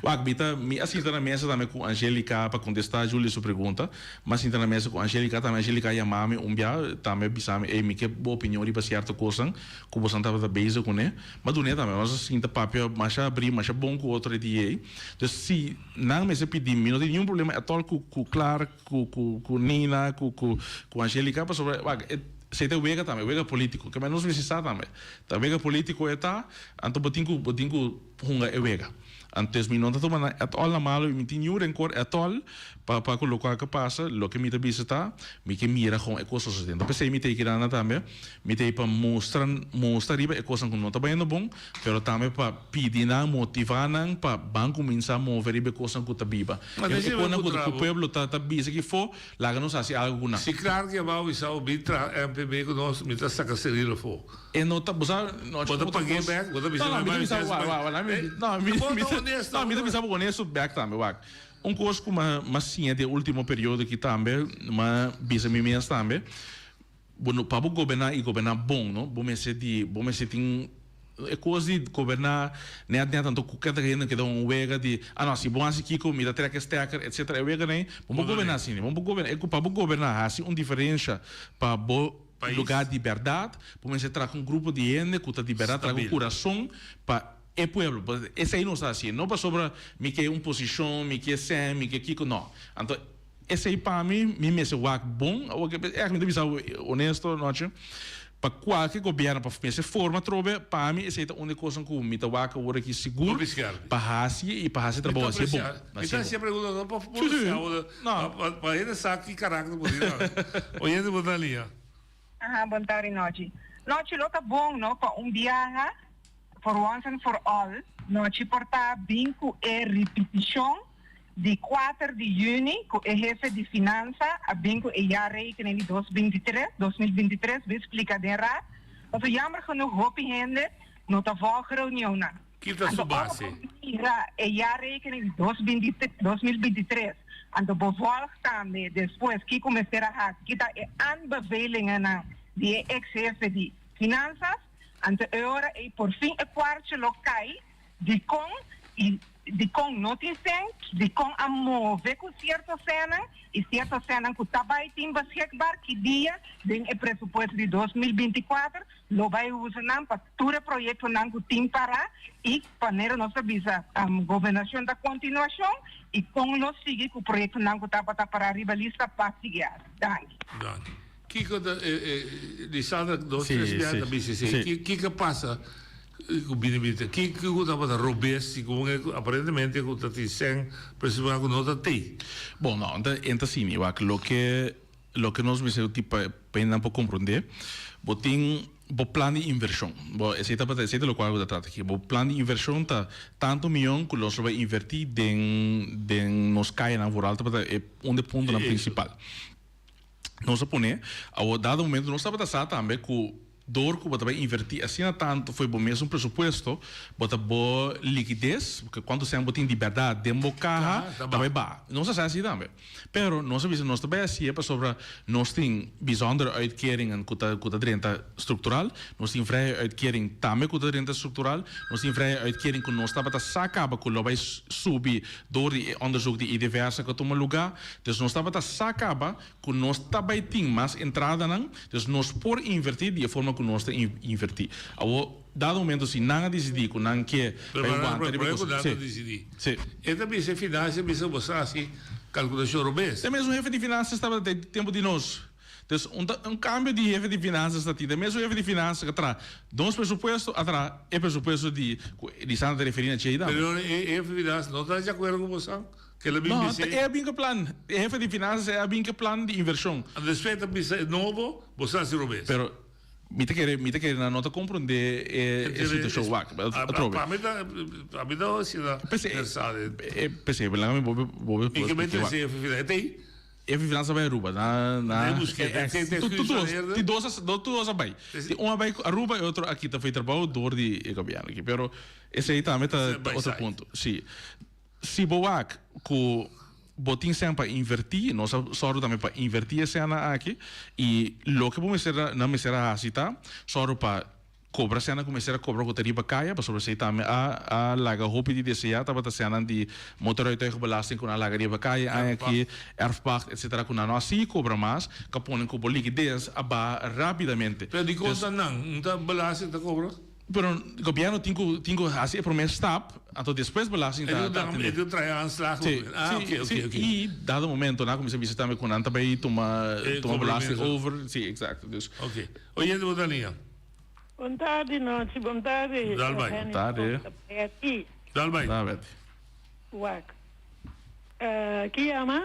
Wak, mi ta mi a sinta na mesa tambe ku Angelica pa kontestá Julie su pregunta. M'a sinta na mesa ku Angelica tambe. Angelica a yama mi un bia, tambe bisa mi, Ey, mi ke bo opinion riba sierto kosnan ku bosan tabata bezig kuné. M'a dun'é tambe. Nos a sinta papia masha abrí, masha bon ku otro e dia ei. Dus si nan mester pidi mi, no tin niun problema ètòl ku ku Clark, ku ku ku Nina, ku ku ku Angelica, pasobra wak e esei ta e wega tambe, wega polítiko. Ke men nos mester sa tambe. Ta wega polítiko e ta, anto bo tin ku bo tin ku hunga e wega. Antes mi no ta tuma nan at all na malo y mi tin niun rencor at all pa pa cu locual cu pasa. Loke mi ta bisa ta mi ke mira con e cos ta sucediendo. P'esey mi ta e kirana tambe, mi ta e pa mustra mustra riba e cosnan cu no ta bayendo bon, pero tambe pa pidi nan, motiva nan pa ban cuminsa move riba e cosnan cu ta biba. Ma E deci cosnan bo cu puntra cu bo. pueblo ta ta bisa ki fo, laga nos haci algo cu nan. Si Clark yama bo bisa bo bin traha MPB cu nos, mi ta saca Cirilo afo. E no ta, bo sa, no, Bo ta pag'é bek, bo ta bisa No, no, mi ta bisa, wak, wak, wak, mi, no, mi, mi ta, no, mi ta bisa bo honesto bek tambe, wak. Un kos ku mi, mi a siña den e ultimo periodo aki tambe, mi a bisa mi mes tambe, bo no, pa bo goberná i goberná bon, no, bo mester di, bo mester tin e kos di goberná nèt nèt anto ku kada hende keda un wega di, ah no, si bo hasi kiko mi ta trek e stekker, etcetera, e wega nei, bo no por goberná asina, bo no por goberná, e ku pa bo goberná hasi un diferensha pa bo Lugar di berdad, bo mester traha un grupo di hende cu ta di berdad traha cu curason pa e pueblo. Esey nos ta haci, no pasobra mi ke un posicion, mi ke sen, mi ke kico, no. Anto esey pa mi, mi mester wak bon, echt mi ta bisa bo honesto nochi, pa cualke gobierno pa mester forma atrobe, pa mi esey ta un di e cosnan cu mi ta wak awor aki sigur pa haci y pa haci trabou haci bon. Mi ta haci e pregunta no pa pa pa hende sa ki karakter bo tin Oyente bo ta lia. Aha, bon tardi Nochi. Nochi lo ta bon no pa un biaha for once and for all Nochi por ta bin ku e ripitishon di kuater di yüni ku e hefe di finansa a bin ku e jaarrekening di dos bintitres, 2023, bin splika den raad pasobra jammer genoeg hopi hende no ta volg reunionnan. Ki ta su Anto ora base? bo mira e jaarrekening di dos binti 2023, anto bo volg tambe despues kiko mester a hasi, ki ta e aanbevelingennan di e ex hefe di Finanzas, anto e ora ei por fin e kwartje lo kai dikon i dikon no tin sen, dikon a move ku sierto sennan i sierto sennan ku ta bai tin beschikbaar ki dia den e presupuesto di 2024. Lo bai usa nan pa tur e proyectonan cu tin para y panera nos ta bisa gobernacion ta continuacion y con lo sigui cu proyectonan cu tabata para riba lista pa sigui haci. Danki. Danki. Kiko ta e e Lisandra dos Sí, tres biaha sí, ta bisa esei. sí. Ki kiko a pasa ku bini bini ki kiko tabata robes segun e aparentemente ku ta tin sèn presupuestá ku no ta tei. Bon no, enta enta asina wak loke Loke nos mester tin pa pa hende nan por komprondé, bo tin bo plan di invershon. Bo esei ta esei ta lokual bo ta trata aki. Bo plan di invershon ta tantu miyon ku nos lo bai invertí den den nos kayanan vooral tabata e un di e puntonan prinsipal. Nos a pone, awor dado momento nos tabata sa tambe ku. Dor ku bo ta bai invertí asina tantu fo'i bo mesun presupuesto, bo ta bo likides, kuantu sèn bo tin di bèrdat den bo kaha, ta bai baha. Nos a sa así tambe. Pero nos a bisa nos ta bai hasié pasobra nos tin bijzondere uitkeringen ku ta ku ta drenta struktural, nos tin vrije uitkering tambe ku ta drenta struktural, nos tin vrije uitkering ku nos tabata sa kaba ku lo bai subi dor di e onderzoek di IDVS ku a tuma lugá. Dus nos tabata sa kaba Ku nos ta bai tin mas entradanan, dus nos por invertí di e forma ku nos ta invertí. Awor, dado momento si nan a disidí ku nan ke bai wanta riba e kos. Pero nan a disidí. Sí. E ta bisa e finansia bisa bo sa hasi kalkulashon robes. E mesun hefe di finansias tabata den tempu di nos. Dus un ta un kambio di hefe di finansias ta tin. E mesun hefe di finansias ku a traha nos presupuesto a traha e presupuesto di ku Lisandra ta referí na dje tambe. Pero e hefe di finansias no ta di akuerdo ku bo sa? Ke lo bin No, bis'é. e a bin ku plan. E hefe di finansas e a bin ku plan di invershon. Anto despues e ta bisa e nobo, bo sa hasi robes. Pero mi ta kere, mi ta kere nan no ta komprondé e e situashon. Wak, atrobe. Pa mi ta, pa mi ta asina pensá den. P'esei, laga mi bobe, bobe Mi ke mester wak. e hefe finansias. E ta ei? E hefe finansias a bai Aruba. Na, na. E busk'é, te, te, te Tu, tu skucha dos, herde. ti dos a, tu dos a bai. Ti un a bai Aruba e otro a kita fo'i trabou dor di e gobièrnu aki. Pero esei tambe ta otro punto. Si. Si bo wak ku bo tin sèn pa invertí, nos a sòru tambe pa invertí e sènnan aki i loke bo mester a nan mester a hasi ta sòru pa kobra sènnan ku mester a kobra ku ta riba kaya pasobra esei tambe a a laga hopi di deseá tabata sènnan di motorrijtuigenbelasting ku nan a laga riba kaya aña aki, erfpacht etcetera ku nan no a sigui kobra mas ku a pone ku bo likides a baha rápidamente. Pero dikon ta nan un ta belasting ta kobra? Pero gobierno tin cu tin cu haci e prome stap, anto despues belasting ta ta atende. E ta trae aanslag Sí, Ah, sí, oké, sí. oké, oké. Y dado momento nan a cuminsa bisa tambe cu nan ta bay tuma E tuma belasting compromiso. over. Sí, exacto. Dus. Oké. Oyente bo ta liña. Bon tardi nochi, bon tardi. Dal bai. Henny Bon tardi. Bon Betty. Dal bai. Dal Betty. Wak. Ki yama?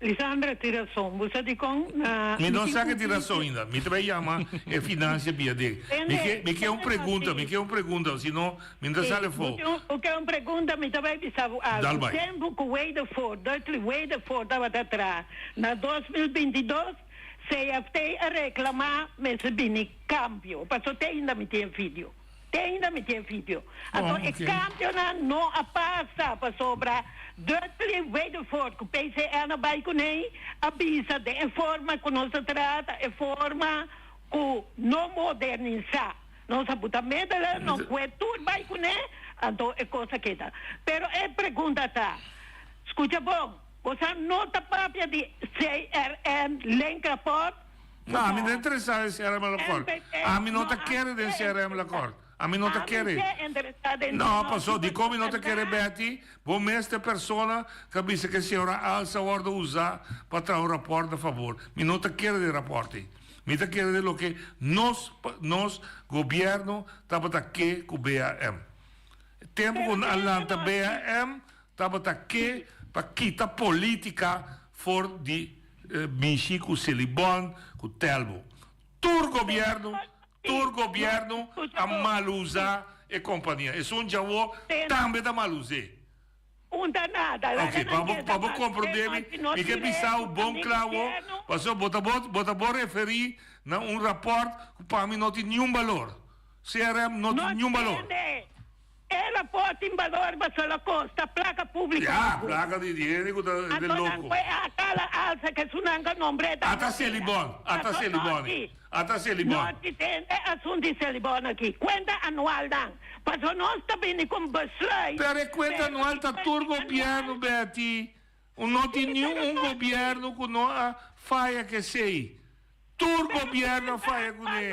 Lisandra tin rason. Bo sa dikon? Na Mi no mi tin sa ke un tin rason ainda. Mi ta bai yama e financia bia den. Mi ke mi ke un pregunta, mi ke un pregunta, si no mi no ta sali afó. Bo ke un pregunta, mi ta bai bisa bo algu. Dal bai. Tempu ku Wedervoort, Dutchly Wedervoort tabata traha na 2022, CFT a reklamá mester bini kambio. Paso te ainda mi tin e video. Te ainda mi tin e video. Anto e cambionan no a pasa pasobra Dudley Wedervoort cu PCN a bay cuney a bisa den e forma cu nos a traha ta e forma cu no modernisa. Nos a buta middelen, no cue tur bay cune, anto e cos a keda. Pero e pregunta ta, scucha bon, bosa no ta papia di CRM Linkrapport? No, ami no ta interesá den CRM Lakor. Ami no ta kere den CRM Lakor. Ami no ta kere. No, paso, dikon mi no ta kere, Betty? Bo mes ta e persona ku a bisa ku e señora Alsa a wòrdu usá pa traha un rapòrt na fabor. Mi no ta kere den rapòrt ei. Mi ta kere den loke nos, nos gobièrnu tabata ke ku BAM. Tempu ku a lanta BAM tabata ke pa kita polítika for di Mishi ku Selibon ku Telbo. Tur gobierno, tur gobierno a mal usa e kompania. Esun djawo tambe ta mal us'é. Ok, pa bo, pa bo komprondé mi, mi ke bisa bo bon kla awo, pasobra bo ta bo, bo ta bo referí na un rapòrt ku pa mi no tin niun balor. CRM no tin niun balor. E raport tin balor pasobra lo costa placa publico. Ya, placa di di hende cu ta de Anto nan loco. cu e a cala alsa cu esunnan cu nombre ta Ata Selibon, ata Selibon, ata Selibon. No ti tende asunto di Selibon aki. Cuenta anual nan. Pasobra nos ta bini cu un besluit. Pero e cuenta anual ta tur gobierno, Betty. Un no tin ni un gobierno cu no a faya cu esey. Tur gobierno a faya cu ne.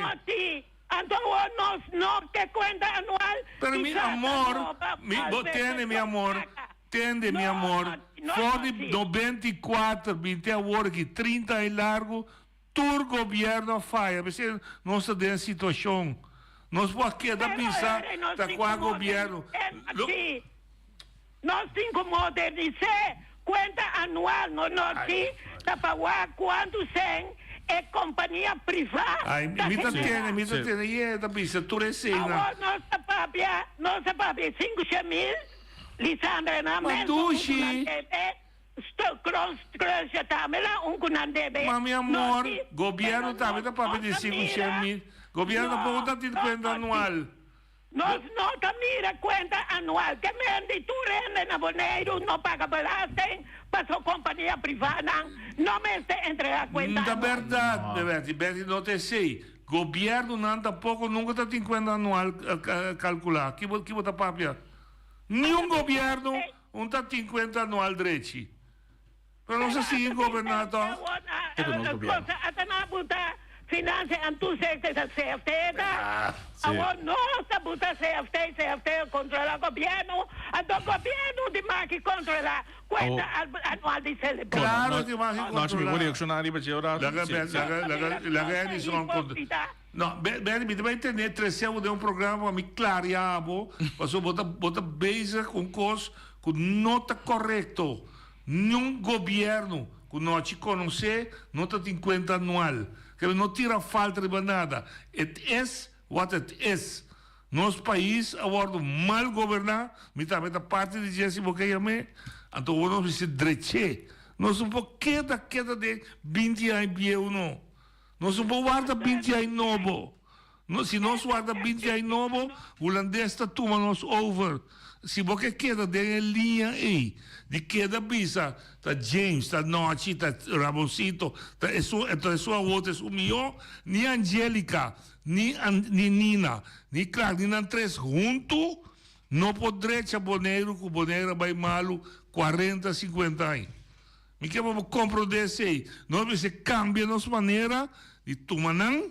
Anto awor nos no ke cuenta anual Pero mi amor, mi, bo tende mi amor, tende mi amor, for di 94 binti awor aki 30 aña largo, tur gobierno a faya. P'esei nos ta den situacion. Nos por a keda bisa ta cua gobierno. Lo. Nos tin cu modernis'é cuenta anual, no nos tin ta pa wak cuantu cen e compania priva Ay, ta mi ta genera. tene, mi ta tene, ye ta bisa tur esena. Awor nos ta papia, nos ta papia 500.000, Lisandra na Ma mes un cu nan dushi. debe, Sto Kroos Kroosje tambe la un cu nan debe. Ma mi Nos amor, tin, gobierno pero tambe nos ta papia no di ta 500 mira. mil. Gobierno tampoco ta tin cuenta anual. Nos no ta mira cuenta anual. Ke men di tur hende na Boneiru no paga belasting paso compania privanan no mester entrega cuenta Ta anual. berdad, Bertie. Bertie no ta esey. Gobiernonan tampoco nunca ta tin cuenta anual calcula. Ki bo ki bo ta papia? Niun gobierno un ta tin cuenta anual drechi. Pero nos a sigui goberná tòg? Te ku nos gobierno. Cosa ata nan a buta financia en toezicht es a CFT ta. Awor nos ta buta CFT, CFT a controla gobierno, anto gobierno di maki controla cuenta anual di Selibon. Claro di maki controla. Nochi mi por reacciona riba dje ora. Laga laga laga laga Edison conta. No, Benny, mi ta bai tene trece bo den un programa pa mi claria bo, pasobra bo ta bo ta bezig cu un cos cu no ta corecto. Niun gobierno cu no a ci conoce no ta tin cuenta anual. Kebe no tira falta riba nada. It is what it is. Nos pais a wordo mal goberna, mi tambe ta parti di dje si bo ke yam'e, anto awor nos mester dreche. Nos no por keda keda den binti aña bieu no. Nos no por warda binti aña nobo. Si nos warda binti aña nobo, Hulandes ta tuma nos over. Si bo ke keda den e liña ei di keda bisa ta James, ta Nochi, ta Ramoncito, ta esun, ta esun awor, ta esun mihó, ni Angelica, ni ni Nina, ni Clark, ni nan tres huntu no por drecha Boneiru ku Boneiru a bai malu kuarenta, sinkuenta aña. Mi ke pa bo komprondé esei. Nos mester kambia nos manera di tuma nan,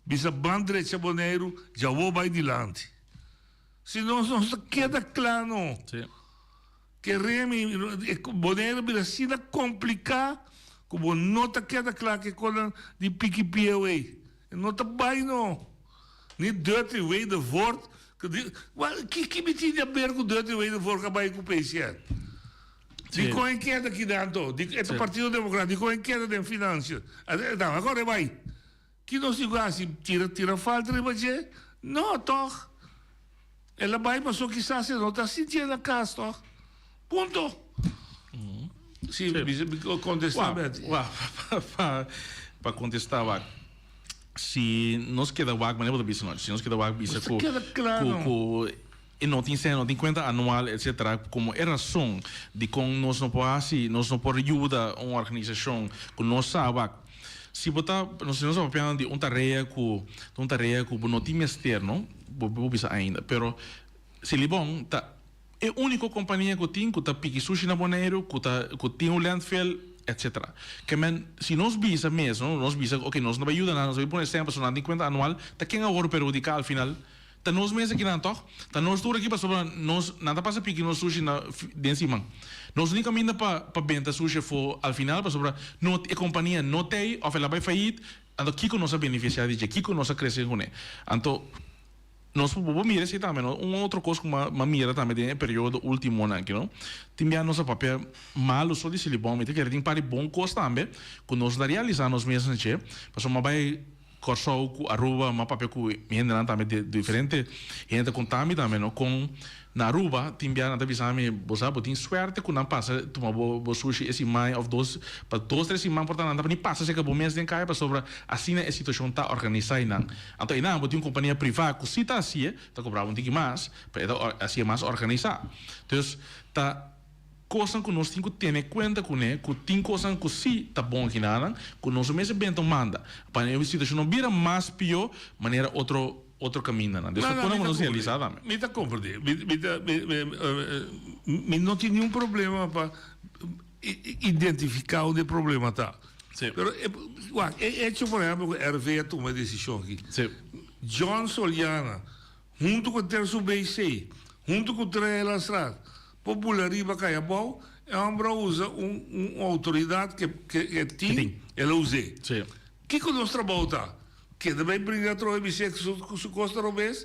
bisa ban drecha Boneiru, djawo bai dilanti. Si nos no ta keda kla no. Ke remi, Boneiru bira asina kompliká ku bo no ta keda kla ke konan di piki pieu ei. E no ta bai no. Ni Dirty Wedervoort, ki ki mi tin di aber ku Dirty Wedervoort ku a bai ku PCN? Dikon e keda kida anto? Di e ta Partido Democrat, dikon e keda den financiën? Dan a kore bai. Ki nos tin ku hasi? Tira tira falta riba dje? No, tòg. El a bai pasobra kisas e no ta sintié na kas tòg. Punto. Si, bisa kontestá Bertie. Wak, pa pa kontestá wak. Si nos keda wak, manera bo ta bisa nochi, si nos keda wak bisa ku ku ku E no tin seno, no tin cuenta anual etc. Como e razon dicon nos no por haci, nos no por yuda un organisacion cu nos sa wak. Si bo ta, nos nos ta papiando di un tarea cu ta un tarea cu bo no tin mester no, bo bo bisa ainda, pero Selibon ta e unico compania cu tin cu ta piki sushi na Boneiru, cu ta cu tin un landfill etc. Ke men si nos bisa mes no, nos bisa ok nos no bay yuda nan, nos bay pone stem pasobra nan tin cuenta anual, ta ken a worde perhudica al final? Ta nos mes akinan tòg? Ta nos tur aki pasobra nos nan ta pasa piki nos sushi na den siman. Nos no tin kaminda pa pa benta sushi afó al final pasobra no e kompania no t'ei òf el a bai fayit, anto kiko nos a benefisiá di dje? Kiko nos a krese kuné? Anto nos por bo mira esei tambe no. Un otro kos ku m'a mira tambe den e periodo últimonan aki no, tin bia nos a papia malu so di Silibon, mi ta kere tin par di bon kos tambe ku nos no ta realisá nos mes na dje pasobra m'a bai Kòrsou ku Aruba, m'a papia ku mi hendenan tambe di diferente hende ta konta mi tambe no kon na Aruba tin bia nan ta bisa mi bo sa bo tin suerte ku nan pasa tuma bo bo sushi e siman òf dos pa dos tres siman por ta nan ta ni pasa serka bo mes den kaya pasobra asina e situashon ta organisá einan anto einan bo tin un kompania privá ku si ta hasié ta kobra bo un tiki mas pero e ta hasié mas organisá dus ta Kosnan ku nos tin ku tene kuenta kuné, ku tin kosnan ku sí ta bon akinanan, ku nos no mester benta un manda, pa e situashon no bira mas pió manera otro otro kamindanan. Des No, ta no, pone mi ku ta nos komprendé. realisá tambe. Mi ta komprendé. Mi, mi ta, mi, mi, mi no tin niun problema pa identifiká unda e problema ta. Sí. Pero e, wak, e echo por ehèmpel ku RV a tuma e desishon aki. Sí. John Soliana Huntu ku Tersu BC, huntu ku Traelastraat, por bula riba kai abou, e hòmber a usa un un outoridat ke ke e tin, el a us'é. Kiko nos trabou ta? Keda bai bringa atrobe bis'é ku su ku su kos ta robes?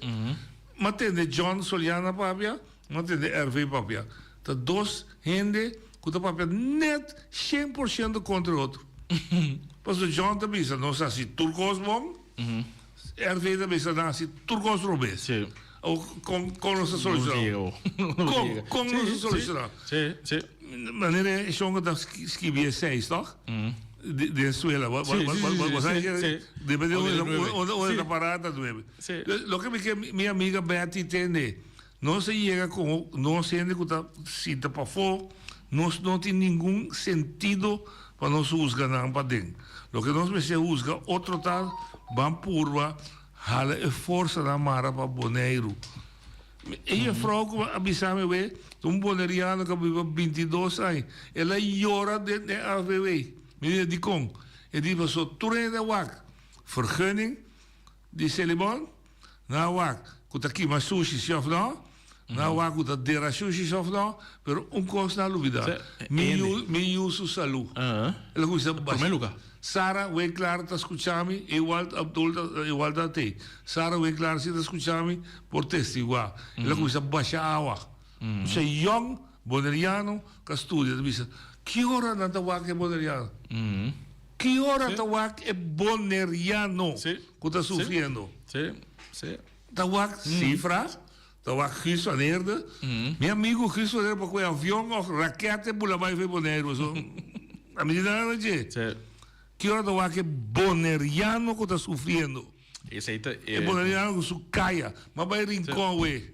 M'a tende John Soliana papia, m'a tende RV papia. Ta dos hende ku ta papia nèt 100% kontra e otro. Pasobra John ta bisa nos hasi tur kos bon. RV ta bisa nan hasi tur kos robes. Sí. O kon kon nos ta soluciona? Kon kon nos ta soluciona? Sí, sí. Manera e shon ku ta skibi e seis, toch? Den suela. Depende unda ta pará ta nuebe. Loke mi ke mi amiga Betty tende, nos a yega ku nos hende ku ta sinta pafó, nos no tin ningun sentido pa nos husga nan paden. Loke nos mester husga otro ta ban purba hala e forsanan mara pa Boneiru. E jefrouw ku a bisa mi awe, ta un boneriano ku a biba bintidos aña. El a yora den e AVW. Mi di, Dikon? E di, Pasobra tur hende a wak vergunning di Selibon, nan a wak ku ta kima sushi si òf no, nan a wak ku ta dera sushi si òf no, pero un kos nan a lubida, mi yu, mi yu su salú. El a kuminsá basha. Sara Winklaar ta skucha mi, Ewald Abdul ta, Ewald ta tei. Sara Winklaar si ta skucha mi, por testiguá. El a kuminsá basha awa. Mucha yòn boneriano ka studia ta bisa, Ki ora nan ta wak e boneriano? Ki ora ta wak e boneriano ku ta sufriendo? Ta wak sifra, ta wak Guus van Eerde. Mi amigu Guus van Eerde pa koe avion òf raket e bula bai for Boneiru. So, a mi di nada na dje. Ki ora ta wak e boneriano ku ta sufriendo? Esei ta e. E boneriano ku su kaya. M'a bai Rincon awe.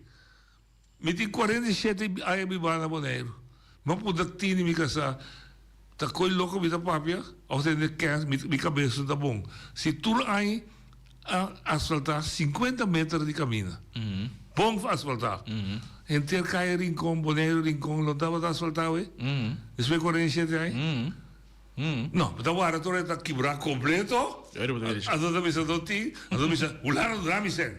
Mi tin 47 aña bibá na Boneiru. M'a puntra Tini mi kasá, ta koe loko mi ta papia òf ta hende kens mi kabes no ta bon. Si tur aña a asfaltá 50 meter di kaminda. Bon asfaltá. Henter kaya Rincon, Boneiru, Rincon lo tabata asfaltá awe? Despues 47 aña? No, bo ta warda tur e ta kibrá kompleto, anto ta bisa no tin, anto ta bisa hulano duna mi sèn.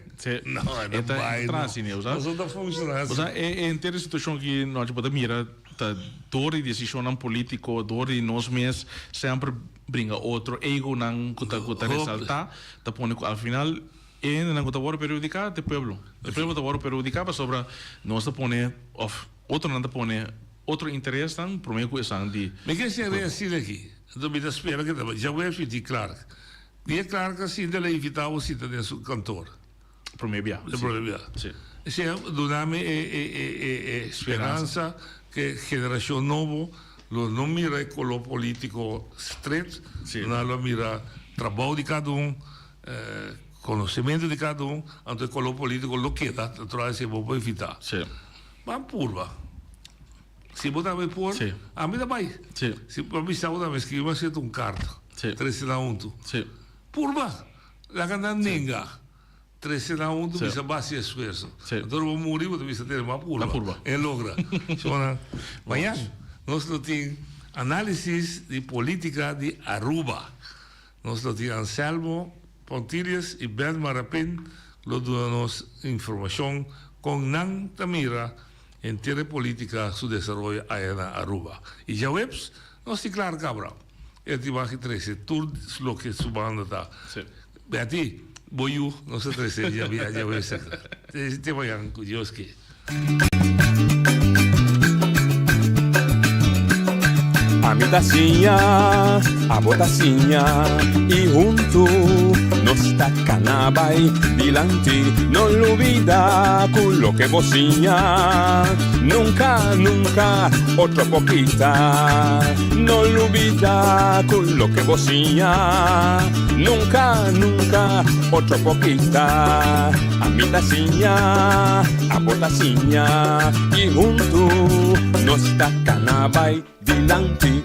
No, e ta bai no. Nos no ta funshoná asina. Osea, e henter situashon aki nochi bo ta mira ta dor di desishonnan polítiko, dor di nos mes semper bringa otro egonan ku ta ku ta resaltá, ta pone ku al final e hendenan ku ta wòrdu perhudiká ta e pueblo. E pueblo ta wòrdu perhudiká pasobra nos ta pone òf otronan ta pone. Otro interesnan prome ku esan di. Mi ke sere asina aki, anto mi ta spera ke ta bai. Djaweps mi tin Clark. Dia Clark a sinta el a invita bo sinta den su kantor. Prome bia. E prome bia. Si. Esei a duna mi e e e e e speransa ke generashon nobo lo no mira e koló politiko stret, nan lo a mira trabou di kada un, konosementu di kada un, anto e koló politiko lo keda, natural esei bo por evita. Si. Ban purba. Si bo tambe por, ami ta bai. Si bo bisa bo tambe skribi bo seta un karta. Trese nan huntu. Purba. Laga nan nenga. Trese nan huntu bisa bo hasi esfuerso. Anto ora bo muri bo ta bisa tene bo a purba. E logra. Shona, mañan nos lo tin analisis di politica di Aruba. Nos lo tin Anselmo Pontilius y Ben Marapin lo duna nos informacion con nan ta mira henter e politica su desaroyo aya na Aruba. Y djaweps nos tin Clara Cabral. E tin wak trece tur loke su banda ta. Betty, bo yu nos ta trece djaweps. Te mañan cu Dios ke. Ami ta siña, abo ta siña y huntu nos ta cana bay dilanti. No lubida cu loke bo siña nunca, nunca otro por kita. No lubida cu loke bo siña nunca, nunca otro por kita. Ami ta siña, abo ta siña y huntu nos ta cana bay dilanti.